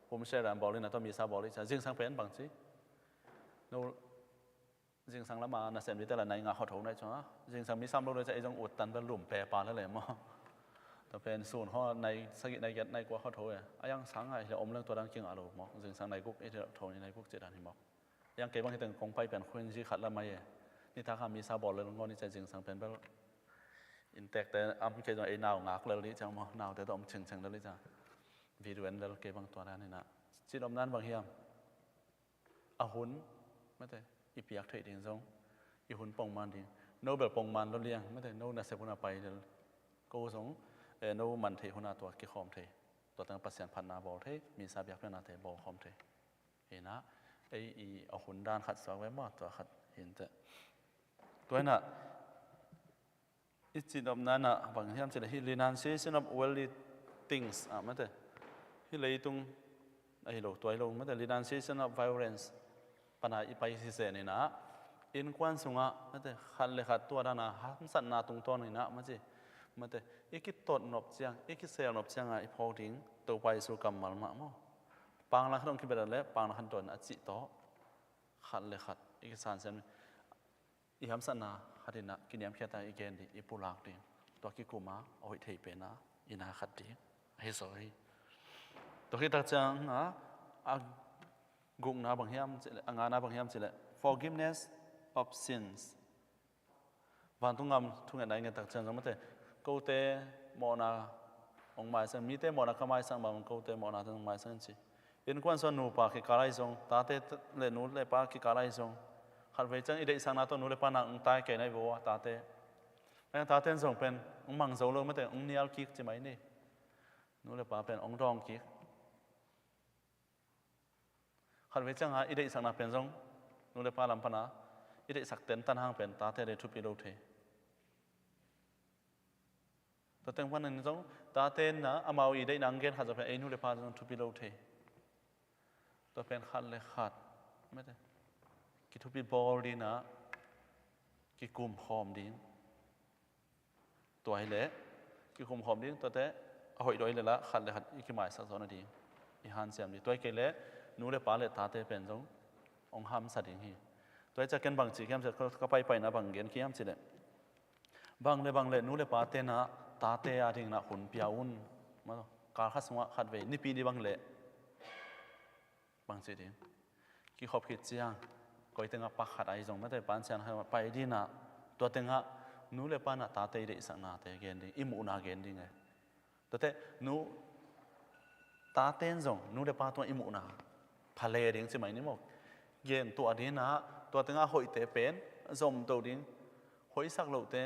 home share dan bawl inah tua misa bawl i cia zingsang pen bang ci. No zingsang lama nasem dite la nai nga khawtho nai cunga zingsang mi sam lo le cia ei zong ut tan bel lum pe pa le le maw. Tua pen sun haw nai sagih nai giat nai kua khawtho e. A yang sang ngai le om leng tua dan kingah lo maw zingsang nai guk ei tho ni nai guk ci dan hi maw. Yang kei bang hiteng kong pai pen khuin zi khat la mai e. Nitak a misa bawl le ngawn i cia zingsang pen bel. Inntekte am kei zong ei nau ngak lel dih ciang maw naute tawh om chengcheng lel dih ciang. Video en lel kei bang tua dan inah. Cin om nan bang hiam. A hun mate i piak theih ding zong i hun pongman ding. No bel pongman lo liang mate no nasep huna pai lel. Ko zong eh, no man theih huna tua kikhawm thei. Tua tang Pasian phatna bawl thei misa biakpiaknate bawl khawm thei. Hinah ei i a hun dan khat suak ve maw tua khat hinteh. Tua hinah i cin om nanah bang hiam cileh hi renunciation of worldly things ah mate. Hi leitung Ahi lo, tua hi lo, mate, renunciation of violence pana i pai hi zen in ah, innkuan sungah, mate, khat le khat tua dana hamsatna tungtawn in ah, mate, mate, i kitot nop ciang, i kisel nop ciangah i phawk ding Topa Jesu kammal mah maw. Pangla khat hong kibet le pangla khat dawn a cih tawh khat le khat i kisan siam. I hamsatna khat in ah kiniamkhiat a i gen ding, i pulak ding, tua kikum a a hoih thei pen a i na khat ding ahi zaw hi. Tua khit tak ciang a, a gukna bang hiam cih leh, a ngana bang hiam cih leh forgiveness of sins. Vantung gam thungetna i nget tak ciang zong, mate, kote mawhna hong maisak, mite mawhna ka maisak bang kote mawhna hong maisak in ci. Innkuan sung nupa kikal ahi zong, tate le nu le pa kikal ahi zong, khatvei ciang i deihsakna tawh nu le pa na hong tai kei na hi vo a, tate. Tate in zong pen hong mang zo lo, mate, hong nial kik ci mai ni. Nu le pa pen hong dawng kik. Khatvei ciang a i deihsakna pen zong, nu le pa lam pana i deihsak tentan hang pen tate le thupi lo thei. Tua teng panin zong, tate in ah amau i deihna hong gen khat zong pen ei nu le pa zong thupi lo thei. Tua pen khat le khat, mate, kithupi bawl ding ah, kikum khawm ding. Tua hi leh kikum khawm ding, tuate a hoih dawi le la khat le khat i kimaisak zawh nading, i hanciam ding. Tua hi kei leh nu le pa le tate pen zong hong hamsa ding hi. Tua hi ciah ken bang ci khiam ciah, ka paipaina bang gen khiam cih leh, bang le bang le nu le pa ten ah tate a ding in ah hun pia un. Maw, kal khat sungah khatvei, nipi ni bang le bang ci ding, kikhop khit ciang, koi tengah pakhat ahi zong, mate, pancian khat pai ding in ah, tua tengah nu le pa in ah tate i deihsaknate gen ding, i muhna gen ding e. Tuate nu, tate in zong nu le pa tungah i muhna pha le ding ci mai ni maw. Gen tuah ding in ah, tua tengah hoihte pen zom to ding, hoihsak lohte,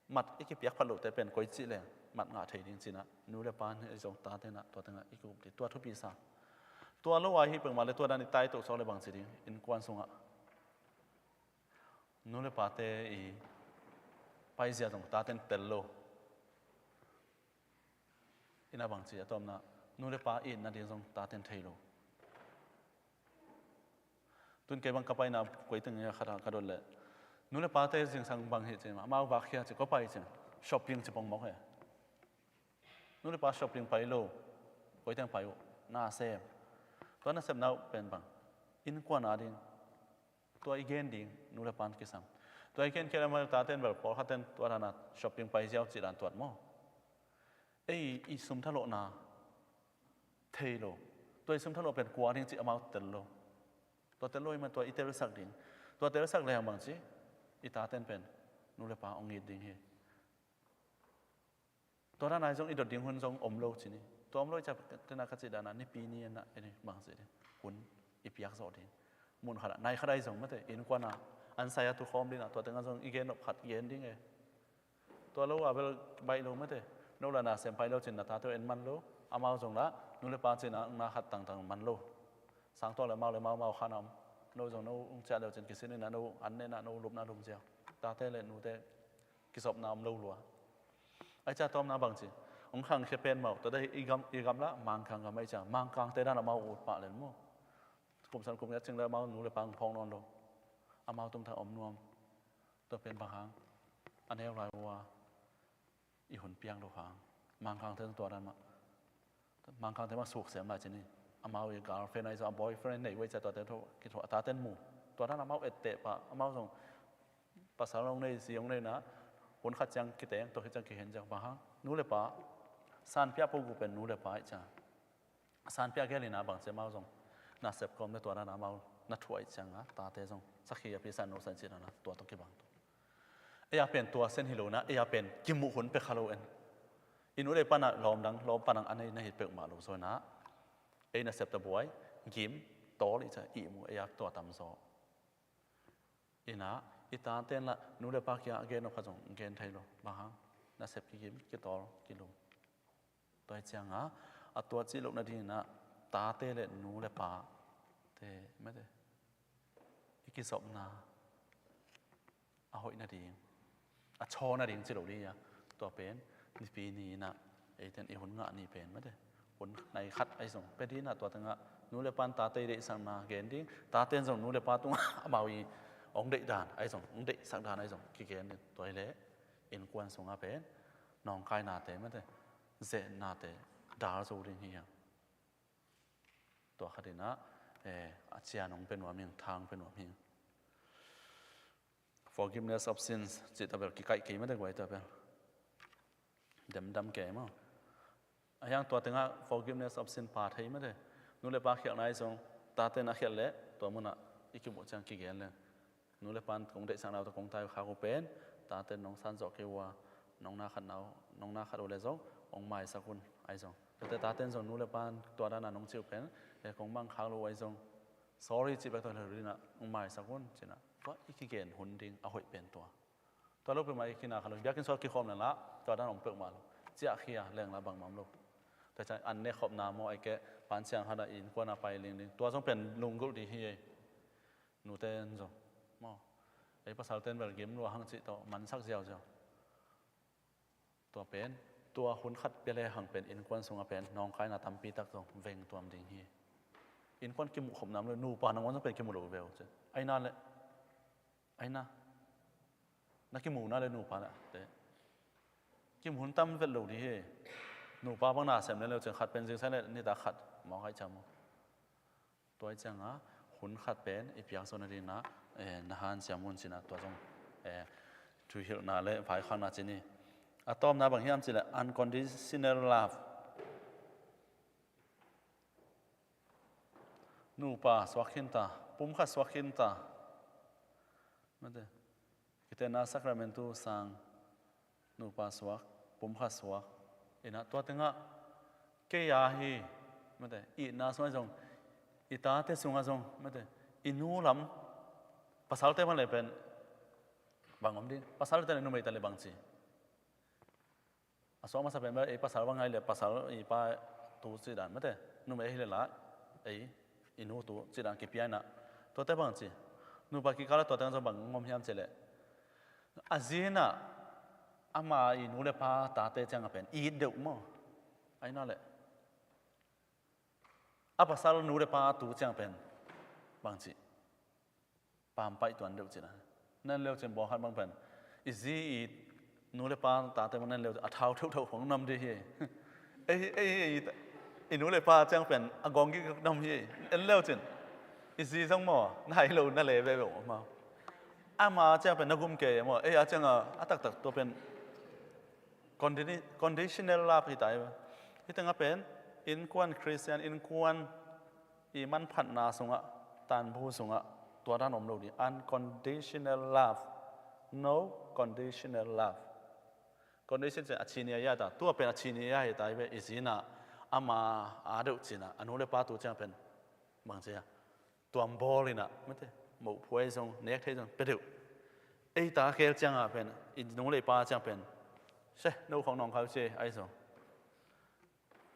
mat i kipiak phat lohte pen koi cih leng mat ngah thei ding ci in ah, nu le pa in zong tate in ah tua tengah i kikup ding, tua thupi sa. Tua lo a hi peuhmah le tua dan i tai toh sawk le bang ci ding, innkuan sungah nu le pate i paizia zong tate in tel lo. In ah bang ci, a tawpna, nu le pa itna ding zong tate in thei lo. Tun kei bang ka paina koi teng a khat ah ka dot leh, nu le pate zingsang bang hi ci, amau vakkhia ci, kua pai ci, shopping ci pongmawk hi. Nu le pa shopping pai lo, koi teng pai uh, na sem. Tua na sepna uh pen bang, innkuan a ding, tua i gen ding nu le pa in kisam. Tua i gen khiat a, amau tate in bel pawlkhat ten tua dan a shopping pai ziau cih dan tuat maw. Ei i sum thalawhna thei lo. Tua i sum thalawh pen kua ding cih amau tel lo. Tua tel lo i man tua i telsak ding. Tua telsak leng bang ci, i tate in pen nu le pa hong it ding hi. Tua dan a zong i dot ding hun zong om lo ci ni. Tua om lo i ciah tena ka cih dan a nipi ni in ah, ei ni bang ci ding, hun i piak zawh ding. Mun khat ah, nai khat ah i zong, mate, innkuan a an sai a tu khawm ding ah, tua tengah zong i gen nop khat gen ding e. Tua lo a bel baih lo, mate. No la na sem pai lo cin na tate uh en man lo. Amau zong la nu le pa cin ah na khat tangtang man lo. Sang tuak le mau le mau, mau khan a om. No zong no hong ciah leu cin kisin in ah, no an nen ah, no lupna lum ziau. Tate le nute kizopna om lo lua. Ai ciah tawmna bang ci, hong khangkhia pen mau, tua dah i gam, i gam la Mangkang gam ai ciah, Mangkangte dan amau ut pah len maw. Kum san kum ngiat cing le amau nu le pa hong phawk nawn lo. Amau tumtang om nuam. Tua pen bang hang, a neu lai uh a i hun piang lo hang. Mangkangte tua dan mah, Mangkangte mah suksem lai ci ni. Amau i girlfriend ahi zong, a boyfriend nei uh ai ciah, tuate thu kithuah, a taten mu. Tua dan amau etteh pah, amau zong pasal hong nei, zi hong nei na, hun khat ciang kiteng, tua khit ciang kihen ciang, bang hang, nu le pa, sanpia po gu pen nu le pa ai ciah. Sanpia gel in ah bang ci, amau zong nasep kawm le tua dan amau na thuah ai ciang a, tate zong sakhi a pi san no san ci dan a, tua tawh kibang tua. Ei a pen tua sen hi lo in ah, ei a pen kimuh hun pia kha lo en. I nu le pa in ah lawm dang, lawm pa dang a nei na hi peuhmah lo zaw in ah, ei nasep ta buai, gim, tawl i ciah, ihmu, ei a tua tam zaw. In ah i taten la nu le pa kiang a gen nop khat zong gen thei lo. Bang hang, nasep kigim, kitawl, kilum. Tua hi ciang a, a tua cih loh nading in ah tate le nu le pate, mate, i kizopna a hoih nading, a chaw nading ci lo ding a, tua pen nipi ni in ah eiten i hun ngah ni pen, mate, hun nai khat ahi zong pia ding a, tua tengah nu le pan tate i deihsakna gen ding, taten zong nu le pa tungah amau i hong deih dan ahi zong, hong deihsak dan ahi zong kigen ding. Tua hi leh innkuan sungah pen nawngkainate mate, zehnate dal zo ding hi hang. Tua khat in ah, eh, a cian hong pia nuam hi hang, tha hong pia nuam hi hang. Forgiveness of sins cih ta bel kikaih kei mate guai ta bel. Demdam kei maw. A hiang tua tengah forgiveness of sin pha thei mate. Nu le pa khialhna ahi zong, taten a khialh leh tua munah i kimuh ciang kigen leng, nu le pan kong deihsakna uh tawh kong tai uh khak uh pen, taten nong san zawh kei uh a, nong na khatna uh, nong na khat uh leh zong hong maisak un ahi zong. Tuate taten zong nu le pan tua dana nong cih uh pen, eh, kong mang khak lo uh ahi zong, sorry cih bek tawh hi lo ding a, hong maisak un ci-in ah, tua i kigen hun ding a hoih pen tua. Tua lo peuhmah i kina kha lo, biakinn sungah kikhawm leng lah tua dan om peuhmah lo. Ciahkhia leng lah bangmah om lo. Tua ciang an nekkhopna maw, ahih kei leh pan ciang khat a innkuan a pai lingling, tua zong pen lunggulh ding hi ei. Nute in zong maw, ei pasalte'n bel gim lua hang cih tawh mansak ziauziau. Tua pen, tua hun khat pia lehang pen innkuan sungah pen nawngkaina tampi tak zong veng tuam ding hi. Innkuan kimuh khop nam lo, nupa nangawn zong pen kimu lo ve uh ci. Aina le, aina, na kimuhna le nupa le te kimu hun tam vet lo ding hi. Nupa bang na sem le lo cin, khat pen zingsai le nitak khat mawk aih ciam uh. Tua hi ciangah hun khat pen i piak zawh nadingin ah, eh, na hanciam un ci-in ah, tua zong, eh, thuhilhna le vaikhakna ci ni. A tawpna bang hiam cih leh unconditional love. Nupa suak khin ta, pumkhat suak khin ta. Mate. Kitenna sacramentu sang, nupa suak, pumkhat suak. In ah tua tengah kei a hi, mate, itna sungah zong, i tate sungah zong, mate, i nu lam, pasalte bang le pen bang om ding, pasalte le numei te le bang ci. A suak masa pen bel ei pasal bang ahi leh pasal i pa tu cih dan mate, numei ahi leh lah ei i nu tu cih dan kipia in ah. Tuate bang ci, nupa kikal ah tuate zong bang ngom hiam cih leh, a zi in ah ama i nu le pa tate ciangah pen it deuh maw. Aina le a pasal nu le pa tu ciang pen bang ci, pampaih tuan deuh cih na. Nan leu cin bawng khat bang pen i zi i nu le pa tate bang nan leu cin a thau theuhtheuh hong nam dih hi. Ei, ei, ei, i nu le pa ciang pen a gawng gik nam hi. En leu cin i zi zong maw, na hai lo na le veve maw. Ama ciang pen na gum kei maw. Ei a ciang a, a taktak tua pen condi-, conditional love hi ta hi. Hi tengah pen innkuan, Christian innkuan i manphatna sungah, tanbu sungah tua dan om lo ding. Unconditional love. No conditional love. Condition ci a ci ni a ia ta, tua pen a ci ni a ia hi ta hi ve. I zi in ah ama a deuh cih na, a nu le pa tu ciang pen bang ci a, tuam bawl in ah, mate, moh phuai zong, nek thei zong pia deuh. Ei ta khel ciangah pen, i nu le i pa ciang pen, se, no khong nawngkha uh ci ahi zong.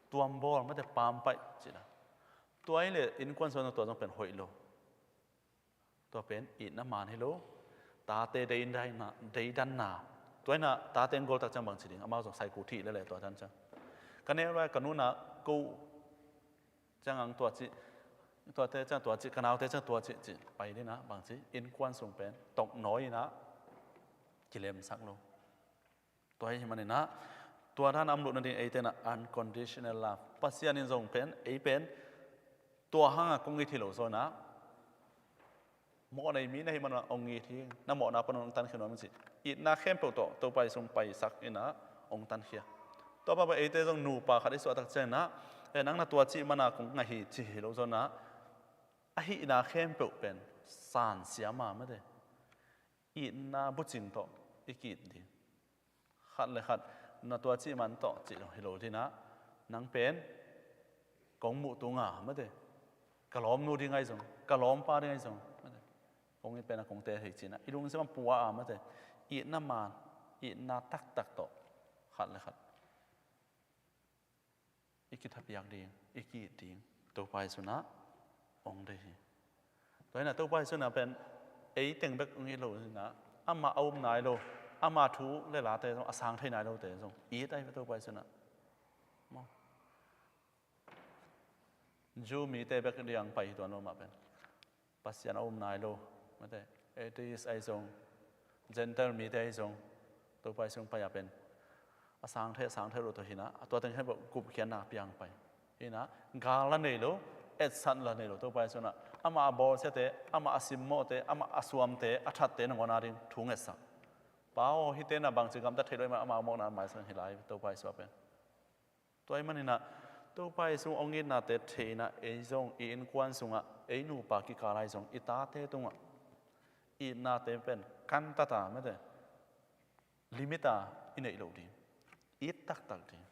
Tuam bawl, mate, pampaih cih na. Tua hi leh innkuan sungah tua zong pen hoih lo. Tua pen itna man hi lo. Tate deidanna, deidanna. Tua in ah tate in gol tak ciang bang ci ding, amau zong sai ku thih lele tua dan ciang. Ka neu lai ka nu in ah ko ciang ang tua cih, tuate ciang tua cih, ka naute ciang tua cih, cih pai ding in ah bang ci, innkuan sung pen toknawi in ah kilemsak lo. Tua hi manin ah, tua dan a om loh nading eite in ah unconditional love. Pasian in zong pen, ei pen, tua hangah kong it hi lo zaw in ah, mawhnei mi na hih manin ah hong it hi, na mawhna pan hong tankhia nuam hi ci. Itna khempeuh tawh Topa Jesu hong paisak in ah hong tankhia. Tua pa pa eite zong nupa khat i suah tak ciangin ah, eh, nang na tua cih manin ah kong ngah hi ci hi lo zaw in ah, a hihna khempeuh pen sansiam a, mate, itna bucin tawh i ki-it ding. Khat le khat na tua cih man tawh cih hi lo ding in ah, nang pen kong muh tung a, mate, ka lawmnu ding ahi zong, ka lawmpa ding ahi zong, mate, kong it pen a kong teel hi ci-in ah i lungsim ah pua a, mate, itna man, itna taktak tawh khat le khat i kithapiak ding, i ki-it ding Topa Jesu in ah hong deih hi. Tua hi in ah Topa Jesu in ah pen ei teng bek hong it lo in ah, amah a um nai lo, ama thu le late zong a sang thei nai lote zong it ahi ve Topa Jesu in ah. Maw? Jew mite bek diang pai hi tuan lo mah pen. Pasian a um nai lo, mate, atheist ahi zong, Gentile mite ahi zong, Topa Jesu pai a pen a sang thei, a sang thei lo tawh hi na, a tua teng hi bawh gupkhiatna piang pai. Hi na, gal la nei lo, etsat la nei lo, Topa Jesu na, amah a bawlsiate, amah a simmawhte, amah a suamte, a thatte nangawn a ding thu ngetsak. Pa aw, hihte na bangci gamtat thei lo, amah a mawkna maisak hi lai, Topa Jesu a pen. Tua ahih manin ah, Topa Jesu hong itnate thei in ah, ei zong i innkuan sungah, ei nupa kikal ah zong, i tate tungah itnate pen kantat a, mate, limit a i neih loh ding, it taktak ding.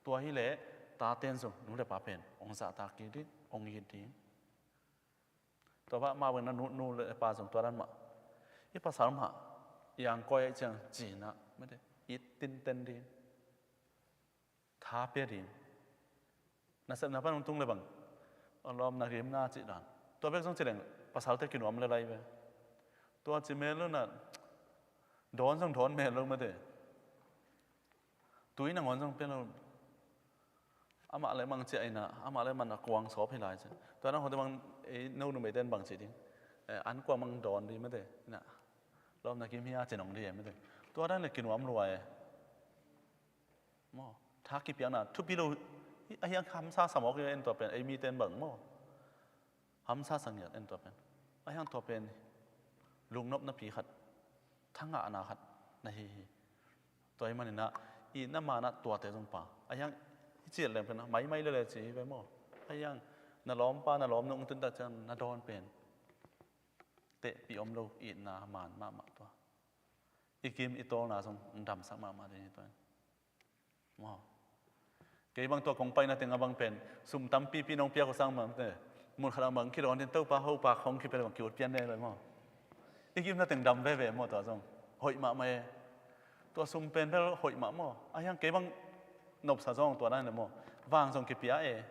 Tua hileh tate in zong nu le pa pen hong zahtak kik ding, hong it ding. Tua bang mah bangin ah nu, nu le pa zong tua dan mah, i pasal mah i angkuai ahih ciang ci in ah, mate, it tinten ding, tha pia ding. Nasepna pan hong tung le bang, a lawm na gim na cih dan. Tua bek zong ci leng pasalte kinuam le lai ve. Tua ci mel lo in ah, dawn zong dawn mel lo, mate. Tui nangawn zong pia lo. Amah le mang ciah in ah, amah le mang a kuang sawp hi lai ci. Tua dan hote bang, ei no numeite in bang ci ding, eh, an kuang mang dawn ding, mate. In ah, lawm na gim hi a ci nong ding, mate. Tua dan le kinuam lua e. Maw, tha kipiakna thupi lo. Ahi hang hamsa sa mawk hi en tua pen, ei mite in bang maw, hamsa sa ngiat en tua pen. Ahi hang tua pen lungnopna pi khat, thangahna khat na hi hi. Tua ahih manin ah, itna man ah tuate zong pha. Ahi hang i ciat leng pen maimai lele ci hi ve maw. Ahi hang na lawmpa, na lawmnu hong tun tak ciang na dawn pen tehpih om lo, itna man mahmah tua. I kim i tawlna zong damsak mahmah ding hi tua. Maw. Kei bang tua kong paina teng a bang pen sum tampipi nong piak uh sang bang te, mun khat a bang kidawn ding, Topa, Hopa, khong kipia le bang ki-ut pian ne le maw. I kimna teng dam veve maw, tua zong hoih mahmah e. Tua sum pen bel hoih mah maw. Ahi hang kei bang nopsa zong tua dan le maw, vang zong kipia e.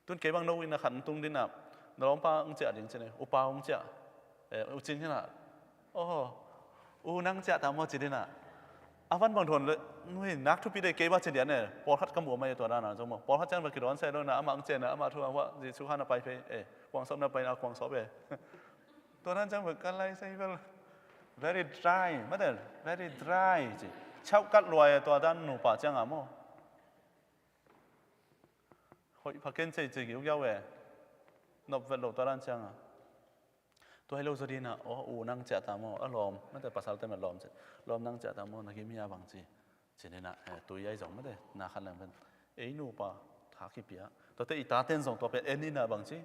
Tun kei bang no inn ah khat hong tung ding ah, na lawmpa hong ciah ding ci ne, upa hong ciah, eh, u Cin hi na, oh, u nang ciah ta maw ci ding ah. A van bang thuan le, nui, nak thupi de, kei bang ci dian e, pawlkhat ka muh mai tua dan a zong maw. Pawlkhat ciang bang kidawn sai lo in ah, amah hong ciah in ah, amah thu a huah, Jesu kha na pai phei, eh, kuang sawp na pai in ah, kuang sawp e. Tua dan ciang bang ka lai sai bel very dry, mate, very dry ci. Chauh kat lua e tua dan nupa ciang a maw. Hoih pha ken cei ci giugiau e. Nop vet lo tua dan ciang a. Tua hi lo zaw ding ah, aw, u nang ciah ta maw, a lawm, mate, pasalte mah lawm ci. Lawm nang ciah ta maw, na gim hi a bang ci. Ci ding ah, eh, tui ahi zong, mate, na khat leng pen ei nupa tha kipia. Tuate i tate in zong tua pen en in ah bang ci.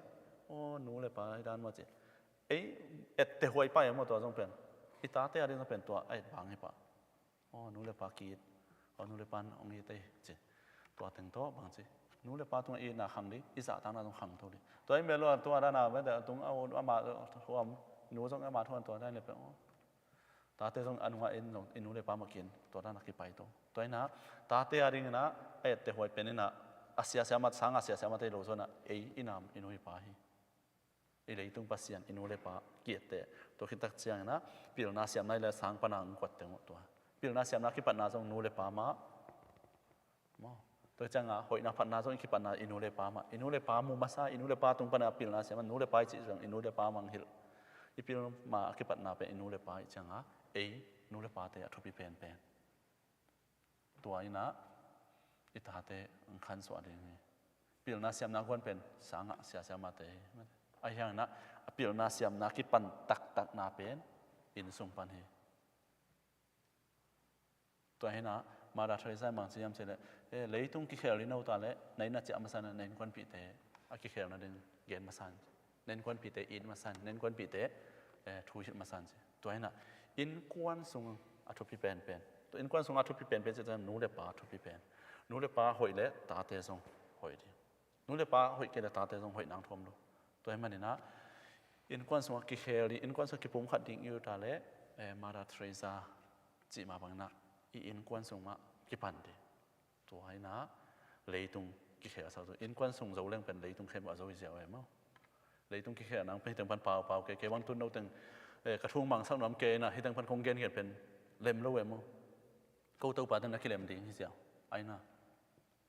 Aw, nu le pa hi dan maw ci. Ei etteh huai pah e maw, tua zong pen. I tate a ding zong pen tua a et bang hi pah. Aw, nu le pa ki-it. Aw, nu le pa in hong it ei ci. Tua teng tawh bang ci, nu le pa tungah itna khang ding, i zahtakna zong khangto ding. Tua hi mel lo a, tua dan a, mate, a tung a, amah huam, nu zong amah thuan tua dan le pen, aw, tate zong a nungah in zong i nu le pa mah ki-it, tua dan a kipai to. Tua hi in ah, tate a ding in ah, a etteh huai pen in ah, a siasia mah, sang a siasia mah te lo zaw in ah, ei i nam, i nu i pa hi. I leitung Pasian, i nu le pa ki-etteh. Tua khit tak ciangin ah, pilna siamna hi le sang pan a hong kuat teng uh tua. Pilna siamna kipatna zong nu le pa mah. Maw. Tua ciang a, hoihna phatna zong i kipatna i nu le pa mah. I nu le pa mu masa, i nu le pa tung pan a pilna siam a, nu le pa i cih zong i nu le pa mah hong hilh. I pilna a kipatna pen i nu le pa i ciang a, ei nu le pate a thupi penpen. Tua in ah, i tate hong khansuah ding hi. Pilna siamna guan pen sang a siasia mahte hi. Ahi hangin ah, a pilna siamna kipan taktakna pen inn sung pan hi. Tua hi in ah, Mother Teresa in bang ci hiam cih leh, eh, leitung kikhel ding na hi ta leh, na inn a ciah masa in, na innkuanpihte a kikhelna ding gen masa in. Na innkuanpihte it masa in, na innkuanpihte, eh, thu hilh masa in ci. Tua hi in ah, innkuan sung a thupi penpen. Tua innkuan sung a thupi penpen cih ciang nu le pa a thupi pen. Nu le pa hoih leh tate zong hoih ding. Nu le pa hoih kei leh tate zong hoih nang thu om lo. Tua hi manin ah, innkuan sung a kikhel ding, innkuan sung a kipumkhat ding i ut ta leh, eh, Mother Teresa cih mah bangin ah, i innkuan sung mah kipan ding. Tua hi in ah, leitung kikhel sa tu. Innkuan sung zo leng pen leitung khempeuh a zo hi ziau e maw. Leitung kikhel nang pen hi teng pan paupau kei, kei bang tun no teng, eh, ka thu hong mangsak nuam kei in ah, hi teng pan kong gengen pen lem lo e maw. Ko Topa teng na kilem ding hi ziau. Ahi in ah.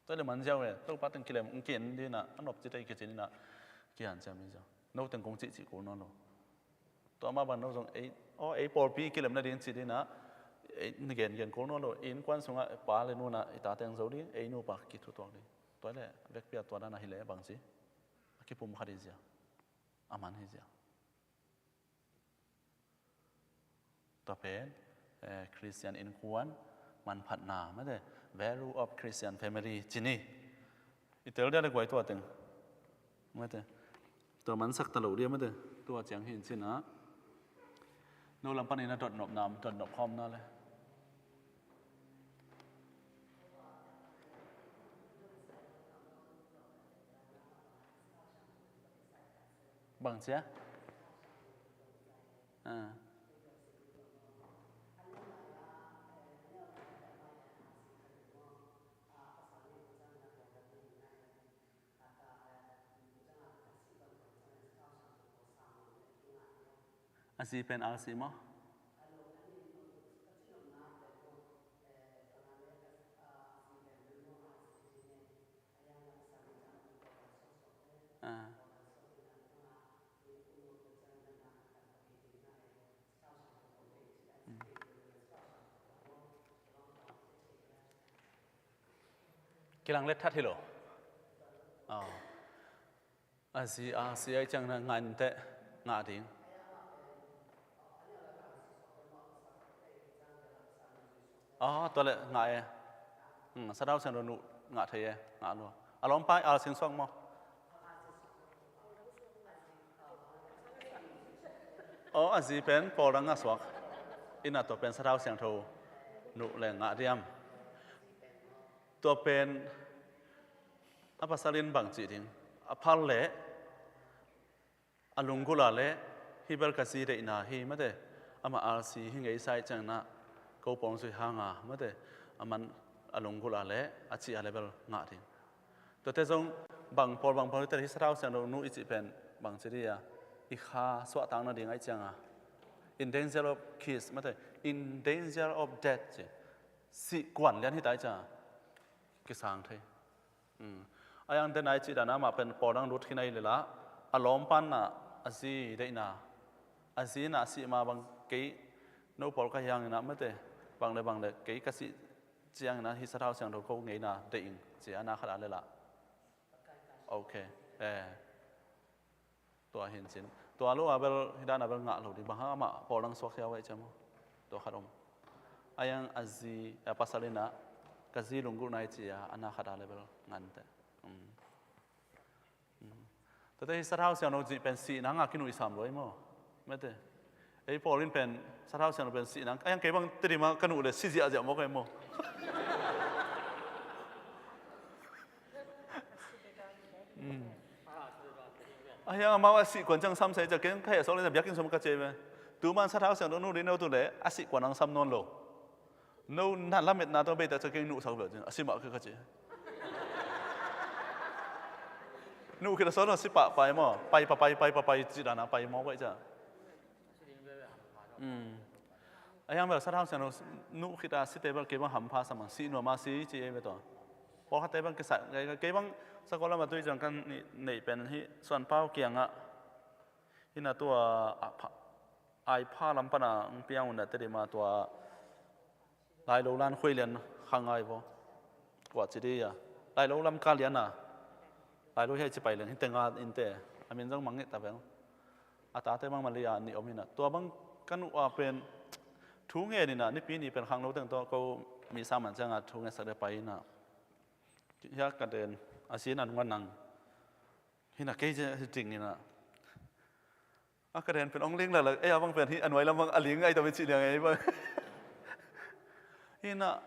Tua le man ziau e, Topa teng kilem ong ki-en ding inah, a nop ci tei kici ding inah, kihan ciam hi ziau. No teng kong cihcih kul nawn lo. Tua mah bang no zong ei, aw, ei pawlpi kilem nading ci ding inah, ei na gengen kul nawn lo. Innkuan sungah pa le nu inah i ta teng zo ding, ei nupa kithutuak ding. Tua le vekpi a tua dan ahi le bang ci. A kipum khat hi ziau. A man hi ziau. Tua pen, eh, Christian innkuan manphatna, mate, value of Christian family ci ni. I tel dia le guai tua teng. Mate. Tua mansak ta lo dia mate. Tua ciang hi in ci inah. No lam panin a dotnop nam, dotnop khawmna le. Bang cia? Ah. A zi pen R C maw? Ah. Kilang let that hi lo. Aw. A zi, a zi ai ciang na ngah in teh, ngah ding. Aw, tua le ngah e. Hmm, sathau siangtho nuh ngah thei e, ngah lua. A lawmpa i al sin suak maw? Aw, a zi pen pawl dang a suak. Inah tua pen sathau siangtho nuh le ngah diam. Tua pen a pasal in bang cih ding. A phal le a lunggulh a le hi bel ka zi deihna hi mate. Amah R C hi ngei sa ih ciang inah ko pawl zui hang a mate. A man a lunggulh a le a cih a le bel ngah ding. Tuate zong bang pawl bang pawl hi te hi sathau siangtho nuh i cih pen bang ci dih a, i kha suahtak nading aih ciang a, in danger of kiss mate, in danger of death ci. Sih kuan lian hi ta aih ciang a kisang thei. Hmm. A yang den ai cih dan a mah pen pawl dang lut khin aih le lah a lawmpa inah a zi deihna, a zi inah a sih ma bang kei no pawl ka hi hang inah mate, bang le bang le kei ka sih ciang inah hi sathau siangtho ko ngeina deih ing ci a na khat a le lah. Ok. Eh. Tua hi in cin. Tua lo a bel, hi dan a bel ngah lo ding. Bang hang amah pawl dang suak hiau aih ciang maw. Tua khat om. A yang a zi, a pasal inah ka zi lunggulhna hi ci a, a na khat a le bel ngah in teh. Um. Um. Tuate hi sathau siangtho cih pen sihna ngah kinuh i sam lo aih maw. Mate. Ei pawl in pen sathau siangtho pen sihna. A yang kei bang Tedim ah ka nuh le si ziahziah mawk aih maw. Hmm. A hiang amau a sih kuan ciang sam sa ih ciah keng ka heh sawk le na biakinn sung ka cia ve. Tu man sathau siangtho nuh ding no tu le a sih kuan ang sam nawn lo. No na lametna tawh beita ciah keng nuhsak ve a si mah ka ka cia. Nuh khit a sawt a si pah pai maw, pai pa pai pai pa pai cih dan a pai mawk ve ciah. Hmm. A hiang bel sathau siangtho nuh khit a site bel kei bang hampha sa mang, sih nuam a si ci ei ve tua. Pawlkhatte bang kisat, kei bang sakawt lam a tui ciang kan neih pen hi Suan Pau kiangah hi na tua a pha, ai pha lam pan a hong piang un a Tedim a tua Lailo lan khuai lian kha ngai vaw. Kua ci dih a. Lailo lam ka lian a. Lailo hiai ci pai leng hi teng a in te. A min zong mangngilh ta veng. A tate bang Malia nih om hi na. Tua bang ka nuh a pen thu ngen hi na, nipi ni pen khangno teng tawh ko misa man ciang a thu ngetsak le pai hi na. Hiah ka den a si na nung a nang. Hi na kei ci ding hi na. A ka den pen ong ling laklak, ei a bang pen hi a nuai lam bang a ling ai tawh mi cih liang ei bang. Hi na,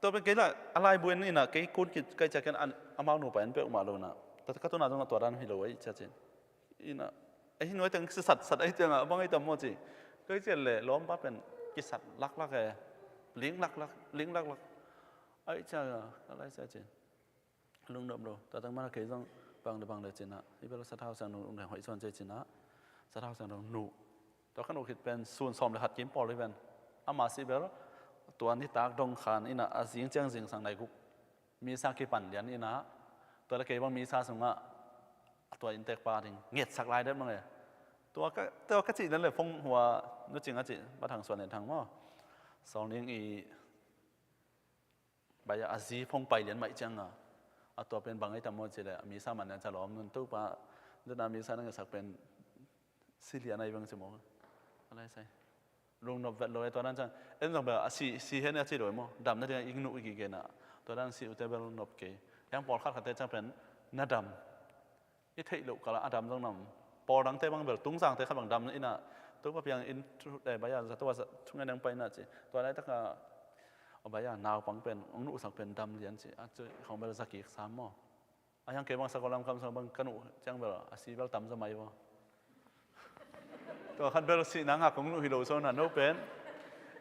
tua pen kei lah a laibu en hi na, kei kun kit kai ciah ken amau nupa en peuhmah lo na. Tua ka tuna zong a tua dan hi lo ei ciah cin. Hi na, ei hi nuai teng kisat sat ei ciang a bang ei tam maw ci. Kei ciah le lawmpa pen kisat laklak e. Ling laklak, ling laklak. Ei ciah a, a lai ciah cin. Lungdam lo, tua teng mana kei zong bang le bang le cin a, hi bel sathau siangtho nuh leng hoih suan ci cin a, sathau siangtho nuh. Tua ka nuh khit pen sun sawm le khat kim pawl hi pen. Amah si bel, tua nitak dong khan in a, a zing ciang zingsang nai guk. Misa kipan lian inah, tua le kei bang misa sungah a tua inntek pa ding ngetsak lai det mang e. Tua ka, tua ka cih lian le phone hua nu Cing a cih, Bathang Suan En Thang maw, Sawl Ning i bai a zi phone pai lian maih cianga, a tua pen bang ei tam maw cih le, a misa man lian ca lawm nun Topa dena misa na ngetsak pen si lian ai bang ci maw. A lai sai lungnop vet lo e, tua dan ciang en zong bel a si, si hen a ci lo e maw. Dam nading i nuh i kigen a, tua dan si ute bel nop kei. Yang pawlkhat khatte ciang pen na dam i theih loh kala a dam zong nam. Pawl dangte bang bel tungzangte khat bang dam inah, Topa piang in thu, eh, bai a zato a za, thungen deng pai inah ci. Tua laitaka a bai a naupang pen ong nuhsak pen dam lian ci a, ci khong bel zakik sam maw. A hiang kei bang sakol lam kam sang bang ka nuh ciang bel a si bel tam za mai maw. Tua khat bel sihna ngak kong nuh hi lo so na no pen.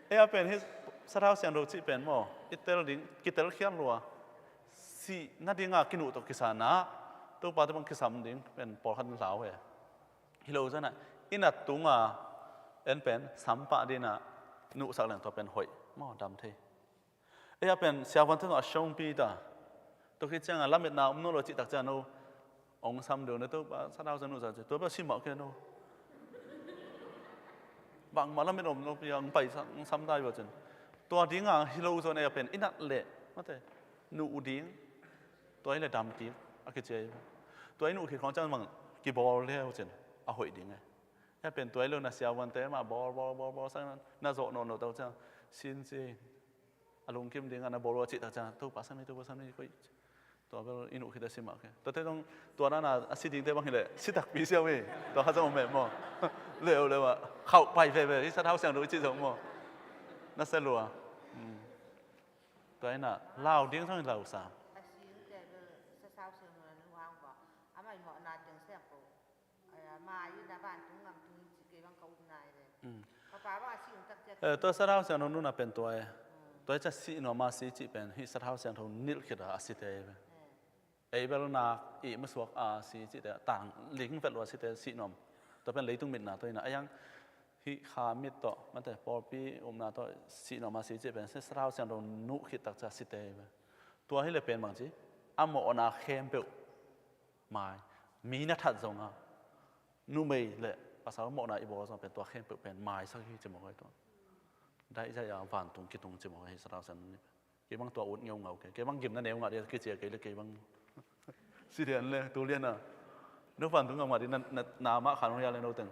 Ei a pen hi sathau siangtho cih pen maw, i tel ding, kitel khial lua. Sih nadinga kinuh tawh kisana, Topa tawh bang kisam ding pen pawlkhat in hlau e. Hi lo zana, i nat tunga en pen sampah dina nuhsak leng tua pen hoih maw, dam thei. Ei a pen siavuante tawh a songpi ta. Tua khit cianga lametna om nawn lo cihtak ciang no ong sam deuh na Topa sathau siang nuhsak ci. Tua bel si mah kei no. Bangmah lamet om lo pi ang pai sang sam dai bacin. Tua dinga hi lo zon ei a pen i nat leh mate nuh ding. Tua i le dam kik a kici ei. Tua i nuh khit khong ciang mang kibawl leu cin a hoih ding e. Ei a pen tua i lo na siavuante mah bawl, bawl, bawl, bawl sang na zawh nawn lo tau ciang sin ci. A lungkim ding a na bawl ua cihtak ciang Topa sami, Topa sami koih. Tua bel i nuh khit a si mah kei. Tuate zong tua dana a si dingte bang hileh si takpi siau hi. Tua kha zong om meh maw. Leu leu ah khauh pai veve hi sathau siangtho i cih zong maw. Na sia lua. Tua ina lau ding zong i lau sa. A si dingte bel sathau siangtho na nuhang ba. Amah i mawhna teng siangtho. Aya, mai na vantung ngam tung ci kei bang ka upna hi le. Papa bang a si ung tak ciak. Eh, tua sathau siangtho nuna pen tua e. Tua i ca si nuam a si cih pen hi sathau siangtho nilh khit a a site hi ve. Ei bel nak i masuak a si cihte tang ling vet lua site si nuam. Tua pen leitung mitna tua ina a yang hi kha mit tawh mate pawlpi upna tawh si nuam a si cih pen si sathau siangtho nuh khit tak ca site hi ve. Tua hi le pen bang ci a mawhna khempeuh mai, mi na that zonga numei le pasal mawhna i bawl zong pen tua khempeuh pen maisak hi ci mawk ai tua. Daihzaih a vantung kitung ci mawk ai hi sathau siangtho ni pen. Kei bang tua ut ngeungau kei, kei bang gimna neu ngah dia kicia kei le kei bang si lian le tu lian a no vantung ngam ngah di na, na, na mah khan hong hia le no teng.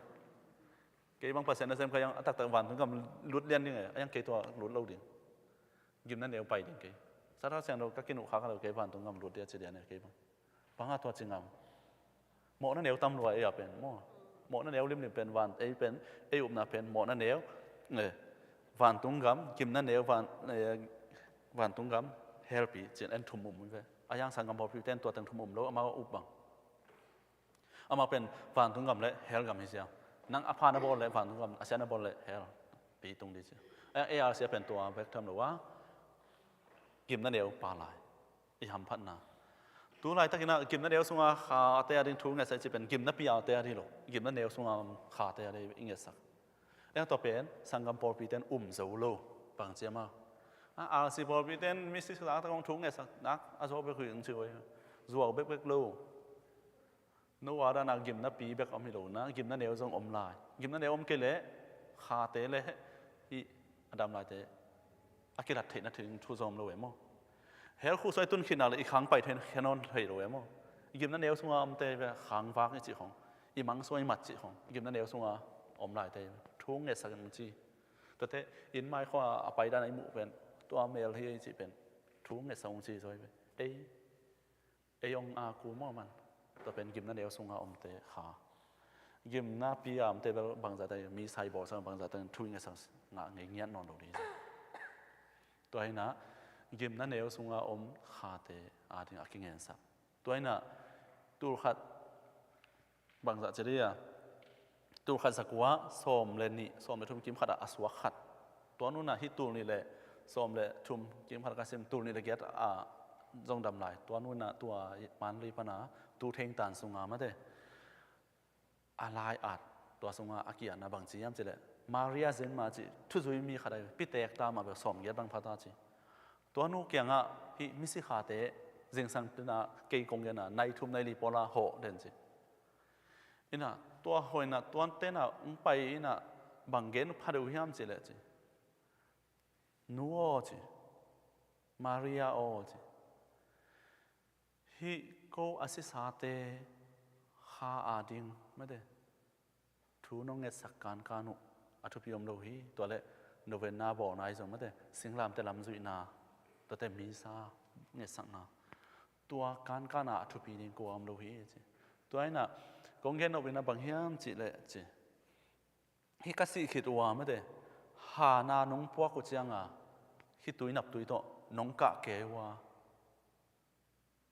Kei bang Pasian na sem kha yang a taktak vantung gam lut lian ding e, a yang kei tua lut lo ding. Gimna neu pai ding kei. Sathau siangtho ka kinuh khak lo kei vantung gam lut dia ci lian e kei bang. Bang a tua ci ngam. Mawhna neu tam lua ei a pen maw. Mawhna neu limlim pen van ei pen ei upna pen mawhna neu. Eh, vantung gam, gimna neu van, eh, vantung gam, helpi cin en thum um ve. A yang sanggam pawlpi ten tua teng thum um lo amau up bang. Amau pen vantung gam le hel gam hi sia. Nang a pha na bawl le vantung gam, a sia na bawl le hel pi tung di sia. A yang A R C a pen tua bek tham lo a. Gimna neu pa lai. I hamphatna. Tu laitakin a gimna neu sunga khate a ding thu ngetsak i cih pen gimna pi a te a ding lo. Gimna neu sunga khate a ding i ngetsak. Eng tua pen sanggam pawlpi ten um zo lo. Bang ciam a. A R C pawlpi ten mi si sa ta kong thu ngetsak nak a zo bek hui ung ci oi. Zuau bek bek lo. No a dana gimna pi bek om hi lo na, gimna neu zong om lai. Gimna neu om kei leh khate le hi a dam laite a kilat theihna thing thu zong om lo e maw. Hel khuhsuai tun khitna le i khang pai thei khe nawn thei lo e maw. Gimna neu sunga omte ve khang vak i cih khong, i mangsuai mat cih khong gimna neu sunga om laite thu ngetsak in ci. Tuate inn mai khua a pai dana i muh pen tua mel hi i cih pen thu ngetsak ung ci zaw hi ve. Ei Ei ong a ku maw man. Tua pen gimna neu sunga omte kha. Gimna pi a omte bel bangzahte mi sai bawl sang bangzahte thu i ngetsak ngah ngei ngiat nawn lo ding. Tua hina gimna neu sunga om khate a ding a kingensak. Tua hina tul khat bangzah ci dih a. Tul khat zakua sawm le nih, sawm le thum kim khat a, a suak khat. Tua nuna hi tul nih le sawm le thum kim khat ka sim tul nih le giat a zong dam lai. Tua nuna tua man lui pana tu thengtan sunga mate. A lai at tua sunga a kiatna bang ci hiam ci le. Maria Zen ma ci thuzui mi khat a pitek ta ma bel sawm giat bang phata ci. Tua nu kiangah hih misikhate zingsang tenah kei kong genah nai thum nai li pawla hawh den ci. Inah tua hawh inah tuan tenah hong pai inah bang gen pha deuh hiam cih leh ci. Nu aw ci. Maria aw ci. Hih ko a sisate kha a ding mate thu nong ngetsak kankan uh a thupi om lo hi. Tua leh novena bawlna ahi zong mate singlamte lam zuihna tuate misa ngetsakna tua kankan a a thupi ding kua om lo hi ci. Tua inah kong gen nop inah bang hiam cih leh ci. Hih ka sih khit uh a mate hana nong puak uh cianga hih tui naptui tawh nong kah kei uh a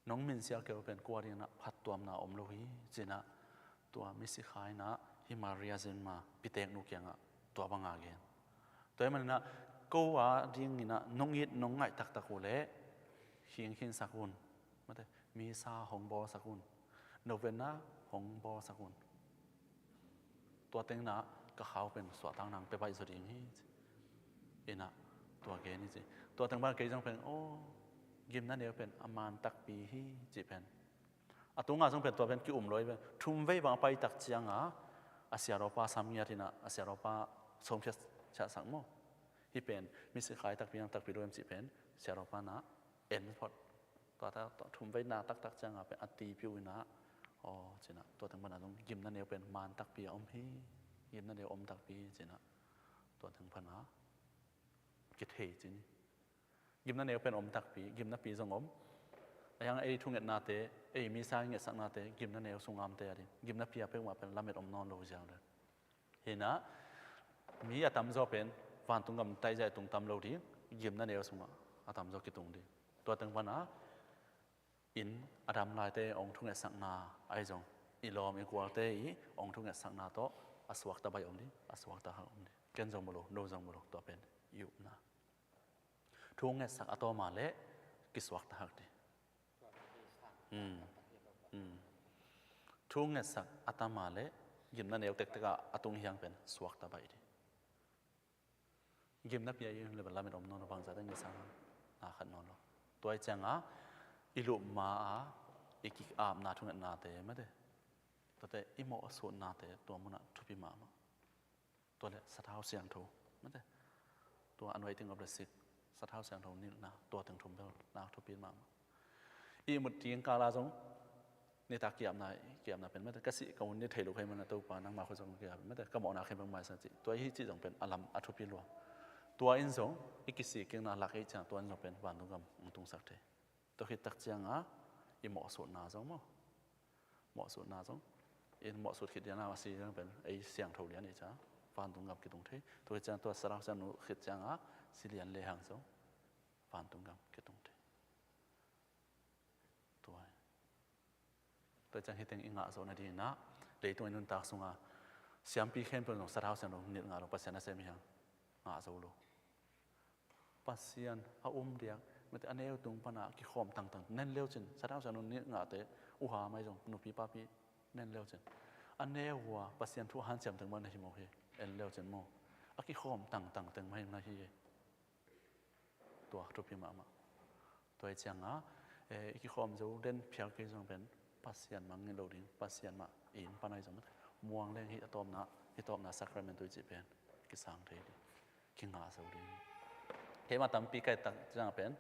nong minsial kei uh pen kua dinginah phattuamna om lo hi cinah tua misikha inah hih Maria zinma piteknu kiangah tua banga gen. Tua hih maninah ko a dinginah nong it nong ngaih taktak uh leh hing hinsak un. Mate misa hong bawlsak un. Novena hong bawlsak un. Tua tengna ka khau pen suahtakna pia baih zaw ding hi ci. Inah tua gen hi ci. Tua teng ban kei zong pen aw gimna neu pen a man takpi hi ci pen. A tunga zong pen tua pen ki-um lo hi pen thum vei bang a pai tak cianga a siarawpa sam ngiat inah a siarawpa sawmkhiat siahsak maw. Hih pen misikhai takpi ang takpi lo em ci pen siarawpa na en phot. Tua ta tua thum veina taktak cianga pen a tipiu inah aw cinah tua teng pana zong gimna neu pen man takpi a om hi. Gimna neu om takpi hi cinah tua teng pana kithei cin hi. Gimna neu pen om takpi gimnapi zong om. A hiang ei thungetnate ei misa ngetsaknate gimna neu sungamte a ding gimnapi a pekmah pen lamet om nawn lo ziau den. Hinah mi a tamzaw pen vantung gam taizai tung tam lo ding gimna neu sungah a tamzaw kitung ding. Tua teng pana inn a dam laite ong thungetsakna ahi zong i lawm i gualte i ong thungetsakna tawh a suakta baih om ding a suakta hak om ding. Ken zong bolo no zong bolo tua pen i upna. Thu ngetsak a tawma leh kisuakta hak ding. Thu ngetsak a tama le gimna neu tektekah a tung hiang pen suakta baih ding. Gimna pia i le lamet om nawn lo bangzah teng ngetsak na khat nawn lo. Tua i cianga i lup ma a i kik apna thungetnate mate tuate i mawhsutnate tua munah thupi mahmah. Tua le sathau siangtho mate tua anointing of the sick sathau siangtho nilhna tua teng thum bel nak thupi mahmah. I mut ding kala zong nitak kiapna kiapna pen mate ka sih ka hun ni thei lo khai mana Topa nangma khua zong kiap mate ka mawhna khen bang maisa cih tua hi cih zong pen a lam a thupi lua. Tua in zong i kisih kikna lak ei ciang tua in zong pen vantung gam ong tungsak thei. Tua khit tak cianga i mawhsutna zong maw? Mawhsutna zong in mawhsut khit diana a si lian pen ei siangtho lian i ca vantung gam kitung thei. Tua khit ciang tua sathau siangtho khit cianga si lian lehang zong vantung gam kitung thei. Tua hi. Tua ciang hiteng i ngah zawh nadinginah leitung i nuntak sunga siampi khempeuh zong sathau siangtho nilh ngah lo Pasian a sem hiang ngah zo lo. Pasian a um diak mate a neu tung pana kikhawm tangtang nen leucin sathau siangtho nilh ngahte uha mai zong nupi papi nen leucin a neu hua Pasian thu hanciam teng mana hi maw hi en leucin maw a kikhawm tangtang teng mai na hi. Tua thupi mahmah. Tua i cianga i kikhawm zo den phial kei zong pen Pasian mangngilh lo ding Pasian mah i inn pana i zong muang leng hi a tawpna hi tawpna sacrament ui cih pen kisang thei ding. Kingah zo ding. Keima tampi kai tak ciang pen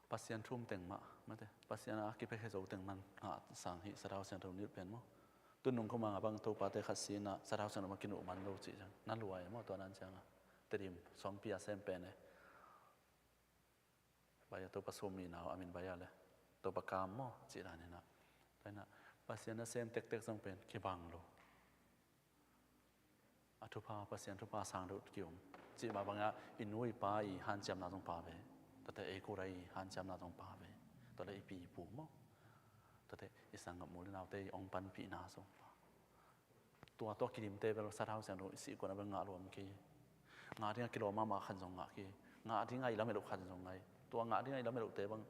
Pasian thum teng mah mate Pasian a kipekhe zo teng man ngah sang hi sathau siangtho nilh pen maw? Tunung khuma ngah bang topate khat sina sathau siangtho mah kinuh man lo cih ciang na luai maw tua nan cianga Tedim sawmpi a sem pen e. Baya Topa sum mi nau a min baya le Topa kam maw cih dan hinah. Tua hinah Pasian a sem tektek zong pen kibang lo. A thupha Pasian thupha sang deuh ki-um cih mah bangah i nu i pa i hanciamna zong pha ve. Tuate ei kura i hanciamna zong pha ve. Tuate i pi i pu maw? Tuate i sanggam u le naute i ong panpihna zong pha. Tua tua kidimte bel sathau siangtho i sihkuan a bel ngah luam kei. Ngah dingah kilawm mahmah khan zong ngah kei. Ngah dingah i lamet uh khan zong ngai. Tua ngah dingah i lamet uhte bang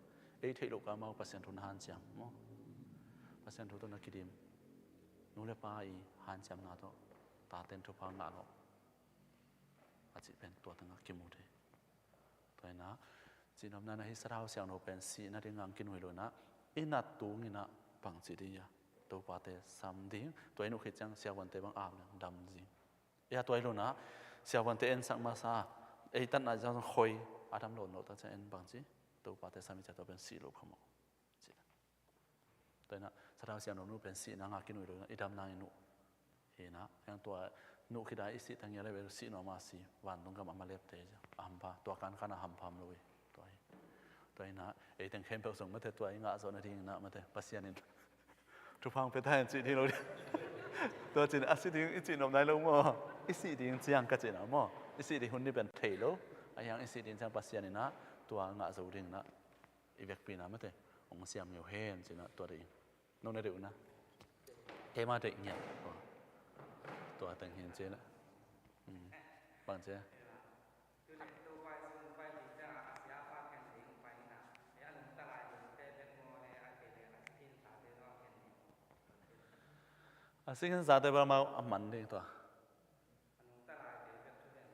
ei theih loh ka amau Pasian thu na hanciam maw? Pasian thu tawh na kidim. Nu le pa i hanciamna tawh taten thupha ngah lawh a cih pen tua tengah kimu thei. Tua hinah Cihnopna in ah hih sathau siangtho pen sih nading hang kinuih lo in ah, i nat tung in ah bangci ding a, topate sam ding, tua i nuh khit ciang siavuante bang ap leng dam ding. Ei a tua hi lo in ah, siavuante ensak masa, ei tatna zong khoi, a dam lo lo tak ciang en bangci, topate sam i ciang tua pen sih lo kha maw. Ci. Tua in ah, sathau siangtho nuh pen sihna hang kinuih lo in ah, i damna i nuh. Hi in ah, heng tua nuh khit a i sih teng hi a leh bel sih nuam a si, vantung gam a ma lepte hi a hampha, tua kankan a hampha om lo hi. Tua hi. Tua in ah, ei teng khempeuh zong mate tua i ngah zawh nading in ah mate, Pasian in thupha hong pia ta hen cih ding lo ding. Tua ci in a sih ding i cihnop nai lo maw? I sih ding ciang ka cihna maw? I sih ding hun ni pen thei lo. A hiang i sih ding ciang Pasian in ah tua ngah zo ding in ah i vekpi in ah mate hong siam ngeu hen ci in ah tua ding. No na deih uh na. Keima deih ngiat. Tua teng hi in ci in ah. Bang ci a. A sik khin sate bel amau a man ding tua.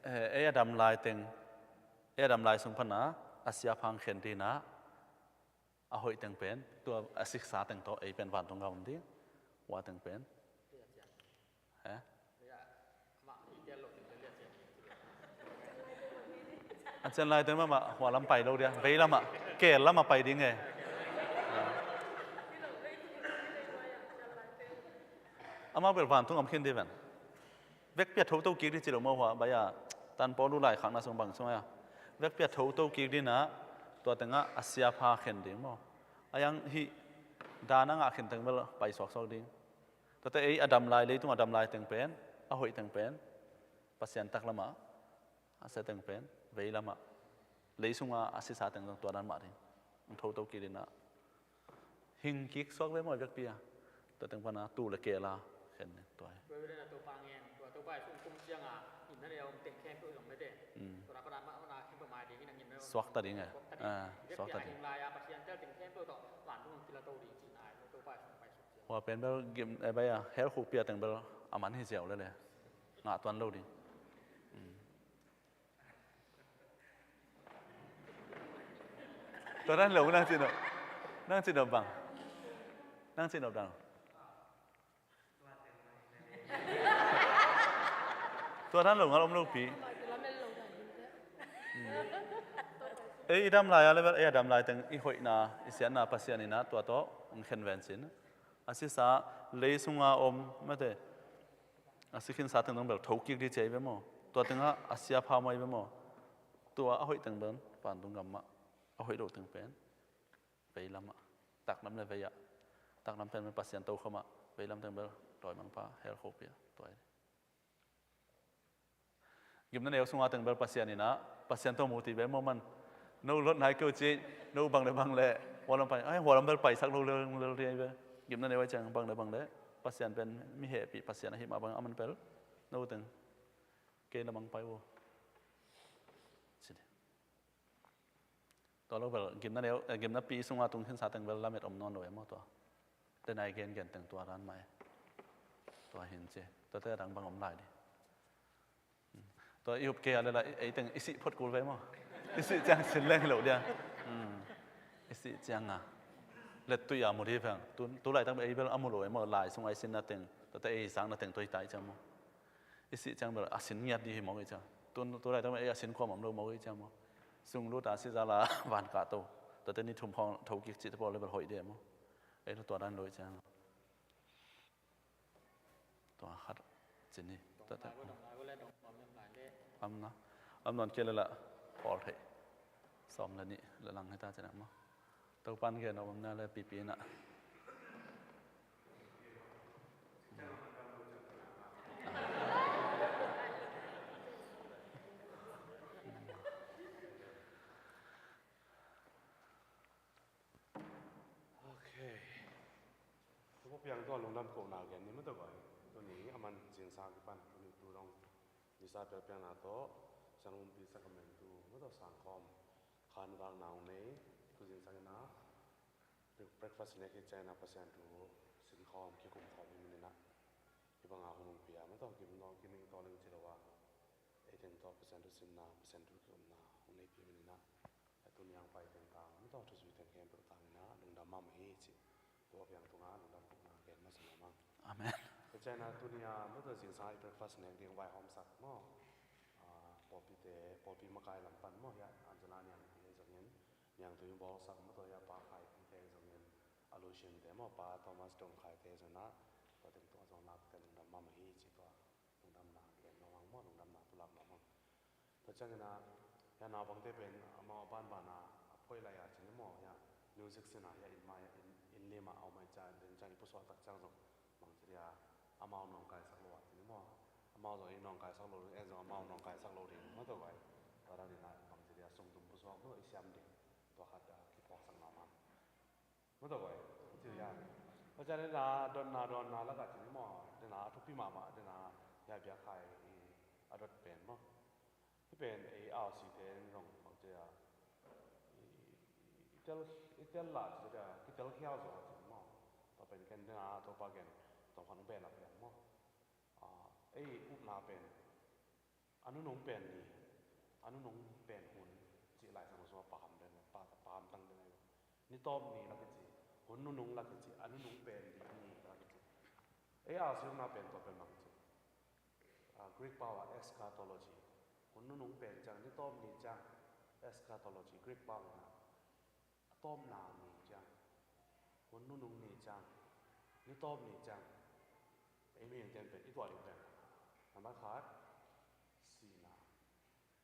Eh, ei a dam lai teng, ei a dam lai sung pan a, a sia pha hong khen ding in ah, a hoih teng pen, tua a siksa teng tawh ei pen vantung gam om ding, hua teng pen. He? A cian lai teng mahmah hua lam pai lo dia, vei lamah, keel lamah pai ding e. Amau bel vantung om khin ding ven. Vekpi a thoto kik ding ci lo maw hua, bai a, Tan Paul uh laikhakna sung bang sung a. Vekpi a thoto kik ding in ah, tua teng ah a sia pha khen ding maw. A hiang hih dan a ngah khin teng bel pai suaksuak ding. Tuate ei a dam lai, leitung a dam lai teng pen, a hoih teng pen, Pasian taklam ah, a sia teng pen, vei lam ah, lei sung a a sisa teng zong tua dan mah ding. Hong thoto kik ding in ah. Hing kik suak ve maw i vekpi a. Tua teng pan a tuu le keel a khen ding tua hi. Tua hi ve le na Topa ngen, tua Topa i sung kum ciang a, ngimna nei a om teng khempeuh zong mete. Mm. Tua na pan a mah, mah na khempeuh mai ding in a ngimna nei a om. Suakta ding e. Suakta ding. Ah, i vekpi a suakta ding. Hing lai a Pasian tel teng khempeuh tawh vantung hong kila to ding cihna hi, Topa i sung pai suk ciang. Hua pen bel gim, eh, bai a, hell khukpi a teng bel a man hi ziau lel e. Ngah tuan lo ding. Mm. Tua dan lo, nang cihnop. Nang cihnop bang. Nang cihnop dan. Tua dan lo ngal om lo pi. Ei i dam lai a leh bel, ei a dam lai teng i hoihna, i siatna Pasian in a tua tawh hong khen ven cin. A sisa lei sunga om mate. A si khinsa teng dong bel thokik ding ci a hi ve maw? Tua tengah a sia pha maw hi ve maw? Tua a hoih teng bel vantung gam mah, a hoih loh teng pen veilam ah, taklam le vei ah, taklam pen Pasian tokhom ah, veilam teng bel dawimangpa hell khukpi ah, tua hi. Gimna neu sunga teng bel Pasian in ah, Pasian tawh mu ti ve maw man. No lot nai keu ci, no bang le bang le, hualam pai, ai hualam bel paisak lo lel lel ding hi ve. Gimna neu ah ciang bang le bang le, Pasian pen mi hehpih Pasian ahih mah bang a man bel, no teng kei lamang pai uh. Ci ding. Tua lo bel gimna neu, eh, gimna pi sunga tung khinsa teng bel lamet om nawn lo e maw tua. Denai gengen teng tua dan mah e. Tua hin ci. Tuate a dang bang om lai ding. Hmm. Tua i up kei a leh la, ei teng i sih phot kul ve maw. I sih ciang sin leng hi lo dia. Hmm. I sih ciang a. Let tui a mu ding veng. Tu, tu laitak ei bel a mu lo e maw. Lai sunga i sinna teng. Tuate ei zakna teng tua hi ta i ciang maw. I sih ciang bel a sin ngiat ding hi mawk i ciang. Tu, tu laitak ei a sin khuam om lo mawk i ciang maw. Sung lut a si zal a van kah to. Tuate ni thum khawng thokik cih te pawl le bel hoih ding maw. Ei lo tua dan lo i ciang. Tua khat cin hi. Tua, tua. Am na. Am nawn kei le la pawl thei. Sawm le nih le lang hi ta cin a maw. Topan gen om na le pipi na. Ok. Tua piang tua lungdam kohna gen ni maw tua bai. Tuni a man zingsang kipan tuni tu dong. Misa piang piangna tawh, Siangtho Pumpi Sacrament tu maw tua sang khawm. Khan vak nau nei, tu zingsang in a, breakfast ne khit ciang in a Pasian thu sin khawm, kikum khawm hi manin a. Hih banga hun hong pia, maw tua, kim naw, kim ing taw ling ci lo a. Ei teng tawh Pasian thu sinna, Pasian thu kikumna, hong neipih manin a. A Tuni a hong pai teng tang, mi tawh thuzui teng khempeuh tang in ah lungdam mahmah hi ci. Tua piang tungah lungdam khupna gen masa mahmah. Amen. Tua ciangin ah tuni a mi tawh zingsang i breakfast nek ding vaihawmsak maw? Ah, pawlpite, pawlpi makai lam pan maw, hiah Angela Niangpi ahi zongin, Niangtui bawlsak maw, tua hiah Pa Khai Pi te ahi zongin, Aloysian te maw, Pa Thomas Dong Khai te ahi zongin ah, tua teng tungah zong nakpitak lungdam mahmah hi ci tua. Lungdamna gen nuam hang maw, lungdamna pulak nuam hang. Tua ciangin ah, hiah naupangte pen amau a banban a, a phoih lai a cin maw, hiah music sin a, hiah inn mai, inn, inn lim ah a om ahih ciang, den ciang i pusuak tak ciang zong bangci dia amau nawngkaisak lo a cin maw. Amau zong i nawngkaisak lo ding, en zong amau nawngkaisak lo ding maw, tua bai. Tua dan in ah bangci dia sungtum pusuak lo i siam ding, tua khat a kiphawksak nuam hang. Maw, tua bai, ci hiam. Tua ciang dena, dotna, dotna lakah cin maw, dena a thupi mahmah, dena hiah biakhai i a dot pen maw. Hih pen ei R C te in zong bangci a, i, i tel, i tel lah ci dia, kitel khial zaw a cin maw. Tua pen ken dena Topa ken tawmkhat hong behlap hiam maw. Ah, ei upna pen a nunung pen ni, a nunung pen hun cih Lai Siangtho sungah paham den, pa, paham tang den ahi lo. Ni tawp ni la kici, hun nunung la kici, a nunung pen ni, ni la kici. Ei a siamna pen tua pen bang ci. Ah, Greek pau ah eschatology. Hun nunung pen ciang, ni tawp ni ciang, eschatology, Greek pau in ah a tawpna ni ciang, hun nunung ni ciang, ni tawp ni ciang, ei mihingte in pen i tuah ding pen, nambat khat, sihna.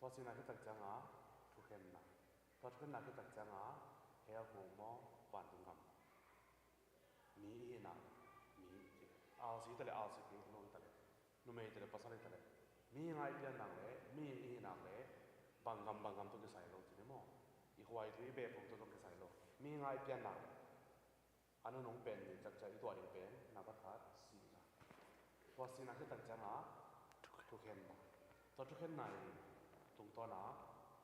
Tua sihna khit tak ciang a, thukhenna. Tua thukhenna khit tak ciang a, hell khuang maw, vantung gam. Mi i hihna, mi i hih, R C hi ta leh, R C P lo hi ta leh, numei hi ta leh, pasal hi ta leh, mihing a i pian nak leh, mihing i hih nak leh, bang gam, bang gam tawh kisai lo ci ni maw. I khuai thu i beh khong tawh zong kisai lo. Mihing a i pian nak leh, a nunung pen ni tak ciang i tuah ding pen, nambat khat, sihna. Tua sihna khit tak ciang a, thukhenna. Tua thukhenna i tungtawn a,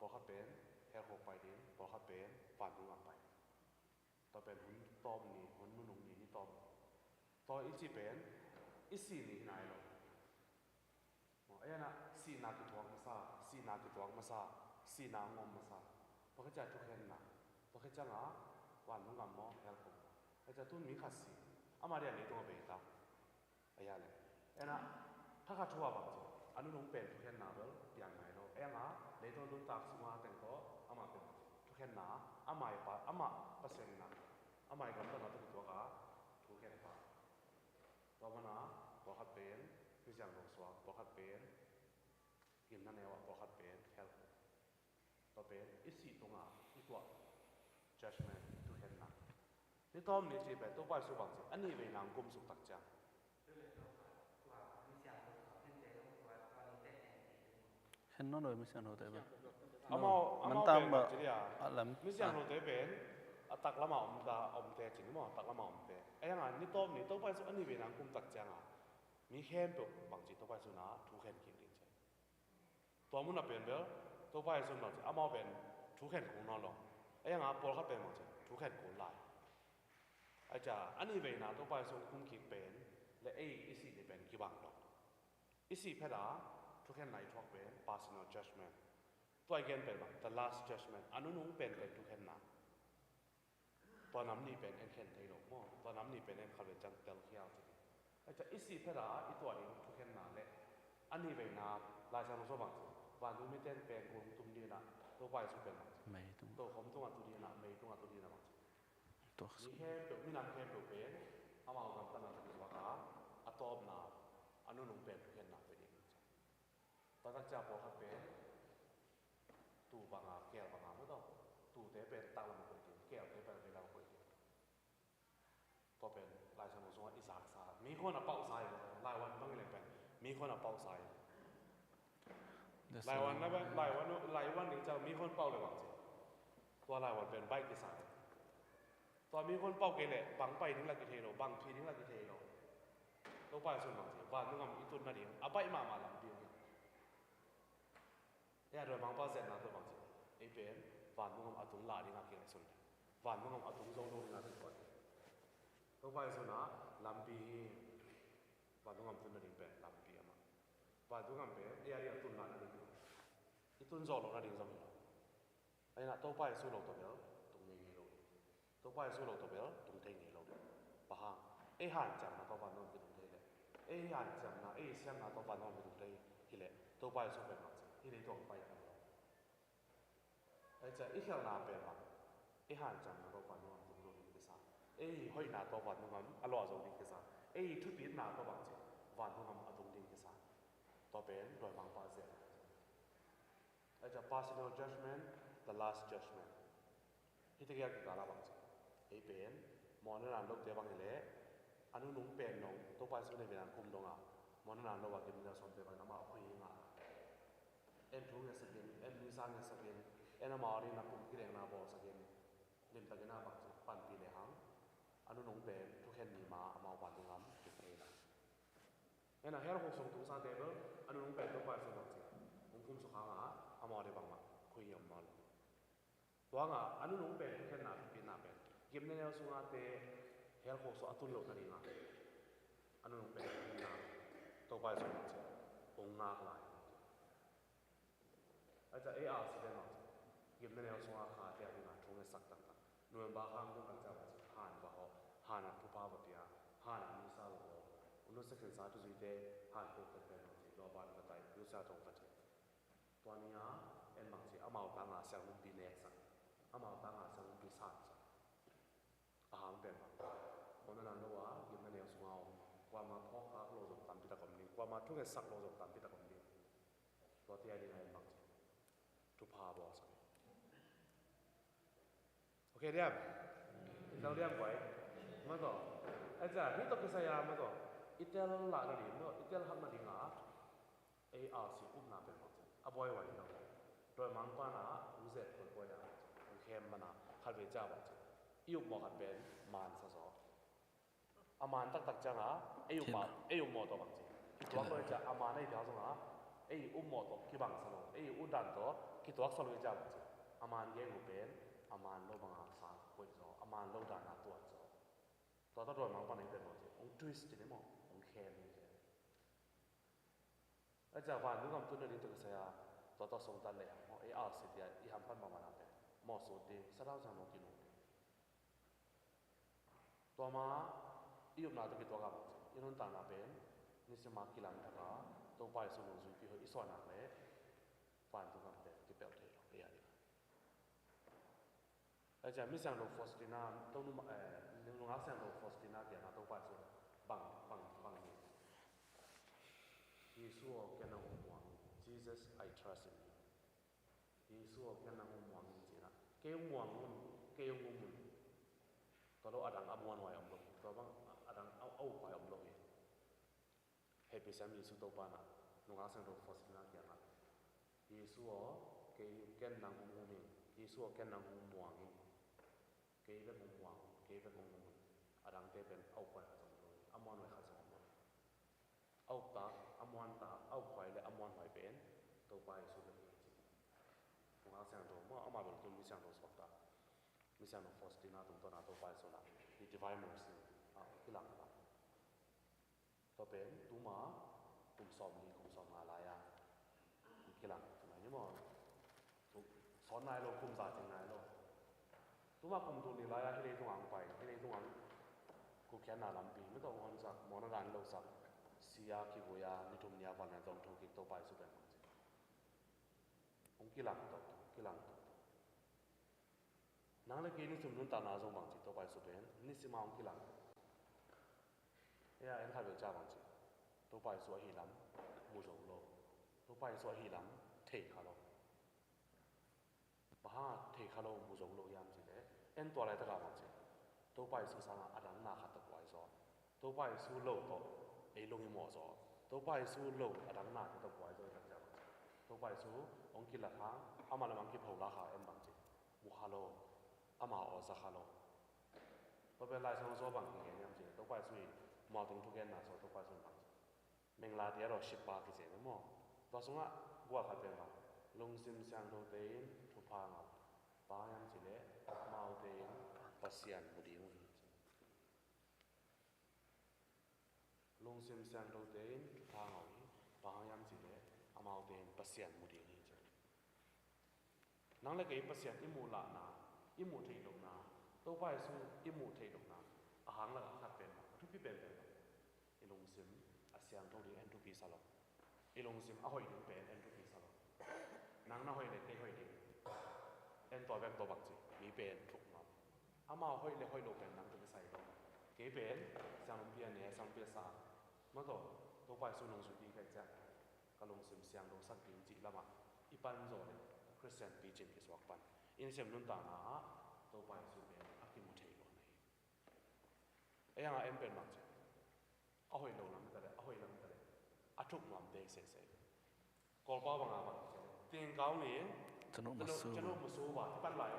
pawlkhat pen hell khuang pai ding, pawlkhat pen vantung gam pai ding. Tua pen hun tawp ni, hun nunung ni, ni tawp ni. Tua i cih pen i sih ni hi nai lo. Maw, ei a na, sihna kituak masa, sihna kituak masa, sihna hong om masa. Tua khit ciang thukhenna. Tua khit ciang a, vantung gam maw, hell khuang maw. Tua khit ciang tun mi khat si. Ama dia leitung a bei ta. Ei a leh, ei a na, kha kha thu a bang ci, a nunung pen thukhenna bel piang nai lo. Ei a nga, leitung nuntak sunga teng tawh, amah pen thukhenna, amah i pa, amah Pasian in a, amah i gamtatna tawh kituak a, thukhen pa. Tua mana, pawlkhat pen misiangtho suak, pawlkhat pen gimna neu ah, pawlkhat pen hell khuang. Tua pen i sih tungah i tuah judgment, thukhenna. Ni tawp ni cih pen Topa Jesu bang ci, a nih veina hong kumsuk tak ciang. Khen nawn lo misiangthote pen. Amau, amau pen bang ci dia, misiangthote pen a taklam a omte, omte ci ni maw, a taklam a omte. Ei a nga, ni tawp ni Topa Jesu a nih veina hong kum tak ciang a, mi khempeuh bang ci, Topa Jesu na thukhen kik ding ci. Tua mun a pen bel, Topa Jesu in bang ci, amau pen thukhen kul nawn lo. Ei a nga, pawlkhat pen bang ci, thukhen kul lai. Ahih ciang a nih veina Topa Jesu hong kum kik pen leh ei i sih ni pen kibang lo. I sih phet a, thukhenna i thuak pen personal judgment. Tua i gen pen bang, the last judgment. A nunung pen pen thukhenna. Tua nam nih pen en khen thei lo maw. Tua nam nih pen en kha ve ciang tel khial ci. Ahih ciang i sih phet a i tuah ding thukhenna leh a nih veina Lai Siangtho sung bang ci, vantung mite in pengkul hong tum ding in a, Topa Jesu pen bang ci, meitung, tokhom tungah tu ding in a, meitung ah tu ding in a bang ci. Mi khempeuh, minam khempeuh pen amau gamtatna tawh kituak a, a tawpna, a nunung pen thukhenna pe ding ci. Tua tak ciang pawlkhat pen tuu bang a, keel bang a maw, tua tuute pen taklam a koih ding, keelte pen veilam a koih ding. Tua pen Lai Siangtho sungah i zaksa, mi khuan a pauhsa hi. Laivuan bang hi leng pen mi khuan a pauhsa hi. Laivuan na pen, laivuan, laivuan ding ciang mi khuan pauh leh bang ci, tua laivuan pen baih kisa hi. Tua mi khuan pauh kei leh bang pai ding lah kithei lo, bang phi ding lah kithei lo. Topa Jesu in bang ci, vantung gam i tun nading a baih mahmah lampi hi. Ei a, dawi Mangpa zetna tawh bang ci, ei pen vantung gam a tung lah ding a kingaihsun leh, vantung gam a tung zo lo ding a kituak. Topa Jesu in a lampi hi. Vantung gam tun nading pen lampi amah. Vantung gam pen ei a ding a tun lah nading, i tun zo lo nading zong hi lo. Ahi na, Topa Jesu lo tawh bel tung ngei ngei lo ding. Topa Jesu lo tawh bel tung thei ngei lo ding. Bang hang? Ei hanciamna tawh vantung gam kitung thei leh, ei hanciamna, ei siamna tawh vantung gam kitung thei hi leh, Topa Jesu pen bang ci, hih leitung pai thei lo. Ahi ciang i khialhna pen bang, ei hanciamna tawh vantung gam tung lo ding kisa, ei hoihna tawh vantung gam a luah zo ding kisa, ei thupitna tawh bang ci, vantung gam a tung ding kisa. Tua pen dawimangpa zia. Ahi ciang personal judgment, the last judgment. Hih tegel kikal ah bang ci, ei pen mawhna nang lote bang hi leh, a nunung pen dong Topa Jesu na vei nang kum dong a, mawhna nang lo a gimna sawmte bang amau khui hi ngah. En thu ngetsak in, en misa ngetsak in, en amau ding na kum kilekna bawlsak in, limtakin a bang ci, panpih lehang a nunung pen thukhen ni ma amau vantung gam tung thei na. En a, hell khuk sung tungsate bel a nunung pen Topa Jesu bang ci, hong khumsuk hang a, amau ding bangmah khui hi om nawn lo. Tua hang a, a nunung pen thukhenna, thupitna pen gimna neu sungate hell khuk sung a tun loh nading a, a nunung pen thukhenna Topa Jesu bang ci, hong ngak lai. Ahi ciang ei arsi pen bang ci, gimna neu sung a khate a ding a thu ngetsak taktak. November hang tung kan ciang bang ci, han va hawh, han a thupha va pia, han a misa va bawl. U Nu Sa Khin Sa thuzuite han peuhpeuh pen bang ci, lawhban va tai, nusia tawh va ci. Tua ni a en bang ci, amau tang a sianghumpi neksak, amau tang a sianghumpi sansak. A hang pen bang, mawhna nang lo a gimna neu sung a om, kuama phawk khak lo zong tampi tak om ding, kuama thu ngetsak lo zong tampi tak om ding. Tuate a ding a en bang ci, thupha bawlsak. Ok diam? I tel diam guai? Maw taw. Ahi ciang hih tawh kisai a maw taw, i tel lah nading, maw taw, i tel hak nading a, ei arsi upna pen bang ci, a buaihuai hi lo. Dawimangpa na hong zet koikoi a, hong khem man a, khatvei ciang bang ci, i upmawh khat pen man sa zaw. A man taktak ciang a, ei upmawh, ei upmawh tawh bang ci, kituak lo hi ciang, a man ei piak zong a, ei upmawh tawh kibang sa lo, ei updan tawh kituak sa lo hi ciang bang ci, a man geng uh pen a man lo bang a sang koih zaw, a man lo dan a tuat zaw. Tua tawh dawimangpa na i pen maw ci, hong twist ci ni maw, hong khem hi ci. Ahi ciang vantung gam tun nading tawh kisai a, tua tawh sungtat lehang maw, ei arsi dia i hamphat mahmah na pen mawhsut ding, Sangdang Siangtho kinung ding. Tua ma i upna tawh kituak a bang ci, i nuntakna pen nisim a kilang thak a, Topa Jesu nungzuipi hoih i suah nak leh, vantung gam pen kipelh thei lo, ei a ding. Ahi ciang Misiangtho Faustina, Tonuma, eh, Nungak Siangtho Faustina kiangah Topa Jesu bang, bang, bang hi. Jesu aw, ken nang hong muang in. Jesus, I trust in you. Jesu aw, ken nang hong muang in, ci-in ah. Kei hong muang un, kei hong um un. Tua lo a dang a muanhuai om lo hi. Tua bang a dang a, a uphuai om lo hi. Hehpihsiam Jesu Topa in ah, Nungak Siangtho Faustina kiangah, Jesu aw, kei, ken nang hong um in, Jesu aw, ken nang hong muang in, kei bek hong muang un, kei bek hong um un. A dangte pen a uphuai khat zong om lo hi, a muanhuai khat zong om lo hi. A uptak, a muantak, a uphuai le a muanhuai pen Topa Jesu bek hi ci. Nungak Siangtho maw, amah bel tun Misiangtho suakta, Misiangtho Faustina tungtawn a Topa Jesu na, the Divine Mercy, ah, kilang ta. Tua pen tuma kum sawmli, kum sawmnga lai-a kilang tung ahi ni maw. Sawn nai lo, kum za cing nai lo. Tuma kum tul nih lai-a hih leitung ang pai, hih leitung ang kukhiatna lampi, mi tawh hong honsak, mawhna dan losak, si-a kivui-a ni thum ni-a vanglian tawh hong thokik Topa Jesu pen bang ci. Hong kilang tawh, kilang tawh. Nang le kei nisim nuntakna zong bang ci, Topa Jesu pen nisim a hong kilang. Ei a en khat vei ciang bang ci, Topa Jesu ahih lam mu zo lo. Topa Jesu ahih lam thei kha lo. Bang hang a thei kha lo, mu zo lo hiam cih leh, en tua laitak a bang ci, Topa Jesu sangah a dang na khat tawh buai zaw. Topa Jesu lo tawh ei lung i mawh zaw. Topa Jesu lo a dang nate tawh buai zaw i tak ciang bang ci, Topa Jesu hong kilat hang, amah le amah hong kipholak hang en bang ci, mu kha lo, ama aw za kha lo. Tua pen Lai Siangtho sung bang kigen hiam cih leh, Topa Jesu i mual tung thugenna sung Topa Jesu in bang ci, menglate a dawh sippa kici hi maw. Tua sungah gual khat pen bang, lungsim siangthote in thupha ngah uh. Bang hang hiam cih leh amaute in Pasian mu ding uh hi ci. Lungsim siangthote in thupha ngah uh hi. Bang hang hiam cih leh amaute in Pasian mu ding hi ci. Nang le kei Pasian i muh lahna, i muh theih lohna, Topa Jesu i muh theih lohna, a hang lakah khat pen, a thupi pen pen, i lungsim a siangtho ding en thupi sa lo. I lungsim a hoih ding pen en thupi sa lo. Nang na hoih le kei hoih ding en tua bek tawh bang ci, mi pen thuk ngam. Amau hoih le hoih lo pen nang tawh kisai lo. Kei pen sianglumpi a ne, sianglumpi a sa. Mah tawh Topa Jesu nungzuipi ka hih ciang ka lungsim siangtho sak ding cih lamah i pan zaw le Khristian picin kisuak pan. I nasem nuntakna ah Topa Jesu pen a kimu thei lo na hi. Ei hang a en pen bang ci, a hoih lo lam hi ta leh, a hoih lam hi ta leh, a thuk nuam pek sese. Kawlpau bang a bang ci, tingkau ni, canu masu, canu masu ba, i pan lai,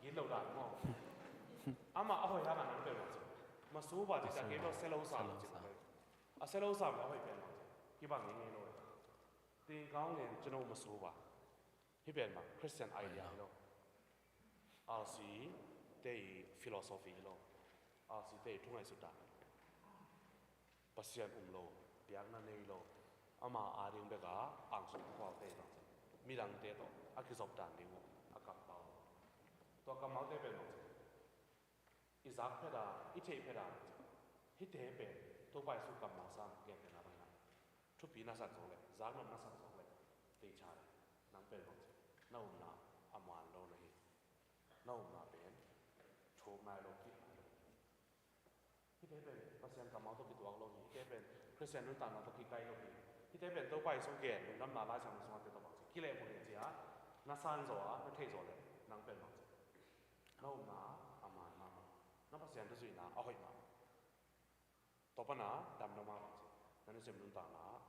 gin lo dan maw. Amah a hoih hang a nang pen bang ci, masu ba ci, a kei lo selo sam ci. A selo sam a hoih pen bang ci, kibang ni ngei lo. Tingkau ni, canu masu ba. Hih pen bang Christian idea hi lo. R C te i philosophy hi lo. R C te i thu ngaihsut dan. Pasian um lo, biakna nei lo. Ama ading bek a angsung khualte bang ci, midangte tawh a kizop dan ding uh a kampau. Tua kammalte pen bang ci, i zak phet a, i theih phet a, hihte pen Topa Jesu kammal sang gentehna bang hi na. Thupi na sak zong le, zaknop na sak zong le, teicha le, nang pen bang ci, na upna a man lo na hi. Na upna pen thuk nai lo, kip nai lo. Hihte pen Pasian kammal tawh kituak lo hi. Hihte pen Khristian nuntakna tawh kikai lo hi. Hihte pen Topa Jesu gen lungdamna Lai Siangtho sungah te tawh bang ci, kilehbulh hi ci a, na san zaw a, na theih zaw le, nang pen bang ci, na upna a man mahmah. Na Pasian thuzuihna a hoih mahmah. Tua pan a damdam a bang ci, na nasem nuntakna ah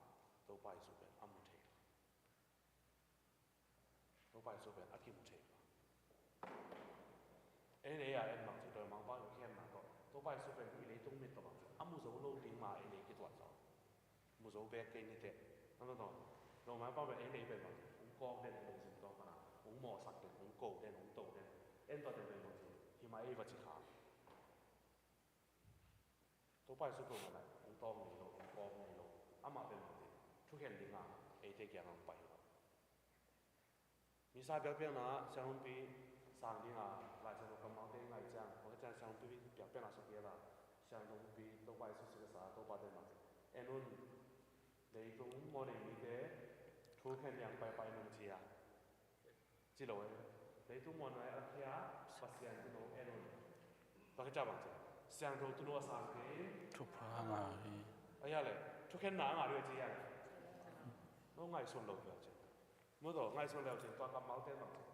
Topa Jesu pen a mu thei lo. Topa Jesu pen a kimu thei lo. Ei le ei a en bang ci, dawimangpa i khemna tawh Topa Jesu pen i leitung mit tawh bang ci, a mu zo lo ding ma ei le ei kituat zaw. Mu zo bek kei ni teh. Nang tawh, dawimangpa pen ei le ei pen bang ci, hong kawk den, ei lungsim tawh pan a hong mawhsak den, hong ko den, hong to den. En tua den pen bang ci, hi ma ei va ci kha. Topa Jesu pen mah lai hong tawng nei lo, hong kawk nei lo. Amah pen mah te thukhen ding a eite kiang hong pai lo. Misa biakpiakna sianglumpi sang ding a Lai Siangtho kammalte i ngaih ciang, hong ciang sianglumpi biakpiakna suk hial a, sianglumpi Topa Jesu sik a sa Topa te mah te, en un, leitung mual ding mite thukhen ding paipai un ci a. Ci lo e. Leitung mual nai a khia Pasian tuuno en un. Tua khit ciang bang ci, siangtho tuuno a sang kei in thupha a ngah hi. A hia le, thukhenna a ngah ding ci hia le. No ngaihsun lo pia ci. Mu tawh ngaihsun lo ci, tua kammalte bang ci.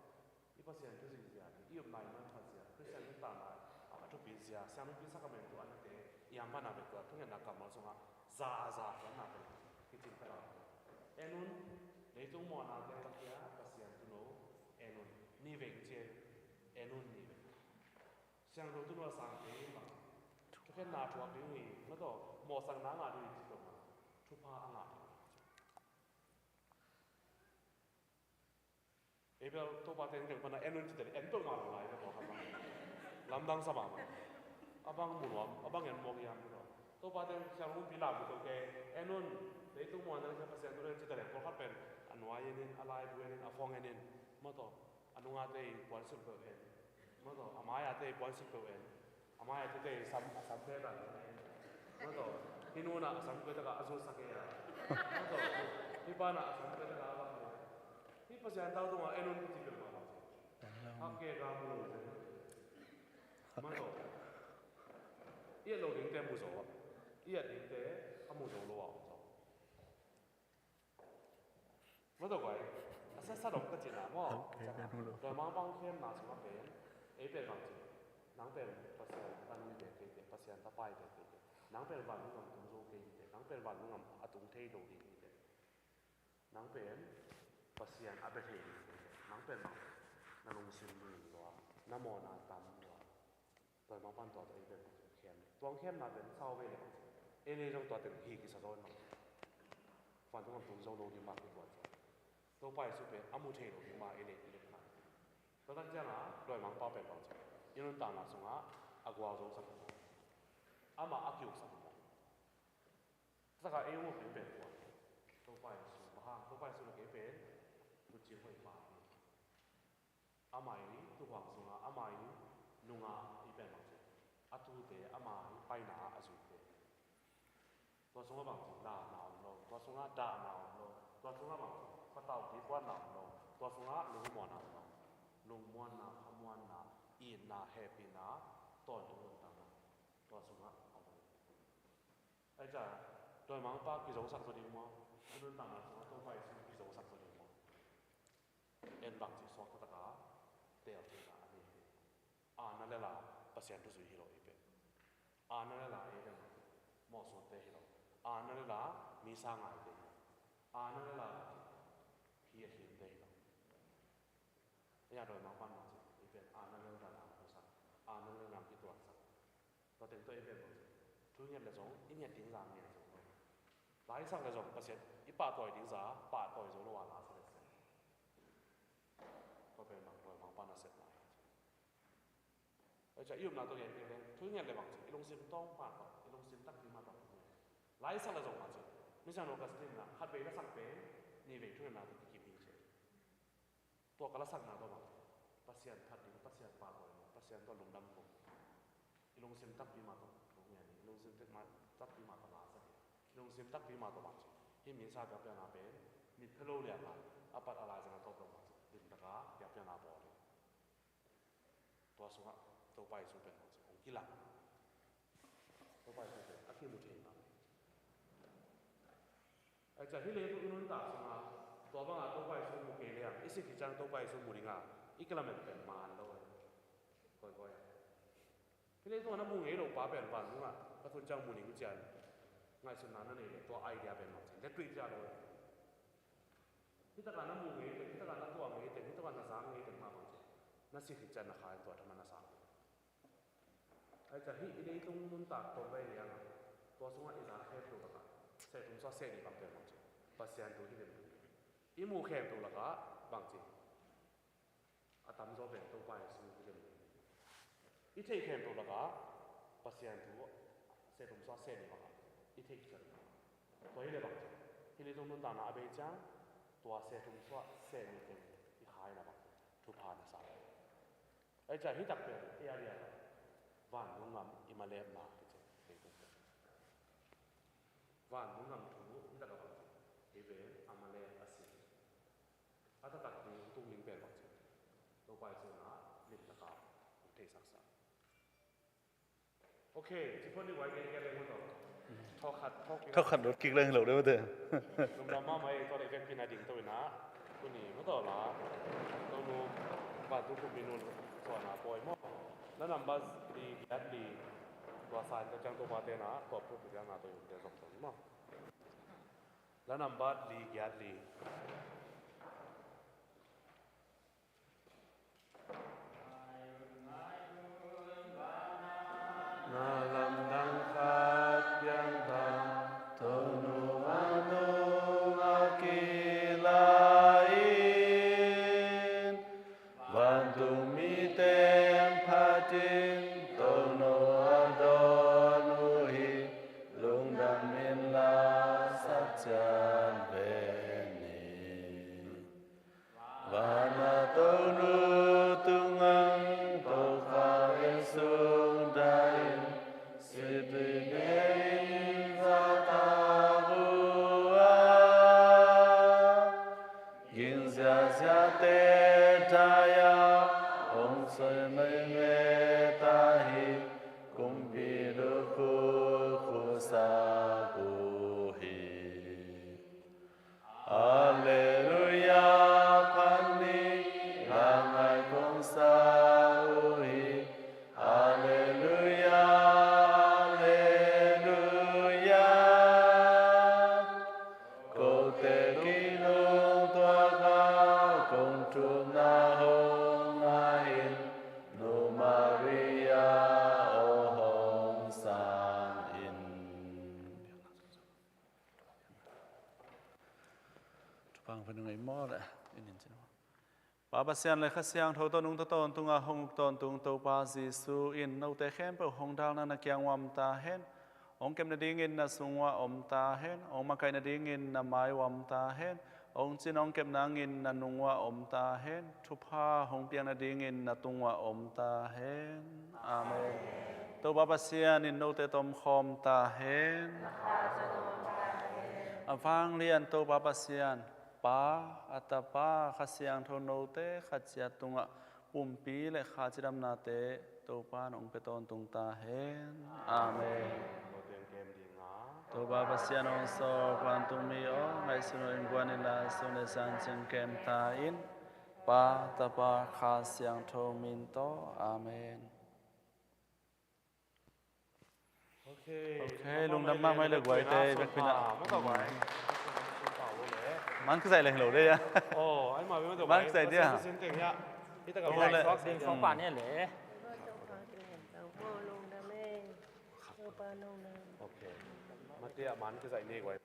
I Pasian thu zia, i upna i manphat zia, Khristian nuntakna a thupi zia, siangtho pi sakramentu a nate i hang pan a bek tua thukhenna kammal sungah za a za hiam na pen kicing ka lau. En un, leitung mual nai a khia Pasian tuuno en un. Ni vei ci, en un ni vei. Siangtho tuuno a sang kei in bang, thukhenna thuak ding hi, na tawh mawhsakna a ngah ding hi ci lo ma, thupha a ngah ding hi. Ei bel Topa teng teng pan a en un ci teh en peuhmah lo lai bek aw kha bang. Lamdang sa mahmah. A bang mu nuam, a bang en mawk hiam ci tawh. Topa teng siangtho pi lam mu to kei, en un, leitung mual nai a khia Pasian tuuno en ci teh, pawlkhat pen a nuai en in, a laibu en in, a phone en in, mah tawh, a nungate i puansilh peuh en. Mah tawh, a mai-ate i puansilh peuh en. A mai-ate te i sam, a sam peuh dan en. Mah tawh, hih nu in a sam peuh takah a zutsak e a. Mah tawh, hih pa in a sam peuh takah a bang e. Hih Pasian tau tungah en un ci peuh mah bang ci. Hak ke ka mu lo ci. Mah tawh, i et lo dingte mu zo a, i et dingte a mu zo lo a om zo. Mah tawh guai, a sasa dong ka cihna maw? Dawimangpa khemna sungah pen, ei pen bang ci, nang pen Pasian tanu i bek kei teh, Pasian tapa i bek kei teh, nang pen vantung gam tung zo kei teh, nang pen vantung gam a tung thei lo ding hi teh, nang pen Pasian a bia thei ding hi teh, nang pen bang, na lungsim lung lua, na mawhna tam lua. Dawimangpa in tua tawh ei pen khem. Tua khemna pen sau vei le, ei le zong tua teng hi kisa zaw in bang, vantung gam tung zo lo ding mah kituat zaw. Topa Jesu pen a mu thei lo ding mah ei le i lepna. Tua tak ciangah dawimangpa pen bang ci, i nuntakna sungah a gualzo sak maw? Amah a ki-uksak maw? Takah ei hong uk ding pen kua? Topa Jesu. Bang hang? Topa Jesu le kei pen tuucing hoih pa hi. Ama i tuuhuang sungah ama i nungah i pen bang ci, a tuute ama i paina ah a zuite. Tua sungah bang ci, laamna om lo. Tua sungah dahna om lo. Tua sungah bang ci, pataupi puanna om lo. Tua sungah lungmuanna om lo. Lungmuanna, khamuanna, itna, hehpihna, tawntung nuntakna. Tua sungah om lo. Ahi ca, dawimangpa kizosak zaw ding maw? Nuntakna sungah Topa Jesu kizosak zaw ding maw? En bang ci, suak taktakah teelteelna a nei hi. Aana le la Pasian thuzui hi lo i pen. Aana le la ei pen mawhsuakte hi lo. Aana le la misa ngaite hi lo. Aana le la hi a khinte hi lo. Ei a dawimangpa bang ci, i pen aana le la nam husak, aana le nam kituaksak. Tua teng tawh i pen bang ci, thu nget le zong i nget ding za nget zong lo. Laisak le zong Pasian i pahtawi ding za pahtawi zo lo a la sa le sa. Tua pen bang dawimangpa nasepna hi. Ahi ca, i upna tawh ngen kik leng, thu i nget le bang ci, i lungsim tawng mah tawh, i lungsim takpi mah tawh thu ngen. Laisak le zong bang ci, Misiangtho Augustine in ah khatvei lasak pen nihvei thungetna tawh kikim hi ci. Tua ka lasakna tawh bang ci, Pasian phat ding, Pasian pahtawi ding, Pasian tawh lungdam ko. I lungsim takpi mah tawh thu ngen hi, i lungsim takpi mah tawh la sak hi, i lungsim takpi mah tawh bang ci, hih misa biakpiakna pen mit phello lianga a pat a laizang a tawp lo bang ci, limtaka biakpiakna bawl hi. Tua sungah Topa Jesu pen bang ci, hong kilang. Topa Jesu pen a kimu thei mah. Ahi ca, hih leitung i nuntak sungah tua banga Topa Jesu mu kei leng, i sih khit ciang Topa Jesu mu dinga i kilamen pen man lo hi. Kawikawi a, hih leitungah na mu ngei lo pa pen vantung ah ka tun ciang mu ning ci-in ngaihsutna na nei leh, tua idea pen bang ci, let tuih cia lo hi. Hih takah na mu ngei teng, hih takah na tuah ngei teng, hih takah na zak ngei teng mah bang ci, na sih khit ciang na kha in tua thaman na sang. Ahi ca, hih i leitung nuntak tawh vai liangah, tua sungah i za khempeuh lakah seh thum suah seh nih bang pen bang ci, Pasian thu hi lim. I muh khempeuh lakah bang ci, a tamzaw pen Topa Jesu hi lim. I theih khempeuh lakah Pasian thu seh thum suah seh nih bangah i theih ciang, tua hi leh bang ci, hih leitung nuntakna a bei ciang tua seh thum suah seh nih teng i kha in a bang ci, thupha na sa. Ahi ca, hih tak pen ei a diakah vantung gam i malem mah hi ci, leitung pen. Vantung gam thu hih takah bang ci, hih pen a malem a si. A taktak ding tung ding pen bang ci, Topa Jesu in ah limtaka hong theisaksa. Ok, ci phot ni, vai kei kei leng maw tawh. Thawh khat, thawh kik. Thawh khat dot kik leng hi lo deuh maw te. Lungdam mahmah ei, tua leh vekpi-in a ding to in ah, tuni maw tawh la, Tonu vantung kumpi nun suahna pawi maw? La nambat li giat li, tua sa in ka ciang Topa te in ah tua phut tua ciang na tua i hun te zong tawh ni maw? La nambat li giat li. Na lamdang khat piangthak, Tonu vantung a kilak in, vantung mite phat in, Tonu a dawn uh hi, lungdam inla sak ciat ve ni. Van a Tonu tungah, Topa Jesu dai in, sitpi ngei in zahtak uh a, ging ziahziahte tai-a hong soi meimei ta hi, kumpi duk uh khusak uh hi. Alleluia, phat ni langai kong sa uh hi. Alleluia, alleluia. Kote kinung tuak a kong thumna hong ngah in, Nu Maria aw hong sang in. Thupha hong pia ni ei maw le, in in cin maw. Pa Pasian le Kha Siangtho tawh nungta tawntungah hong uk tawntung Topa Jesu in note khempeuh hong dalna na kiang uam ta hen. Hong kep nadingin na sung uah om ta hen. Hong makaih nadingin na mai uam ta hen. Hong cin hong kep nangin na nung uah om ta hen. Thupha hong piak nadingin na tung uah om ta hen. Amen. Topa Pasian in note tomkhawm ta hen. A vanglian Topa Pasian, Pa, a Tapa, Kha Siangtho note khat ciat tungah pumpi le kha cidamnate Topa in hong pia tawntung ta hen. Amen. Topa Pasian hong sawk, vantung mi aw, ngaihsun un, guan inla, sum le zan ciang kem ta in. Pa, Tapa, Kha Siangtho min tawh. Amen. Ok, lungdam mahmah le guai te, bek pina. Man ka zaih le lo de ya. Man ka zaih dia. Ok. Matia man ka zaih ne guai.